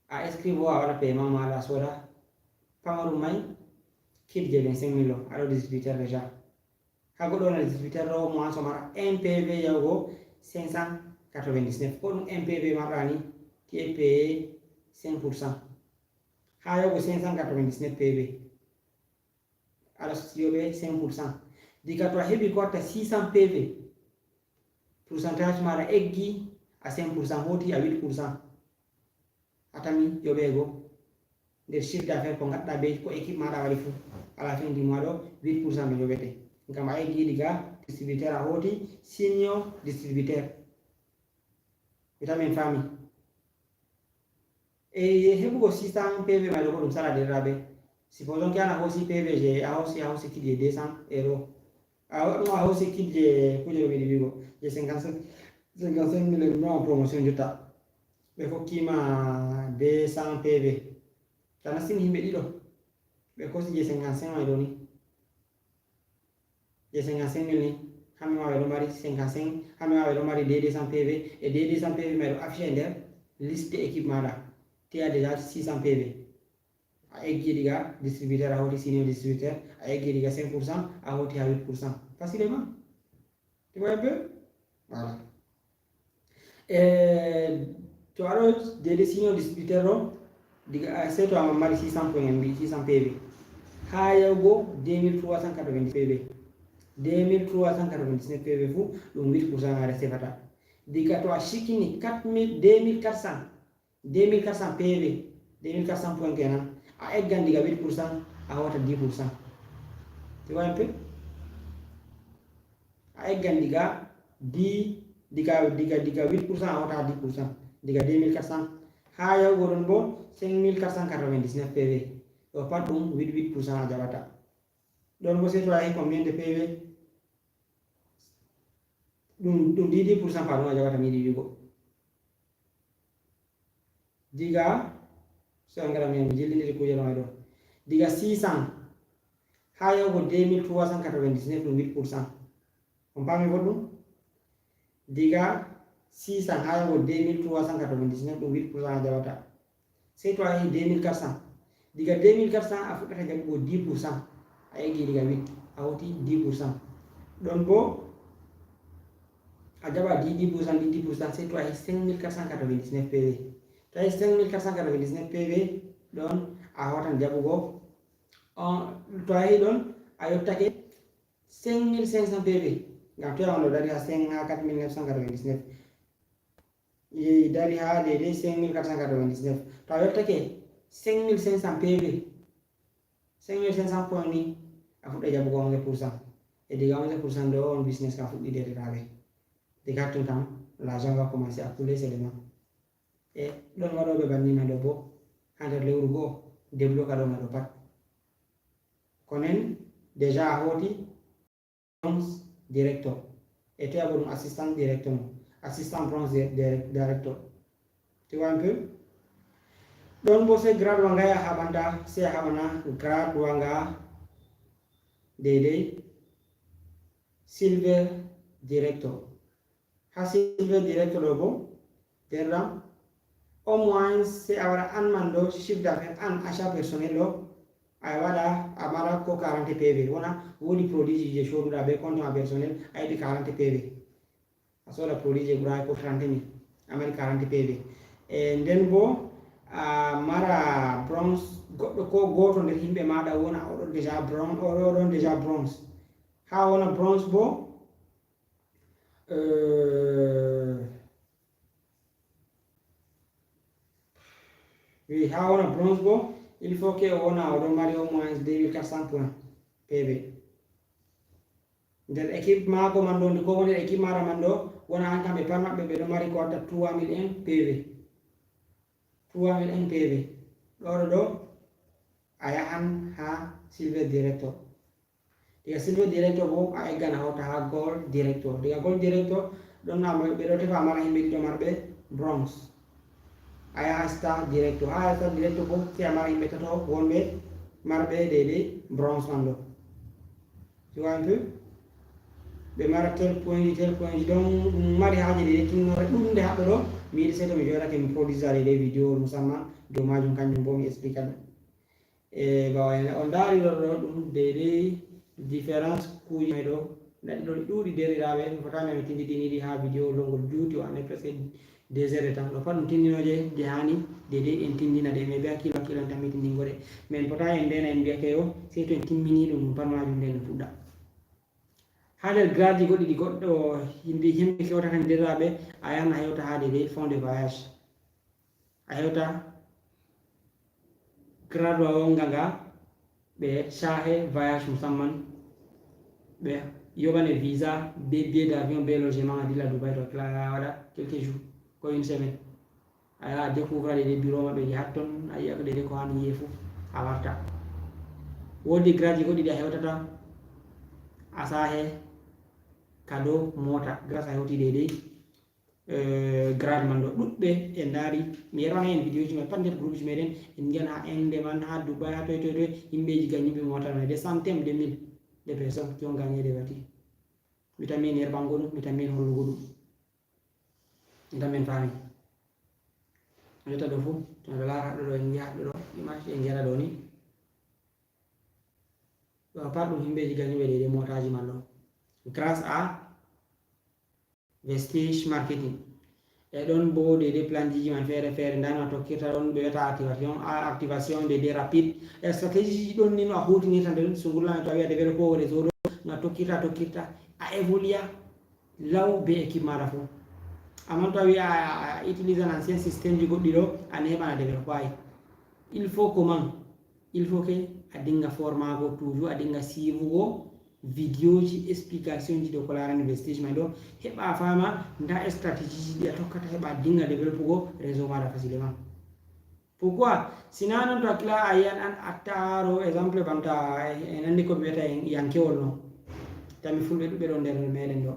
A inscrit bo a waɗa paiement maaɗa a sooda. Pamarum mai kit je vingt-cinq mille o, aɗo distributeur déjà. Haa goɗɗo wona distributeur ɗo mo an somara un P V yahugo cinq cent quatre-vingt-dix-neuf. Ko ɗum un P V marɗa ni, tu es payé cinq pour cent. Haa yahugo cinq cent quatre-vingt-dix-neuf P V. Aɗa yoɓe cinq pour cent. Diga to a heɓi ko watta six cent P V, pourcentage maaɗa eggi a cinq pour cent, hooti a huit pour cent. A tami yoɓeego nder chiffre d'affaires ko ngaɗɗa be ko équipe maaɗa waɗi fuu. Ala fin du mois ɗo, huit pour cent no yoɓete. Ngam a eggi diga distributeur a hooti senior distributeur. Mi tami en faami. E heɓugo six cent P V mai ɗo ko ɗum sala derɗiraaɓe. Supposons que an a hoosi P V je, a hoosi, a hoosi kit je deux cents euros. A, a hoosi kit je kuuje ɗo mi yiɗi wi'ugo, je cinquante-cinq, cinquante-cinq mille, ɗum ɗon promotion jotta. Ɓe hokki ma deux cents P V. To a nastini himɓe ɗiɗo, ɓe kosi je cinquante-cinq mai ɗo ni. Je cinquante-cinq mille ni, hamɓe ma ɓe ɗo mari cinquante-cinq, hamɓe ma ɓe ɗo mari deux cents P V, e deux cents P V mai ɗo affiché nder liste équipe maaɗa. Tu as déjà six cents P V. A eggi diga distributeur, a hoti senior distributeur, a eggi diga cinq pour cent, a hoti ha huit pour cent. Facilement. Tu vois un peu? Voilà. E to aɗo deydey senior distributeur ɗo, diga, a, sey to a mari six cents point, en mbi six cents P V. Ha yahugo deux mille trois cent quatre-vingt-dix P V. Deux mille trois cent quatre-vingt-dix-neuf P V fu, ɗum huit pour cent a recevata. Diga to a sikini quatre mille, deux mille quatre cents, deux mille quatre cents P V, deux mille quatre cents points kenan, a eggan diga huit pour cent, a hota dix pour cent. Tu vois un peu? A eggan diga dix, diga, diga, diga huit pour cent, a hota dix pour cent. Diga deux mille quatre cents ha yahugo ɗon bo cinq mille quatre cent quatre-vingt-dix-neuf P V. Ɗo pat ɗum huit, huit pour cent a jaɓata. Ɗon bo sey to a yahi combien de P V? Ɗum, ɗum dix, dix pour cent pardon a jaɓata, mi yiɗi wi'ugo. Diga, so en ngara mi, mi jillindiri kuuje ɗo e ɗo. Diga six cents ha yahugo deux mille trois cent quatre-vingt-dix-neuf ɗum huit pour cent. On paami boɗɗum? Diga six cents ha yahugo deux mille trois cent quatre-vingt-dix-neuf ɗum huit pour cent a jaɓata. Sey to a yahi deux mille quatre cents. Diga deux mille quatre cents a fuɗɗata jaɓugo dix pour cent. A eggi diga huit, a hoti dix pour cent. Ɗon bo a jaɓa dix, dix pour cent, dix, dix pour cent, sey to a yahi cinq mille quatre cent quatre-vingt-dix-neuf P V. To a yahi cinq mille quatre cent quatre-vingt-dix-neuf P V, ɗon a hotan jaɓugo. On, to a yahi ɗon, a yottake cinq mille cinq cents P V. Ngam to a on ɗo dari ha cinq, ha quatre mille neuf cent quatre-vingt-dix-neuf. Yehi dari ha deydey cinq mille quatre cent quatre-vingt-dix-neuf. To a yottake cinq mille cinq cents P V, cinq mille cinq cents points ni, a fuɗɗa jaɓugo onze pour cent. E diga onze pour cent ɗo on business ka fuɗɗi, deerɗiraaɓe. Diga tun kam, l'argent va commencer à couler seulement. E ɗon waɗooɓe banni mai ɗo bo, ha nder lewru go'o, débloquer ɗo mai ɗo pat. Ko nen, déjà a hoti bronze director. E toya bo ɗum assistant director mo. Assistant bronze di-, direc-, director. Tu vois un peu? Ɗon bo se grade wa nga ya haɓanta, se a haɓana grade wa nga deidei silver director. Ha silver director ɗo bo, derɗam, au moins se a waɗa an man ɗo chiffre d'affaires an achat personnel ɗo, a waɗa a mara ko quarante P V, wona wodi produit ji je soduɗa be compte ma personnel, a yiɗi quarante P V. A soda produit je ɓura ko trente mille, a mari quarante P V. E nden bo a mara bronze, goɗɗo ko goto nder himɓe maɗa wona oɗo déjà bronze, oɗo ɗon déjà bronze. Ha wona bronze bo, euh, wi ha wona bronze bo, il faut que o wona oɗo mari au moins deux mille quatre cents points P V. Nder équipe maako man ɗo, ko nder équipe maɗa man ɗo, wona an kamɓe pat maɓɓe ɓe ɗo mari ko watta trois mille un P V. Trois mille un P V. Ɗo ɗo ɗo, a yahan ha silver director. Diga silver director bo, a eggan a hawta ha gold director. Diga gold director, ɗon na ɓe ɗo tefa a mara himɓe ɗiɗo marɓe bronze. A yaha star director. Ha star director bo, se a mara himɓe tato wonɓe marɓe deidei bronze man ɗo. Tu vois un peu? Ɓe mara tel point ji, tel point ji. Donc, ɗum mari haaje deidei tinnore ɗuɗɗunde haɗɗo ɗo. Mi yiɗi sey to mi joɗake mi produisa deidei vidéo musamman dow majum, kanjum bo mi explica ɗum. E bawa en on ndaari ɗo ɗo ɗum deidei différence kuuji may ɗo. Ndaɗi ɗo ɗi ɗuuɗi derɗiraaɓe, mi fotani mi tindidini ɗi ha vidéo longol juuti o année presque deux heures de temps. Ɗo pat ɗum tindinooje je hani deidei en tindina ɗe, mais be hakkilo hakkilo en tammi tindingo ɗe. Mais en potaani en ndena en mbiya keyo, sey to en timmini ɗum, ɗum pat majum nden en fuɗɗa. Ha nder grade ji goɗɗi ɗi goɗɗo himɓe, himɓe kewtata nderaaɓe, a yahan a hewta ha deidei fonds de voyage. A hewta grade wa wonga nga, ɓe cahe voyage musamman, ɓe yoɓane visa, be billet d'avion, be logement, a dilla Dubai to a kila a waɗa quelques jours, ko une semaine. A yaha a découvre ɗe, ɗe bureau maɓɓe je hatton, a yi'a ko ɗe, ɗe ko hani yi'e fu, a warta. Wodi grade ji goɗɗi ɗi a hewtata, a sahe cadeau mota, grâce a hewti deidei, euh, grade man ɗo. Ɗuɗɓe en ndaari, mi yerwana en vidéo ji maɓɓe pat nder groupe ji meɗen, en ngiyan ha Inde man, ha Dubai, ha toy toy toy, himɓeji gagnuɓe mota man, des centaines de mille de personnes qui ont gagné des voitures. Mi tammi en yerɓango ɗum, mi tammi en hollugo ɗum. Mi tammi en faami. Jotta ɗo fu, to miɗo laara haɗɗo ɗo, en ngiya haɗɗo ɗo, image en ngi'ata ɗo ni. Ɗo pat ɗum himɓeji gagnuɓe deidei motaji man ɗo. Grâce à Vestige Marketing. E ɗon bo deidei plan ji man feere feere, nda no a tokkirta ɗon ɓe wiyata activation, a activation deidei rapide. E stratégie ji ɗon ni no a hutinirta nder sungurla to a wi'a developer o réseau ɗo, no a tokkirta, a tokkirta, a évolua law be équipe maɗa fu. Amma to a wi'a a, a, a utilise an ancien système ji goɗɗi ɗo, a neɓan a développe ay. Il faut comment? Il faut que a dinga formago toujours, a dinga siivugo vidéo ji, explication ji dow ko larani Vestige man ɗo, heɓa a faama nda stratégie ji ɗi a tokkata, heɓa a dinga développugo réseau maɗa facilement. Pourquoi? Sina non to a kila a yiyan an a taro exemple banta e, e nandi ko ɓe wiyata en yankewol no. Tami fulɓe ɗuɓɓe ɗo nder meɗen ɗo.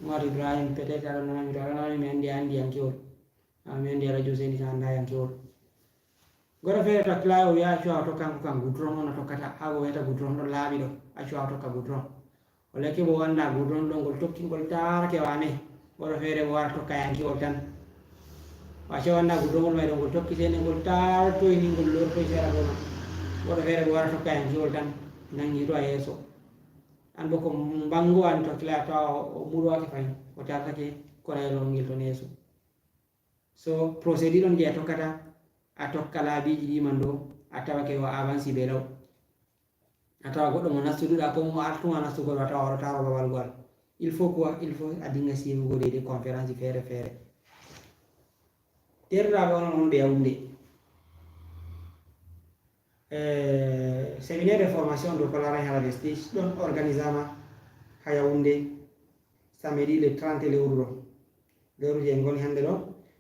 Umar Ibrahim, peut-être aɗa nanami, to aɗa nanami mi andi a andi yankewol. A mi andi a radio seni ka anda yankewol. Goɗɗo feere to a kila o wiya accu a tokkan ko kan goudron on a tokkata, ha ko wiyata goudron ɗon laaɓi ɗo, accu a tokka goudron. O lekki bo wanda goudron ɗo ngol tokki ngol tarake wane. Goɗɗo feere bo wara tokka yankewol tan. O acca wanda goudron ngol may ɗo ngol tokki sene ngol tartoy ni ngol lortoy sera ɗo non. Goɗɗo feere bo wara tokka yankewol tan nangi to a yeeso. An bo ko mbango an to kila to o muɗowake fayin, o tartake korayel on ngel ton yeeso. So procédure on je a tokkata, a tokka laabiiji ɗi man ɗo, a tawake o avanci be law. A tawa goɗɗo mo nastuduɗa ko mo artuma nastugol, a tawa oɗo taro babal goal. Il faut quoi? Il faut a dinga siiwugo deidei conférence feere feere. Derɗiraaɓe onon wonɓe Yaoundé. Eh, séminaire de formation dow ko larani hala Vestige ɗon organisama ha Yaoundé samedi le trente lewru ɗo. Lewru je en ngoni hande ɗo,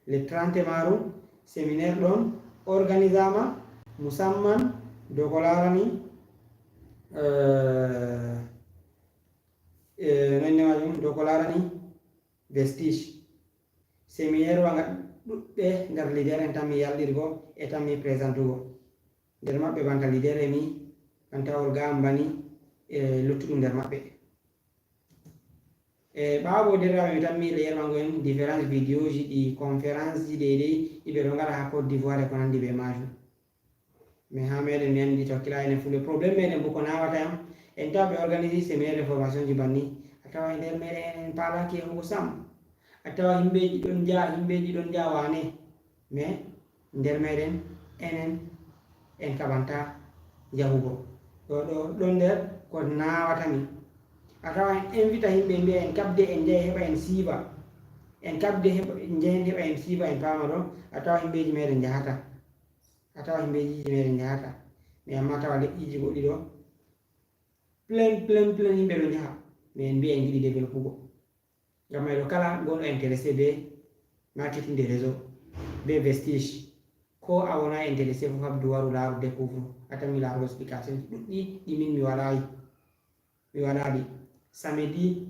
le trente maru, séminaire ɗon organisama musamman dow ko larani, eh, eh, no inne majum, dow ko larani Vestige. Séminaire wa nga Ɗuɗɓe nder leader en tammi yalɗirgo e tammi présentugo. Nder maɓɓe banta leader e mi, banta Olga Ambani e luttuɗum nder maɓɓe. E ɓaawo bo derɗiraaɓe mi tammi leader mango en différence vidéo ji ɗi conférence ji deydey ɗi ɓe ɗo ngaɗa ha Côte d'Ivoire e ko nandi be majum. Mais ha meɗen mi andi tokkila enen fulɓe problème meɗen bo ko nawata yam en tawa ɓe organise séminaire de formation ji banni a tawa e nder meɗen enen palaki yahugo sam a tawa himɓeji ɗon njaha himɓeji ɗon njaha wane mais nder meɗen enen en kaɓanta yahugo ɗo ɗo ɗon nder ko nawata mi a tawa en invita himɓe mbiya en kabde en njaha heɓa en siiba en kabde heɓa en njahen heɓa en siiba en pama ɗo a tawa himɓeji meɗen njahata a tawa himɓe yiide meɗen njahata mais amma tawa leƴƴiji goɗɗi ɗo plein plein plein yimɓe ɗo njaha mais en mbiya en giɗi développugo ngam mayɗo kala gonɗo intéressé be marketing de réseau be vestige ko a wona intéressé fof habdu waru laaru découvre a tammi laaru explication ji ɗuɗɗi ɗi min mi waɗayi mi waɗaɗi samedi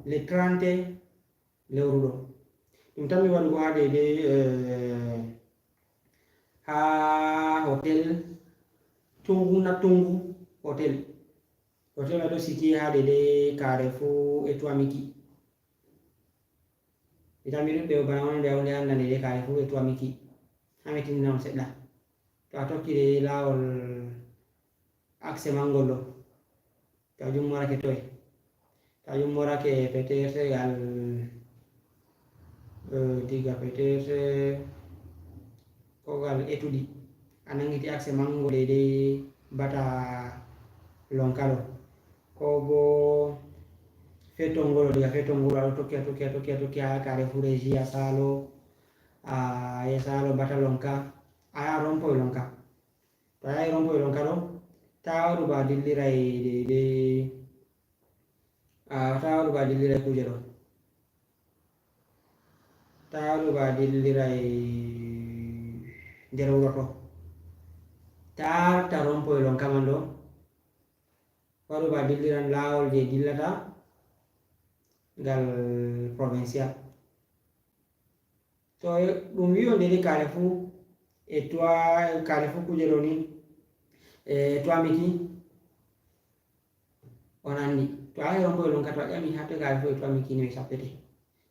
le trente lewru ɗo ɗum tan mi waɗugo ha deydey eh, ha hotel tungu na tungu hotel hotel waɗo siti ha deydey kare fo e tuamiki mi tammi ɗum ɓe bana wonde wonde annda deydey kare fo e tuamiki ha mi tinndina on seɗɗa to a tokki deydey lawol accès mangol ɗo Taw jom morake toye? Taw jom morake peut-être gal euh, diga peut-être ko gal étude a nangiti accès mango deydey bata lonkalo ko bo fetongolo diga fetongolo aɗo tokki a tokki a tokki a tokki ha kare fureji a salo a ye salo bata lonka a ya rompoy lonka To a yahi rompoy ɗon kado, taa waɗu ba dilliray deydey a taa waɗu ba dilliray kuuje ɗo. Taa waɗu ba dilliray nder wuro to. Taa arta rompoy ɗon kaman ɗo. Waɗu ba dilliran laawol je dillata ngal provincial. To ɗum wi'o ndeni kare fuu e tuwa kare fuu kuje ɗo ni e tuwa miki on anndi to a yahi rompoy ɗon ka to a ƴami haa toy kare fuu e tuwa miki ni ɓe cappete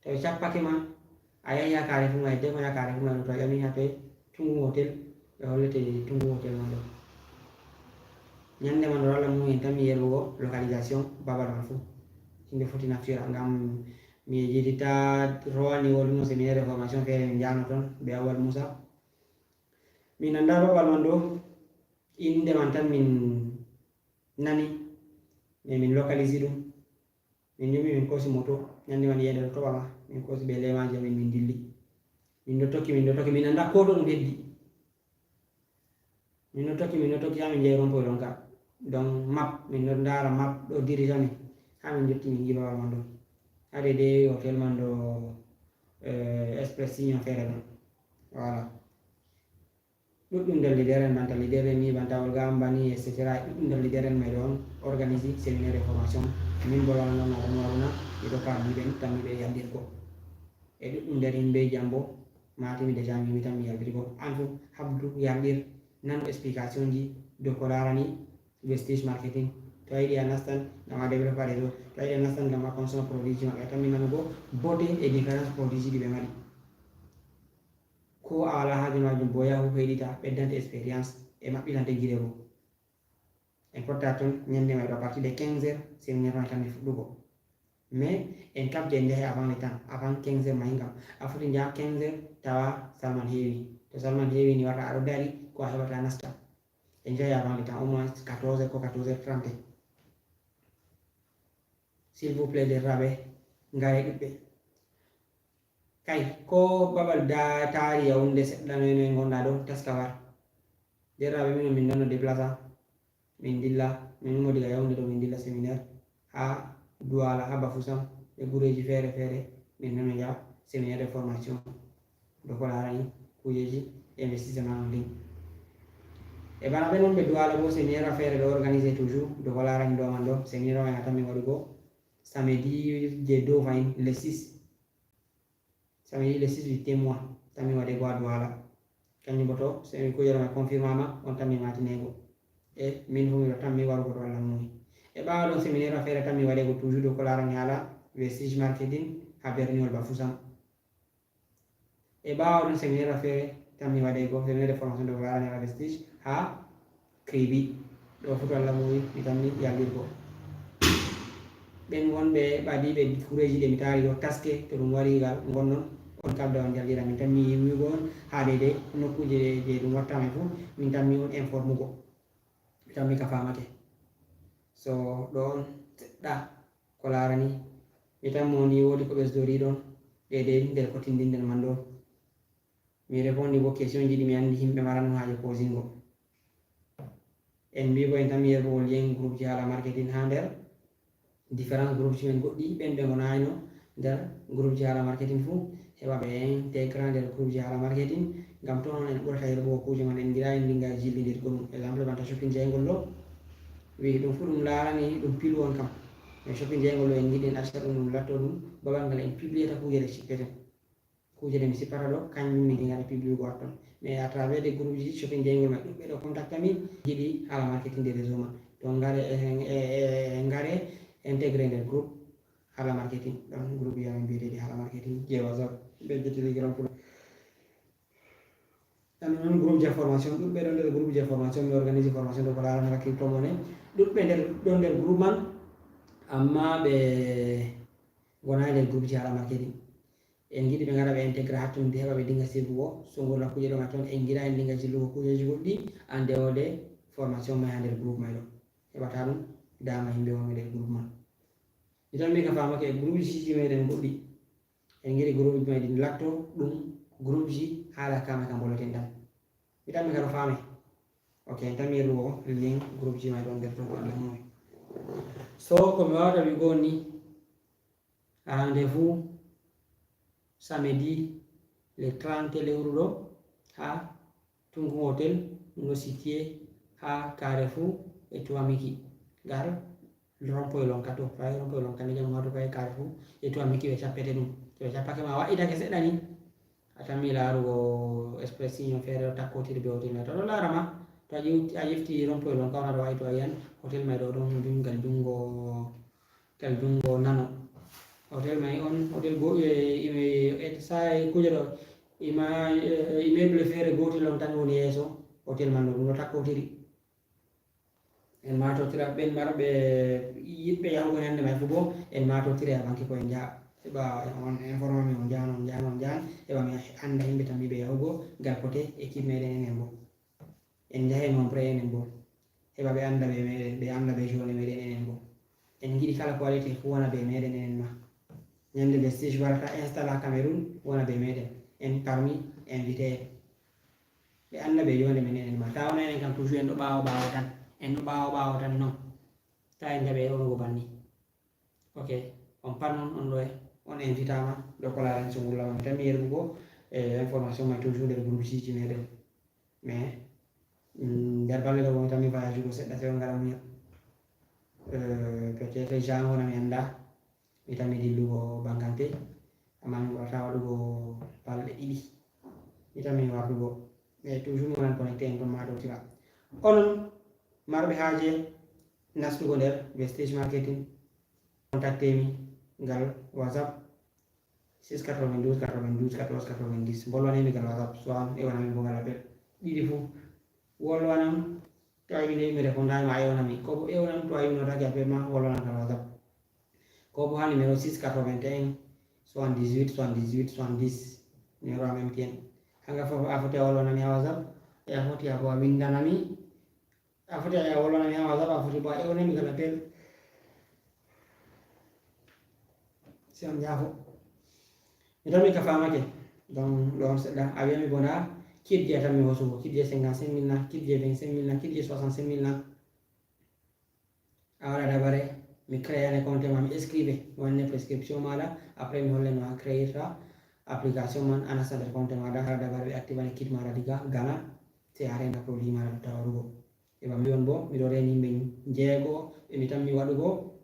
to ɓe cappake ma a yahi haa kare fuu ma e defa haa kare fuu ma to a ƴami haa toy tungu hotel ɓe hollete tungu hotel ma ɗon ñannde man ɗo Allah mum en tan mi yerbugo localisation babal man fuu yimɓe foti naftira ngam Mi yejjititta rowani woduno séminaire de formation feere min njahno toon be Awal Moussa. Min annda babal man ɗo, innde man tan min nani, mais min localisi ɗum. Min njummi min koosi moto, ñande man yeeyde ɗo toɓa ma, min koosi be leemaaji amin min ndilli. Min ɗo tokki, min ɗo tokki, min annda koo to ɗum heddi. Min ɗo tokki, min ɗo tokki haa min njehi rompoy ɗon ka. Donc map, min ɗo ndaara map ɗo dirige amin haa min njotti min ngiiba babal man ɗon. Haa deydey hotel man ɗo eh, express signon feere ɗon. Voilà. Ɗuɗɗum nder leader en banta leader en ni banta olga ambani et cetera ɗuɗɗum nder leader en may ɗon organisi séminaire de formation min bolano noon aɗon waruna miɗo parmi ɓen tammi ɓe yaldirgo e ɗuɗɗum nder yimɓe jambo matimi déjà mbimi tan mi yaldirgo an fof habdu yaldir nanu explication ji dow ko larani vestige marketing to a yiɗi a nastan ngam a développe réseau to a yiɗi a nastan ngam a consomma produit ji maɓɓe a tammi nanugo bote e différence produit ji ɗi ɓe mari ko a wala haaji majum bo yahu heɗita ɓeddante expérience e maɓɓitante gire bo en potta toon ñande may ɗo à partir de quinze heures séminaire ma tammi fuɗɗugo mais en kabde en njahe avant le temps avant quinze heures mayi ngam a foti njaha quinze heures tawa salman heewi to salman heewi ni wata aɗo dari ko a heɓata nasta en njahe avant le temps au moins quatorze heures ko quatorze heures trente s'il vous plaît derraɓe ngare ɗuɗɓe kay ko babal da taari yawunde seɗɗa noy noy gonɗa ɗo taska war derraɓe mino min nano déplaça min dilla min ummo diga yawde ɗo min dilla séminaire ha duwala ha bafusam e gureji feere feere min nano ja séminaire de formation do ko larani kujeji investissement en ligne e bana ɓe noon ɓe duwala bo séminaire a feere ɗo organisé toujours do ko larani ɗo man ɗo séminaire o en a tammi waɗugo samedi je dow fayin le six samedi le six huitième mois tammi waɗeego ha Douala. Kanjum bo to, so mi kuujere ma confirmama, on tammi matineego. E min fu miɗo tammi warugo to Allah muuyi. E ɓaawo ɗon séminaire affaire tammi waɗeego toujours dow ko laarani haala Vestige Marketing ha Berniwol Bafoussam. E ɓaawo ɗon séminaire affaire tammi waɗeego séminaire de formation dow ko laarani haala Vestige ha Kribi. Ɗo fu to Allah muuyi, mi tammi yaltirgo. Ɓen wonɓe ɓadiiɓe kureeji ɗe mi taari ɗo, taske to ɗum wari gal ngonnon, on kabda on njaltira. Min tammi yiwugo on haa deydey nokkuuje ɗe, ɗe ɗum wattama e fuu, min tammi on informugo. Mi tammi ka faamake. So ɗo on seɗɗa ko laarani, mi tammo ni woodi ko ɓesdori ɗon deydey nder ko tindinden man ɗo. Mi repondi bo question ji ɗi mi anndi himɓe maranno haaje posingo. En mbii bo en tammi yerɓugol lien groupe ji haala marketing haa nder différents groupe ji men goɗɗi, ɓen ɓe ngonaayno nder groupe ji haala marketing fuu, heɓa ɓe integra nder groupe ji haala marketing, ngam ton on en ɓurata yerɓugo kuuje man, en ngiɗaa en dinga jillindirgo ɗum. Exemple, banta shopping jeyngol ɗo, wi ɗum fuu ɗum laarani ɗum pilu on kam. Mais shopping jeyngol ɗo en ngiɗi en acca ɗum, ɗum latto ɗum babal ngal en publiata kuuje ɗe cippeten. Kuuje ɗe mi sippata ɗo, kanjum mi dinga ɗe publiugo hatton. Mais à travers des groupe ji shopping jeyngol may, ɗuɗɓe ɗo contacta min, yiɗi haala marketing de réseau man. Donc ngare, e, e, e, ngare intégré nder groupe haala marketing. Ɗon groupe ji amin mbiyeteeɗi haala marketing je WhatsApp, be je Telegram fuu. Ɗan non groupe je formation, ɗuɗɓe ɗon nder groupe je formation, mi organise formation dow ko laarani crypto monnaie. Ɗuɗɓe nder, ɗon nder groupe man, amma ɓe ngonaay nder groupe ji haala marketing. En ngiɗi ɓe ngara ɓe intégra hatton, ɓe heɓa ɓe dinga sirgugo, so ngol kuuje ɗon ton, en ngiɗaa en dinga jillugo kuujeji goɗɗi, en dehors de formation may haa nder groupe may ɗo. Heɓata ɗum dama yimɓe wonɓe nder groupe man. Mi tan mi ka faamake e groupe ji meɗen goɗɗi. En ngiɗi groupe ji may ɗin latto ɗum groupe ji haala kama ka mboloten ɗan. Mi tan mi ka ɗo faame. Ok, en tan mi yeɗugo lien groupe ji may ɗon nder ton ko Allah mum. So ko mi wawata wi'ugo ni, rendez-vous samedi le trente lewru ɗo ha Tunku Hotel, no situé ha Carrefour e Tuamiki. Gar rond-point Lonka to, fayi rond-point Lonka ni jam wato fayi Carrefour e Tuamiki ɓe cappete ɗum. To ɓe cappake ma waɗitake seɗɗa ni. A tammi laarugo Express Union feere ɗo takkotiri be hotel may. To ɗo laara ma, to a ƴew-, a ƴefti rond-point Lonka on aɗo wa'i to a yi'an hotel may ɗo ɗon jungal jungo, ngal jungo nano. Hotel may on, hotel go, e, e, e, saa'i kuje ɗo, ima, e, immeuble feere gootel on tan woni yeeso hotel man ɗo, ɗum ɗo takkotiri. En maatotira ɓen marɓe yiɗɓe yahugo ñande may fu bo, en maatotira e banki ko en njaha. Heɓa on informa mi on njahan, on njahan, on njahan. Heɓa mi annda yimɓe tan mi ɓe yahugo, ngal pote équipe meɗen enen bo. En njahe nombre enen bo. Heɓa ɓe annda ɓe meɗen, ɓe annda ɓe journée meɗen enen bo. En ngiɗi kala ko waɗete fu wona be meɗen enen ma. Ñande Vestige warata installa Cameroun wona be meɗen. En parmi invité en. Ɓe annda ɓe journée men enen ma. Ta wona enen kam toujours en ɗo ɓaawo ɓaawo tan. En ɗo ɓaawo ɓaawo tan non. Ta en jaɓe on go banni. Ok, on pat non on ɗo e, on invitama ɗo ko laarani so ngulla ma. Mi tammi yerɓugo, e, information may toujours nder groupe ji meɗen. Mais, mm, nder balɗe ɗo mi tammi voyage ugo seɗɗa, sey on ngara muña. Euh, peut-être jango na mi annda. Mi tammi dillugo Bangante, amma mi ɓurata waɗugo balɗe ɗiɗi. Mi tammi wardugo. Mais toujours mi wonan connecté en ton maatotira. Onon marɓe haaje nastugo nder Vestige Marketing, contactez mi ngal WhatsApp six quatre-vingt-douze quatre-vingt-douze quatorze quatre-vingt-dix. Mbolwanee mi ngal WhatsApp, soit ewanee mi bo ngal appel. Ɗiɗi fu. Wolwanam, to a yiɗi mi repondaay ma, a ewnam mi. Ko bo ewnam, to a yiɗi notaaki appel ma, wolwanam ngal WhatsApp. Ko bo ha numéro six quatre-vingt-un soixante-dix-huit soixante-dix-huit soixante-dix. Numéro am M T N. Hanga fof a foti a wolwanam mi ha WhatsApp. E a foti a bo a windanam mi. A foti a wolwanam mi ha WhatsApp, a foti bo a ewnam mi ngal appel. Si on jaafo. Mi tan mi ka faamake. Donc, ɗo on seɗɗa. A wi'an mi bo na, kit je tan mi hosugo. Kit je cinquante-cinq mille na, kit je vingt-cinq mille na, kit je soixante-cinq mille na. A waɗa dabare, mi créane compte ma, mi inscribe, mi wanne prescription maɗa, après mi holle no a créirta application man, a nasta nder compte maɗa, a waɗa dabare ɓe activane kit maɗa diga Ghana, sey a renda produit maɗa ɗo tawarugo. Heɓa mbiyon bo, miɗo reeni yimɓe njeego, ɓe mi tammi waɗugo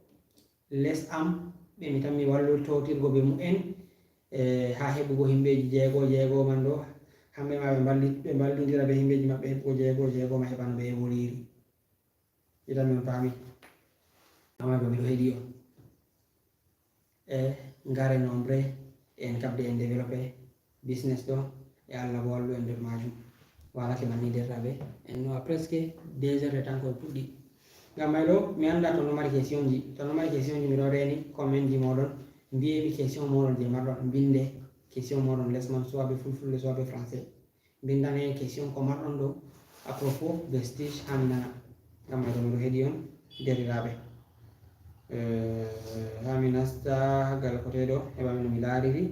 les am, ɓe mi tammi wallitotirgo be mu'en, e haa heɓugo himɓeeji jeego jeego man ɗo, hamɓe ma ɓe mballi-, ɓe mballondira be himɓeeji maɓɓe heɓugo jeego jeego ma, heɓa no ɓe evoliri. Idan min paami. Amma ɗo miɗo heɗi on. E ngare nombre en kabde en développé business ɗo, e Allah bo wallu en nder majum. Wala ke manni derraɓe, en no presque deux heures de temps ko puɗɗi. Ngam may ɗo mi annda to no mari question ji, to no mari question ji miɗo reni comment ji moɗon, mbiyemi question moɗon je marɗon, mbinde question moɗon les man, soit be fulfulde soit be français. Mbindane question ko marɗon ɗo à propos vestige haa mi nana. Ngam may ɗo miɗo heɗi on deriraɓe. Eh, haa mi nasta gal kote ɗo, heɓa mi no mi laariri,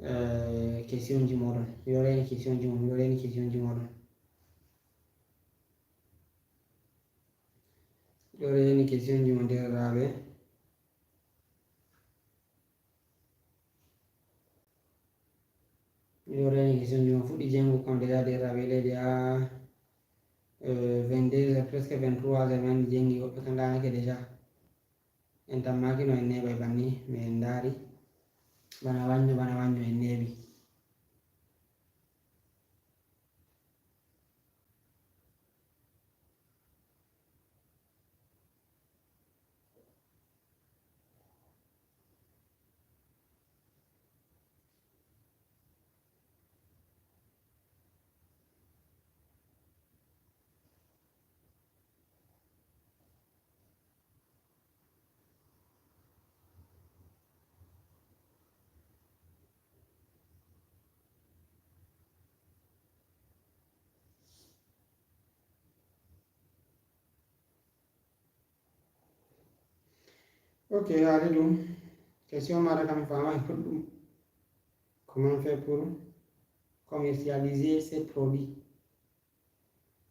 eh, question ji moɗon. Miɗo reni question ji moɗon, miɗo reni question ji moɗon. Miɗo reni question ji mon deriraɓe. Miɗo reni question ji mon fuɗɗi jengu kam déjà deriraɓe leydi a, eh, vingt-deux heures, presque vingt-trois heures, mi anndi jengi woɓɓe kam ɗanake déjà. En tammaki no en neeɓa e banni, mi en ndaari. Bana wanyo, bana wanyo en neeɓi. Ok, haali ɗum. Question maɗa kam mi faamai goɗɗum. Comment faire pour commercialiser ces produits?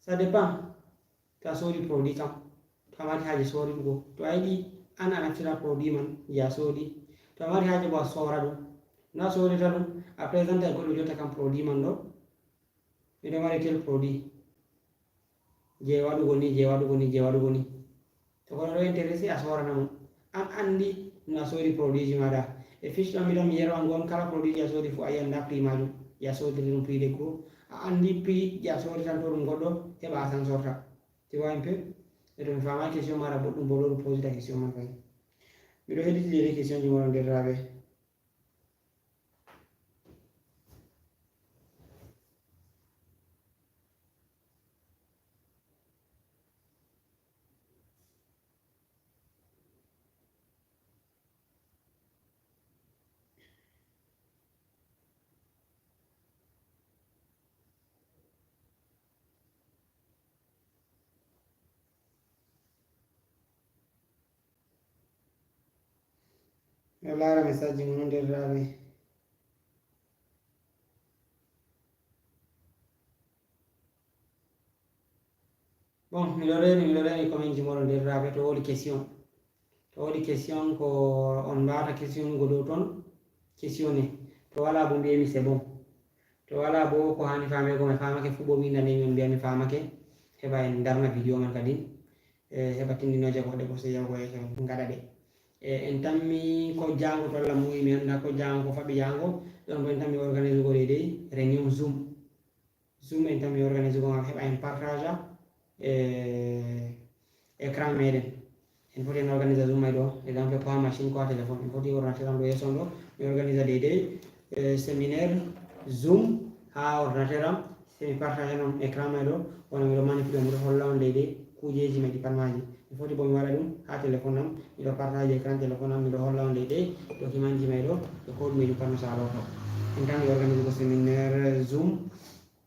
Ça dépend. To a soodi produit kam, to a mari haaje sooriɗugo, to a yiɗi an a naftira produit man je a soodi, to a mari haaje bo a soora ɗum. No a soorata ɗum, a présenta e goɗɗo jotta kam produit man ɗo. Miɗo mari tel produit je waɗugo ni, je waɗugo ni, je waɗugo ni. To goɗɗo ɗo intéressé, a soorana mo. An anndi no a soodi produit ji maɗa. E fiche ɗo mi ɗon mi yero an gon kala produit ji a soodi fu a yi'an nda prix majum. Je a soodiri ɗum prix de gros. A anndi prix je a soodiri tan to ɗum goɗɗo heɓa a san sorta. Tu vois un peu? E to mi faamai question maɗa boɗɗum bo ɗo ɗum posita question man fay. Miɗo heɗiti de question ji moɗon derraɓe. Miɗo laara message ji mon derraɓe. Bon, miɗo reni, miɗo reni comment ji moɗon derraɓe, to wodi question. To wodi question ko on mbata question go dow ton, question e. To wala bo mbiyemi c'est bon. To wala bo ko hani faame go mi faamake fu bo winda ne mi on mbiya mi faamake. Heɓa en darna video man kadi. E, heɓa tindinoje goɗɗe bo se yahugo yeeso en ngaɗa ɗe. E, en tammi ko jango to Allah muyi mi annda ko jango ko faɓɓi jango. Ɗon bo en tammi organise go deydey réunion Zoom. Zoom en tan mi organise go ngam heɓa en partage e écran meɗen. En foti en organise Zoom ay ɗo, exemple ko ha machine ko ha téléphone. En foti ordinateur am ɗo yeeso on ɗo, mi organise deydey, eh, séminaire Zoom ha ordinateur am, se mi partage non écran may ɗo, wona miɗo manipule, miɗo holla on deydey kujeji may ɗi pat maji. Mi foti bo mi waɗa ɗum ha téléphone am, miɗo partage écran téléphone am, miɗo holla on deydey document ji may ɗo, e ko ɗume ɗum pat no salorto. En tan mi organise ko séminaire Zoom,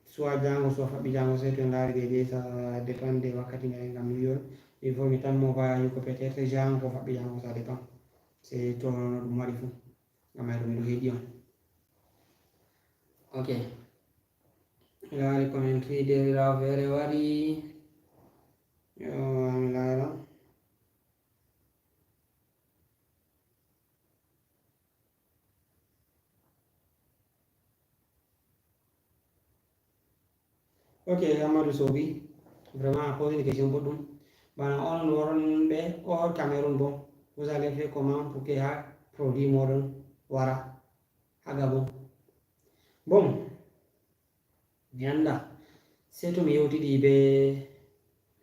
soit jango, soit faɓɓi jango, sey to en laari deydey, ça dépend de wakkati meɗen ngam mi wi'on. Il faut mi tammo voyage ko peut-être jango, faɓɓi jango, ça dépend. Sey to no ɗum waɗi fu. Ngam ay ɗum miɗo heɗi on. Ok. Mi laari comment derirawo feere wari. Yo, mi laara. Ok, Amadou Sow bi, vraiment a posé une question boɗɗum. Bana on wonɓe hors Cameroun, bon, vous allez faire comment pour que ha produit moɗon wara? ha Gabon. Bon, mi annda, sey to mi yewtidi be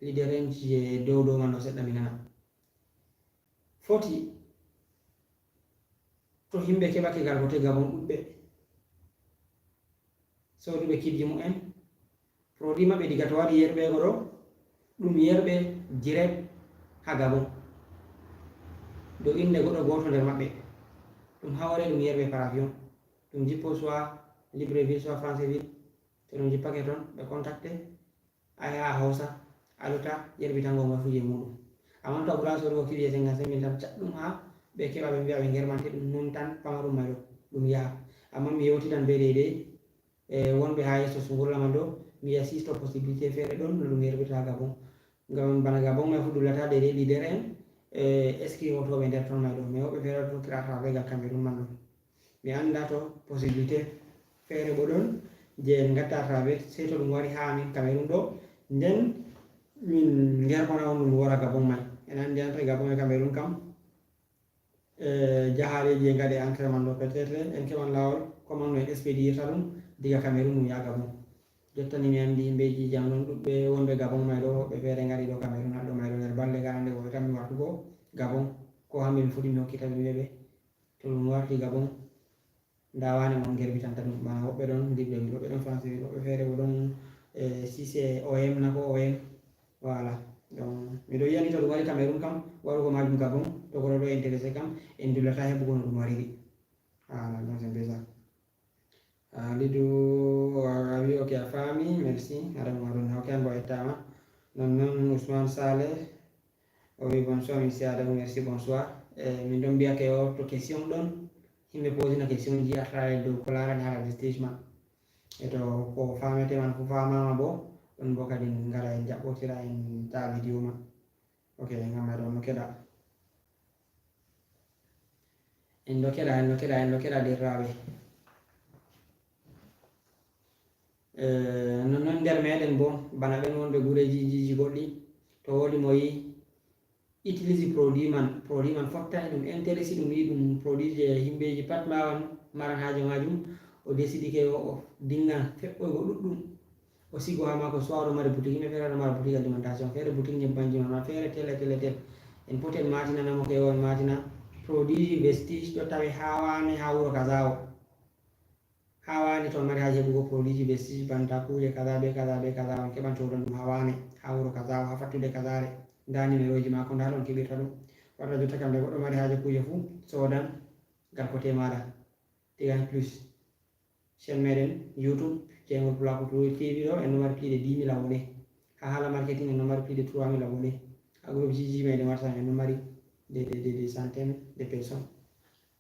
leader en je dow dow man ɗo seɗɗa mi nana. Foti to himɓe keɓake gargote Gabon ɗuɗɓe, soduɓe kidji mumen, produit maɓɓe diga to wari yerɓego ɗo, ɗum yerɓe direct ha Gabon. Dow inde goɗɗo goto nder maɓɓe. Ɗum hawre ɗum yerɓe par avion. Ɗum jippo soit Libreville, soit Franceville. To ɗum jippake ton, ɓe contacte, a yaha a hosa, a luta, yerɓitango ma fuje muɗum. Amma to a ɓura sodugo kidji e cinquante-cinq mille tan, caɗɗum ha ɓe keɓa ɓe mbiya ɓe germante ɗum non tan pamarum may ɗo, ɗum yaha. Amma mi yewtidan be deydey, e wonɓe ha yeeso sungurla man ɗo, mi yiya sisto possibilité feere ɗon no ɗum yerɓirta Gabon. Ngam bana Gabon may fu dullata deydey leader en, e eski hotoɓe nder ton may ɗo. Mais woɓɓe feere tokkirata be gal Cameroun man ɗo. Mi annda to possibilité feere bo ɗon je en gatta à travers, sey to ɗum wari ha amin Cameroun ɗo, nden min gerɓana on ɗum wara Gabon may. En anndi entrée Gabon e Cameroun kam, e jahaleji e ngaɗe entrée man ɗo peut-être en keɓan lawol, comment no en expédiirta ɗum diga Cameroun ɗum yaha Gabon. Jottani mi anndi yimɓeji jam ɗon ɗuɗɓe wonɓe Gabon may ɗo, woɓɓe feere ngari ɗo Cameroun haɗɗo may ɗo nder balɗe garande ko ɓe tammi wartugo Gabon, ko hamɓe mi foti mi hokkita ɓe wi'e ɓe to ɗum warti Gabon, nda wane on gerbitanta ɗum. Bana woɓɓe ɗon Libreville, woɓɓe ɗon Franceville, woɓɓe feere bo ɗon, eh, si c'est O M na ko O M. Voilà. Donc, miɗo yiyani to ɗum wari Cameroun kam, warugo majum Gabon, to goɗɗo ɗo intéressé kam, en dullata heɓugo no ɗum wariri. Voilà, donc c'est un peu ça. Ah, Lidu, a wi, ok, a faami, merci. Adamu Haruna, ok, an bo a yettaama. Non, non, Ousmane Saleh, o wi, bonsoir, monsieur Adamu, merci, bonsoir. Eh, min ɗon mbiya ke o to question ɗon, himɓe posina question ji a taway dow ko laarani haala vestige man. E to ko faamete man fu faamaama bo, ɗon bo kadi ngara en jaɓɓotira en ta vidéo man. Ok, ngam ɗon no keɗa. En ɗo keɗa, en ɗo keɗa, en ɗo keɗa, derɗiraaɓe. Eh, non, non nder meɗen bo, bana ɓen wonɓe gureji jiji goɗɗi, to wodi mo yi utilise produit man, produit man fottani ɗum intéressé, ɗum yi ɗum produit je himɓeji pat mbawan maran haaje majum, o décidi ke o, o dinga feɓɓoygo ɗuɗɗum. O sigo ha maako, soit oɗo mari boutique, yimɓe feere ɗo mara boutique alimentation, feere boutique nyebbanji man, feere tel e tel e tel. En poti en matinana mo ke o, en matina produit vestige ɗo tawe ha wane ha wuro kaza o. Ha wane to on mari haaje heɓugo produit vestige banta kuuje kaza be kaza be kaza, on keɓan codon ɗum ha wane ha wuro kaza o, ha fattude kazare. Nda numéroji maako, nda ɗon keɓirta ɗum. Warta jotta kam nde goɗɗo mari haaje kuuje fu sodan gal kote maɗa. Tigan plus. Chaîne meɗen YouTube, Jeyngol Pulaaku T V ɗo, en ɗo mari plus de dix mille abonnés. Ha haala marketing, en ɗo mari plus de trois mille abonnés. Ha groupe G G meɗen WhatsApp, en ɗo mari des, des, des, des centaines de personnes.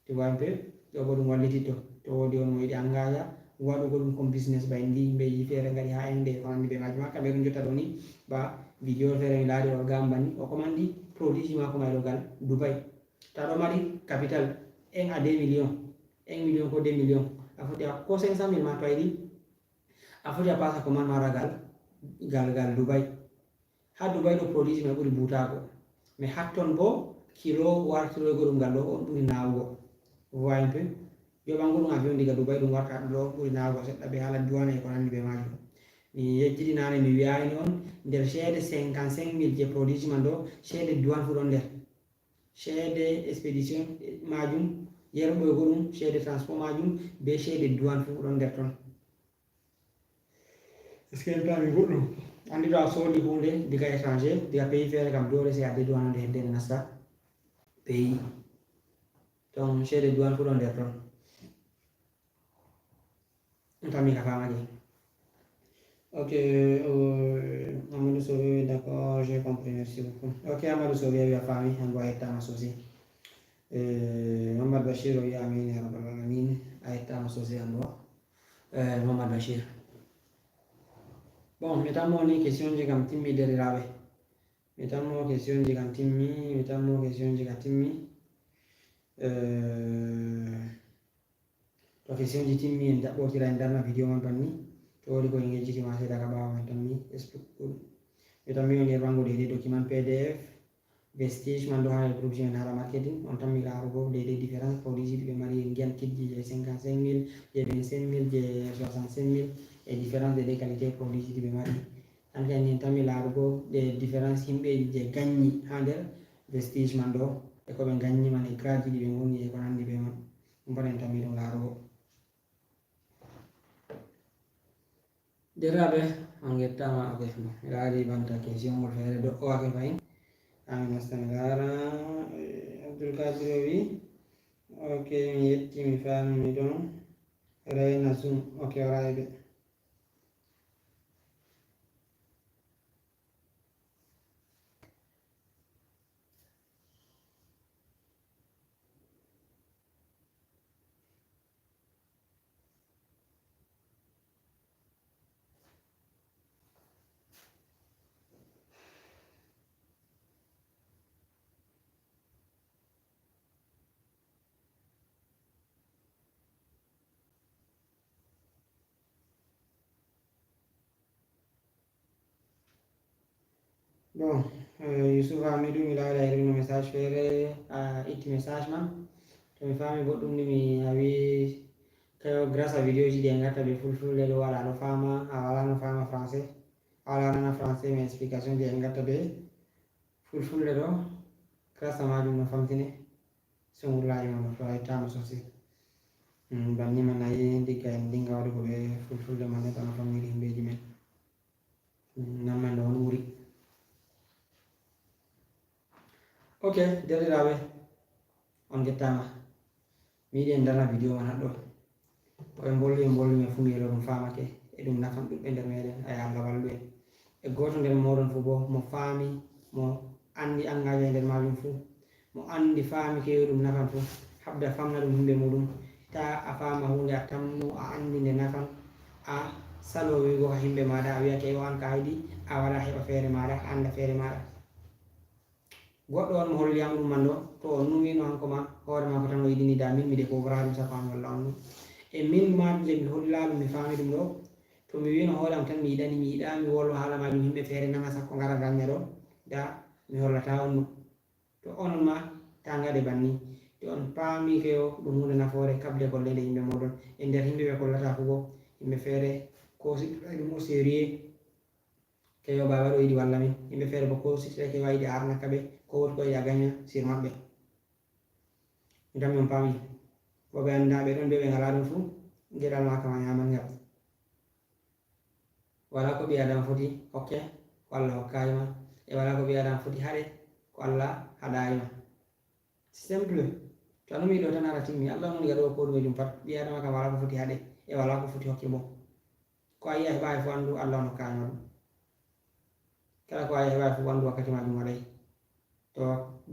Tu vois un peu? Ɗo bo ɗum wallititto. To wodi on mo yiɗi engagé, waɗugo ɗum comme business, ba en ndi yimɓeji feere ngari ha en ɗe ko nandi be majum. Ha Cameroun jotta ɗo ni, ba vidéo feere mi laari o gambani, o commandi produit ji mako may ɗo gal Dubai. Ta ɗo mari capital un à deux millions, un million ko deux millions, a foti a ko cinq cent mille ma to a yiɗi, a foti a pasa commande maɗa gal, gal, gal Dubai. Ha Dubai ɗo produit ji mai ɓuri butago. Mais hatton bo kilo wartiroygo ɗum gal ɗo on ɓuri nawugo. Vous voyez un peu? Yoɓango ɗum avion diga Dubai ɗum warta ɗo ɓuri nawugo seɗɗa be hala douane e ko nandi be majum. Mi yejjiti nane mi wi'ani on nder ceede cinquante-cinq mille je produit ji man ɗo, ceede douane fu ɗon nder. Ceede expédition majum, yerɓoygo ɗum, ceede transport majum, be ceede douane fu ɗon nder ton. Est-ce que en paami goɗɗum? Andi to a soodi hunde diga étranger, diga pays feere kam dole sey a dédouanande hedde nde nasta pays. Donc ceede douane fu ɗon nder ton. Tammi ka famaki. Ok, euh, Amadou Sow, d'accord, j'ai compris, merci beaucoup. Ok, Amadou Sow, wi a faami, an bo a yettaama souci. Euh, Mohamed Bachir, wi amin, ya rabbal alamin, a yettaama souci an bo. Euh, Mohamed Bachir. Bon, mi tammo ni question ji kam timmi, derɗiraaɓe. Mi tammo question ji kam timmi, mi tammo question ji kam timmi. Euh, To question ji timmi, en jaɓɓotira, en darna video man banni. To wodi ko en yejjiti ma seeɗa ka ɓaawo man tan mi explique ɗum. Mi tammi on yerɓango ɗe ɗe document P D F. Vestige man ɗo ha nder groupe ji men haala marketing, on tammi laarugo des, des différences produits ji ɗi ɓe mari, en ngiyan kit ji je cinquante-cinq mille, je vingt-cinq mille, je soixante-cinq mille, e différence des, des qualités produits ji ɗi ɓe mari. An kadi en tammi laarugo des différences himɓeji je gañi ha nder Vestige man ɗo, e ko ɓe gañi man, e grade ji ɗi ɓe ngoni, e ko nandi be man. Ɗum pat en tammi ɗum laarugo. Deraaɓe, on ngettaama. Ok, mi laari banta question ngol feere do o ake fayin. Amin nasta mi laara. Eh, Abdul Kadir o wi, ok, mi yetti, mi faami, mi ɗon reyna Zoom. Ok, o rayɓe. Bon, eh, Youssouf Hamidou, mi laari a heɓino message feere, a itti message ma. To mi faami boɗɗum ni, mi a wi kayo grâce à vidéo ji ɗi en gatta be fulfulde ɗo, wala ɗo faama, a wala no faama français, a wala nana français, mais explication ji en gatta be fulfulde ɗo, grâce à majum no famtine. Sungurlaaji ma no to a ittama sosi. Mm, banni man a yi digga en dinga waɗugo be fulfulde man ne, tama fammiri himɓeji men. Nan man ɗo on ɓuri. Ok, derɗiraaɓe, on ngettaama. Mi yiɗi en darna vidéo man haɗɗo. Ko en mbolwi, en mbolwi men fuu, mi yelo ɗum faamake, e ɗum nafan ɗuɓɓe nder meɗen, ay Allah wallu en. E gooto nder mooɗon fuu boo, mo faami, mo anndi angaje nder maajum fuu, mo anndi faami keewi ɗum nafan fuu, habda famna ɗum himɓe muuɗum. Taa a faama huunde, a tammu, a anndi nde nafan, a salo wi'ugo ka himɓe maaɗa, a wi'a keewi o an ka a yiɗi, a wara a heɓa feere maaɗa, a annda feere maaɗa. Goɗɗo on mo holli am ɗum man ɗo, to o numiino hanko ma, hoore maako tan o yiɗini, da min mi découvra ɗum, sakko an walla on ɗum. E min ma nde mi hollaa ɗum, mi faami ɗum ɗo, to mi wi'no hoore am tan mi yiɗani, mi yiɗaa mi wolwa haala maajum, himɓe feere nana, sakko ngara daña ɗo, da mi hollata on ɗum. To onon ma, taa ngaɗe banni. To on paami kewo ɗum huunde nafoore, kaɓde golleede yimɓe mooɗon. E nder yimɓe ɓe kollata fuu boo, yimɓe feere koosiɗo ɗum o sérieux. Kewo baaba ɗo yiɗi walla min. Yimɓe feere boo koosiɗo kewo yiɗi arnaka ɓe, ko woodi ko yiɗi a gaña sur maɓɓe. Mi tammi on paami. Bo ɓe anndaa ɓe ɗon, ɓe ɓe ngalaa ɗum fuu, geɗal maa kam a ñaaman ngal. Walaa ko ɓii Aadama foti hokke, ko Allah hokkaali ma. E walaa ko ɓii Aadama foti haɗe, ko Allah haɗaali ma. Simple. To a numi ɗo tan, haɗa timmi. Allah on woni gaɗoowo koo ɗume, ɗum pat. Ɓii Aadama kam walaa ko foti haɗe, e walaa ko foti hokke boo. Ko a yi'a heɓaay fuu, anndu Allah on hokkaali ma ɗum. Kala ko a yi'a heɓaay fuu, anndu wakkati maajum waɗaay. To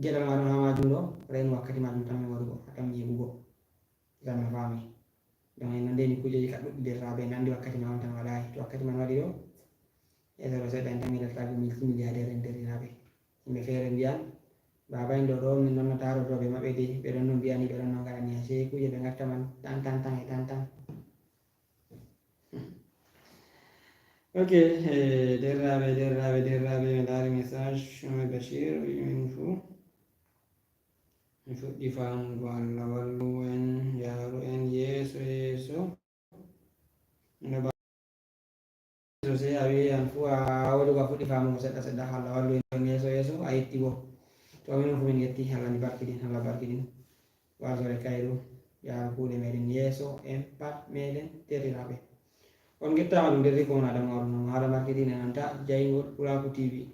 geɗal ma ɗon haa maajum ɗo, renu wakkati maajum tan mi waɗugo, a tammi heɓugo. Itam mi faami. Donc, en nandi ni kuujeji ka ɗuɗɗi, derɗiraaɓe, en nandi wakkati ma on tan waɗaay. To wakkati man waɗi ɗo, yeeso ɗo seeɗa en tammi lattaago multimilliardaire en, derɗiraaɓe. Yimɓe feere mbiyan, baaba en ɗo, ɗo min nonnata ɗo, ɗo ɓe maɓɓe de, ɓe ɗon no mbiyani, ɓe ɗon no ngaɗani, asee kuuje ɓe ngatta man, tan, tan, tan, e tan, tan. Ok, eh, derɗiraaɓe, derɗiraaɓe, derɗiraaɓe, mi laari message, Mohamed Bachir, wi min fuu. Mi fuɗɗi faamugo, Allah wallu en, yaaru en yeeso, yeeso. No ba-, sosai, a wi'i an fuu a woodi ko a fuɗɗi faamugo seɗɗa seɗɗa, Allah wallu en yeeso, yeeso, a yetti boo. To minin fuu min yetti, Allah ni barkidin, Allah barkidin. Waasore kayru, yaaru kuuɗe meɗen yeeso, en pat meɗen, derɗiraaɓe. On ngettaama ɗum, derɗi ko wona Adama Haruna mo haala marketing e nanta jayngol Pulaaku T V.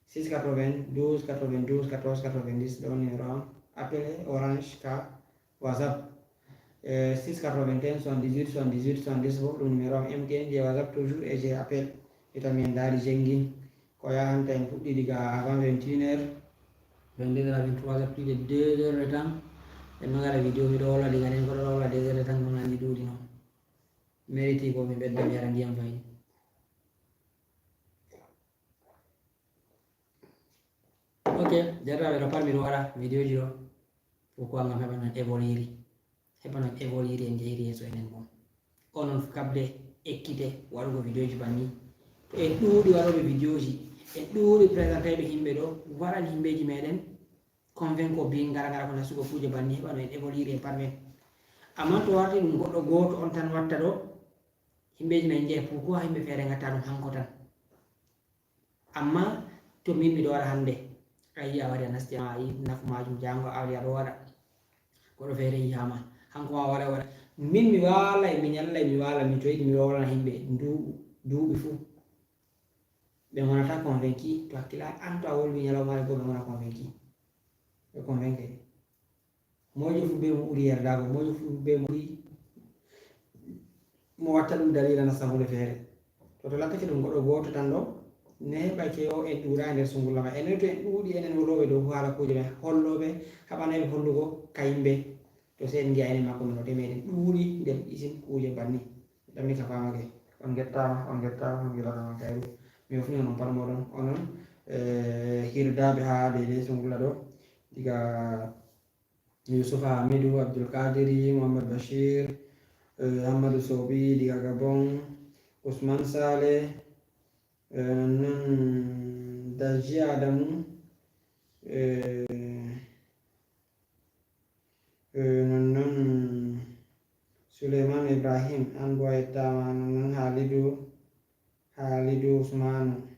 Six quatre-vingt-douze quatre-vingt-douze quatorze quatre-vingt-dix, ɗo on numéro am. Appel e Orange ka WhatsApp. Eh, six quatre-vingt-un soixante-dix-huit soixante-dix-huit soixante-dix fof ɗum numéro am M T N, je WhatsApp toujours e je appel. Ita min ndaari jengi. Ko yahanta en fuɗɗi diga avant vingt et une heures. Vingt-deux heures à vingt-trois heures, plus de deux heures de temps. En no ngaɗa vidéo, miɗo holla diga nden, koɗo holla deux heures de temps, ɗum nandi ɗuuɗi non. Mérite ko mi ɓedda mi yara ndiyam fayi. Ok, jarraɓe ɗo pat miɗo waɗa vidéo ji ɗo. Pourquoi? Ngam heɓanon évoluer. Heɓanon évoluer, en njehiri yeeso enen boo. Onon kaɓde ekkite waɗugo vidéo ji banni. To en ɗuuɗi waɗooɓe vidéo ji, En ɗuuɗi présenté ɓe yimɓe ɗo, waɗan yimɓeeji meɗen convaincu, bi ngara ngara ko nasugo kuuje banni, heɓa no en évoluer e parmen. Amma to warti ɗum goɗɗo gooto on tan watta ɗo, yimɓeeji men njeya pourquoi yimɓe feere ngatta ɗum hanko tan. Amma to min miɗo waɗa hannde, a yi a wari a nasti a yi nafu majum, jaango a wari a ɗo waɗa. Goɗɗo feere yi hama, hanko ma waɗa waɗa. Min mi waala e miñalla e mi waala mi to yiɗi mi wolana yimɓe nduuɓu, duuɓi fuu. Ɓe ngonata convaincu, to hakkila an to a wolwi ñalawmaare goo ɓe ngona convaincu. Ɓe convaincu. Mojo fu be mo ɓuri yerdaago, mojo fu be mo ɓuri mo watta ɗum dalila nasta huunde feere. To to lattake ɗum goɗɗo gooto tan ɗo, ne heɓa ke o en ɗuuɗa e nder sungulla ma. Enen to en ɗuuɗi enen wolooɓe dow haala kuuje men, hollooɓe haɓanayɓe hollugo ka yimɓe. To sey en ngi'a enen makko min o te meɗen ɗuuɗi nder isin kuuje banni. Ɗammi ka famake. On ngettaama, on ngettaama, on ngiɗanama kayru. Mi yofni on on pat moɗon, onon eh, hirdaaɓe haa deydey sungulla ɗo. Diga Yusufa Hamidu, Abdul Kadiri, Muhammad Bashir, eh, Amadou Sobi diga Gabon, Ousmane Saleh, eh, non Daji Adamu, eh, eh, non non Suleiman Ibrahim, an bo a yettaama, non non Halidu, Halidu Usmanu.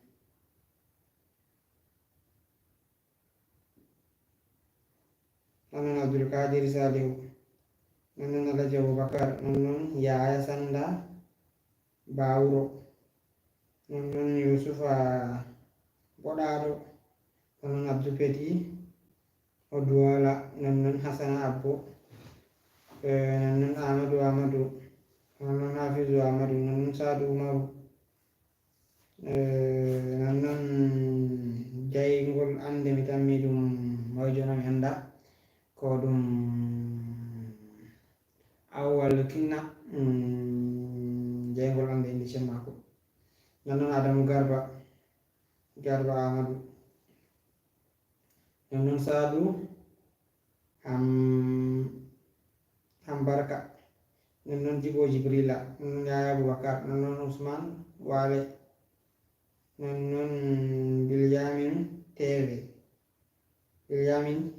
Non non Abdul Kadiri Salihu, non non Alhaji Abubakar, non non Yahaya Sanda Bawuro, non non Yusufa Boɗaɗo, non non Abdou Peti o Duwala, non non Hasana Abbo, eh, non non Amadou Amadou, non non Hafizu Amadou, non non Sadu Umaru. Eh, non non jayngol annde mi tammi ɗum moy jono mi annda ko ɗum Awwal Kinna, mm, jayngol annde indi cem maako. Non non Adamu Garba, Garba Amadou. Non non Sadu Ham Hambarka, non non Jibo Jibrila, non non Yaya Abubakar, non non Usman Wale, non non Bilyamin T V, Bilyamin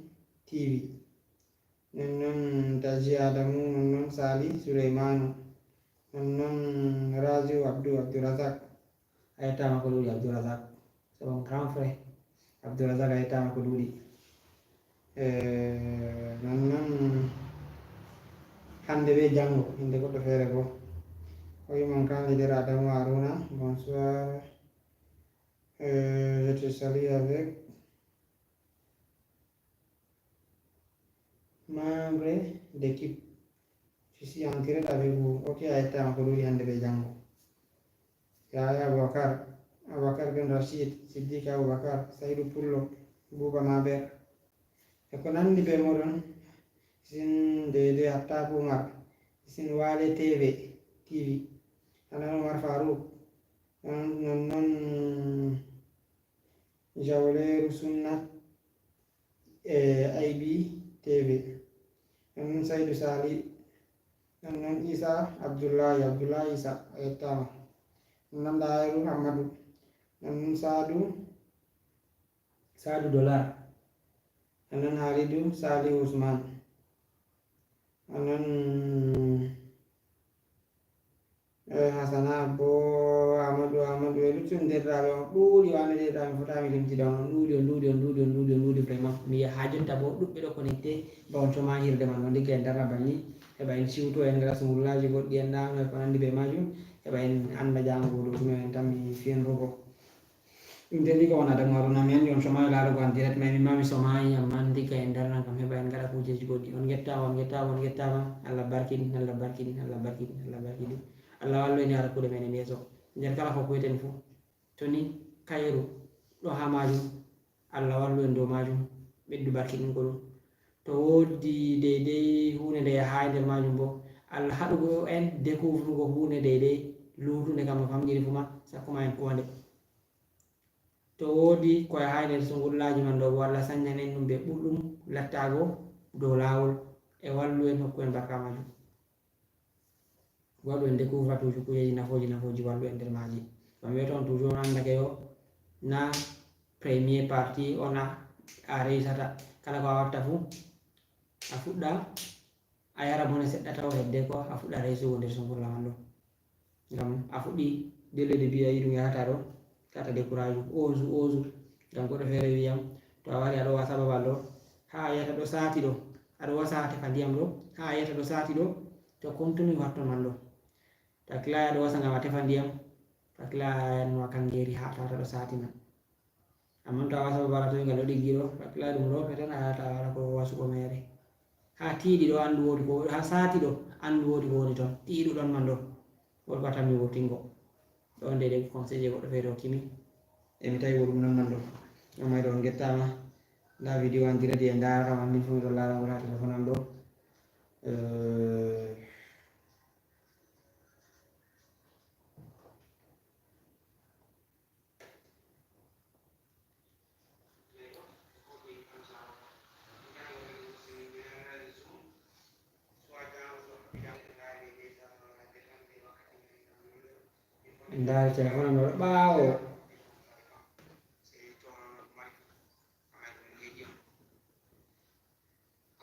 T V, non non Taji Adamu, non non Sali Suleymanu, non non Raziu Abdou Abdourazak. A yettaama ko ɗuuɗi Abdourazak. C'est mon grand frère. Abdourazak a yettaama ko ɗuuɗi. Eh, non non hannde be janngo, innde goɗɗo feere goo. O wi mon kan leader Adamu Haruna, bonsoir. Euh, je te salue avec membre d'équipe. Je suis en direct avec vous. Ok, a yettaama ko ɗuuɗi hannde be janngo. Yaya Abubakar, Abubakar ben Rashid, Siddiq Abubakar, Saidu Pullo, Buba Maber. E ko nanndi be moɗon, isin Dede Hattab Umar, isin Wale T V, T V. Anan Umar Farouk, non non Jawleeru Sunna e I B T V. Non non Saydu Saali, non non Isa Abdullahi, Abdullahi Isa a yettaama. Non non Ɗahiru Hammadu, non non Saadu, Saadu Dolar, non non Halidu Saali Usman, non non Eh, Hasana Abbo, Amadou, Amadou, e luttuɓe nderɗaaɓe on ɗuuɗi, wano nderɗaaɓe fotaami limtude on, on ɗuuɗi, on ɗuuɗi, on ɗuuɗi, on ɗuuɗi, on ɗuuɗi vraiment. Mi yi'a haa jotta bo ɗuɓɓe ɗo connecté, ba on coma hirde man, on ndigga en darna banni, heɓa en siwto, en ngaɗa sungullaaji goɗɗi, en ɗaano e ko nanndi be maajum, heɓa en annda jaango ɗo ɗume en tammi fiyanrugo. Ɗum de, ɗiɗo on Adamu Haruna, mi anndi on somaayi laarugo an direct, mais min ma mi somaayi, ammaa ndigga en darnan kam heɓa en ngaɗa kuujeeji goɗɗi. On ngettaama, on ngettaama, on ngettaama. Allah barkiɗin, Allah barkiɗin, Allah barkiɗin, Allah barkiɗin. Allah wallu en yaara kuuɗe men en yeeso. Nder kala ko kuweten fuu, to ni kayru ɗo haa maajum, Allah wallu en dow maajum, ɓeddu barkiɗingo ɗum. To woodi deydey huunde nde yahaay nder maajum boo, Allah haɗugo en découvrugo huunde deydey luutunde kam no famɗiri fuu ma, sakko ma en kuwa nde. To woodi ko yahaay nder sungullaaji man ɗo, Allah sanyan en ɗum be ɓurɗum lattaago dow laawol, e wallu en, hokku en barka maajum. Waɗu en découvre toujours kujeeji nafooji, nafooji, wallu en nder maaji. Ngam weeto on toujours on anndake yo na premier partie on a a rewisata. Kala ko a watta fuu, a fuɗɗa a yara bone seɗɗa taw hedde ko a fuɗɗa rewisugo nder sungurla man ɗo. Ngam a fuɗɗi dès le début a yi ɗum yahata ɗo, tata décourage, osu osu. Ngam goɗɗo feere wiyam, to a wari a ɗo wasa babal ɗo, haa a yiyata ɗo saati ɗo, a ɗo wasa haa tefa ndiyam ɗo, haa a yiyata ɗo saati ɗo, to continue watton man ɗo. To a kilay a ɗo wasa ngam a tefa ndiyam, to a kilay a yanno a kangeeri haa tawata ɗo saati man. Amma to a wasa babal a tawi ngal ɗo ɗiggi ɗo, to a kilay ɗum ɗo, peten a yahata a waɗa ko wasugo meere. Haa tiiɗi ɗo anndu woodi ko, haa saati ɗo anndu woodi ko woni ton. Tiiɗuɗon man ɗo. Wol ko a tammi wurtingo. Ɗo nde ɗe conseil je goɗɗo feere hokkimi. E mi tawi wo ɗum non man ɗo. Ɗon may ɗo on gettaama. Ndaa video an direct e ndaarata ma min fof miɗo laara ngol haa téléphone am ɗo. Eh, Ndaari téléphone am ɗo ɓaawo.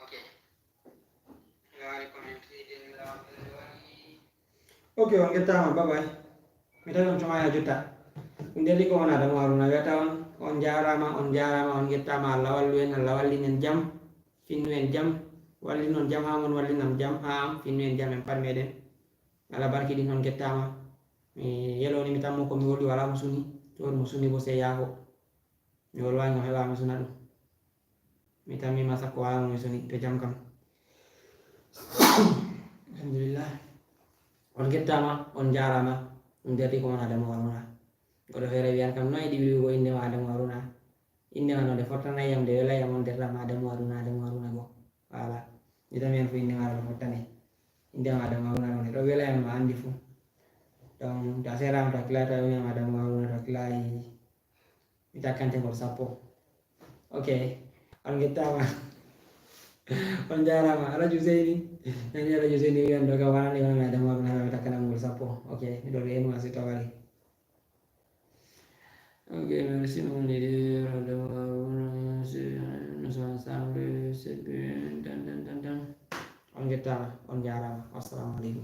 Ok. Ok, on gettaama, bye bye. Mi tawi on tuma haa jotta. Ɗum de liggoo on Adamu Haruna wiyata on, on njaaraama, on njaaraama, on gettaama. Allah wallu en, Allah wallin en jam, finnu en jam, wallin on jam, haa mon wallinam jam, haa am, finnu en jam en pat meeɗen. Allah barkiɗin on gettaama. Mi yeloo ni mi tammo ko mi woli walaa mo suni, to won mo suni bo sey yaafo. Mi wolwaani ngam heɓa mi suna ɗum. Mi tammi ma sakko walaa mo mi suni to jam kam. Alhamdulillah. On gettaama, on njaaraama. Ɗum derti ko on Adamu Haruna. Goɗɗo feere wiyan kam noy ɗi wi'ugo innde ma Adamu Haruna. Innde ma no nde fottanaay yam, nde welaay yam, on derta ma Adamu Haruna, Adamu Haruna go. Voilà. Mi tammi en fof innde ma no fottani. Innde ma Adamu Haruna no nde ɗo welaay yam ma anndi fof. Donc to a seeraama to a kilay tawi wiyan Adamu Haruna to a kilay. Mi takkante ngol sappo. Ok. On ngettaama. On njaaraama. Alhaji Useyni. Nani Alhaji Useyni wiyan ɗo kam wonani wonani Adamu Haruna mi takkana ngol sappo. Ok. Miɗo reenuma si tawari. Ok, merci mon leader. Adamu Haruna, c'est, nous sommes ensemble, c'est bien. Dan, dan, dan, dan. On ngettaama. On njaaraama. Assalamu aleykum.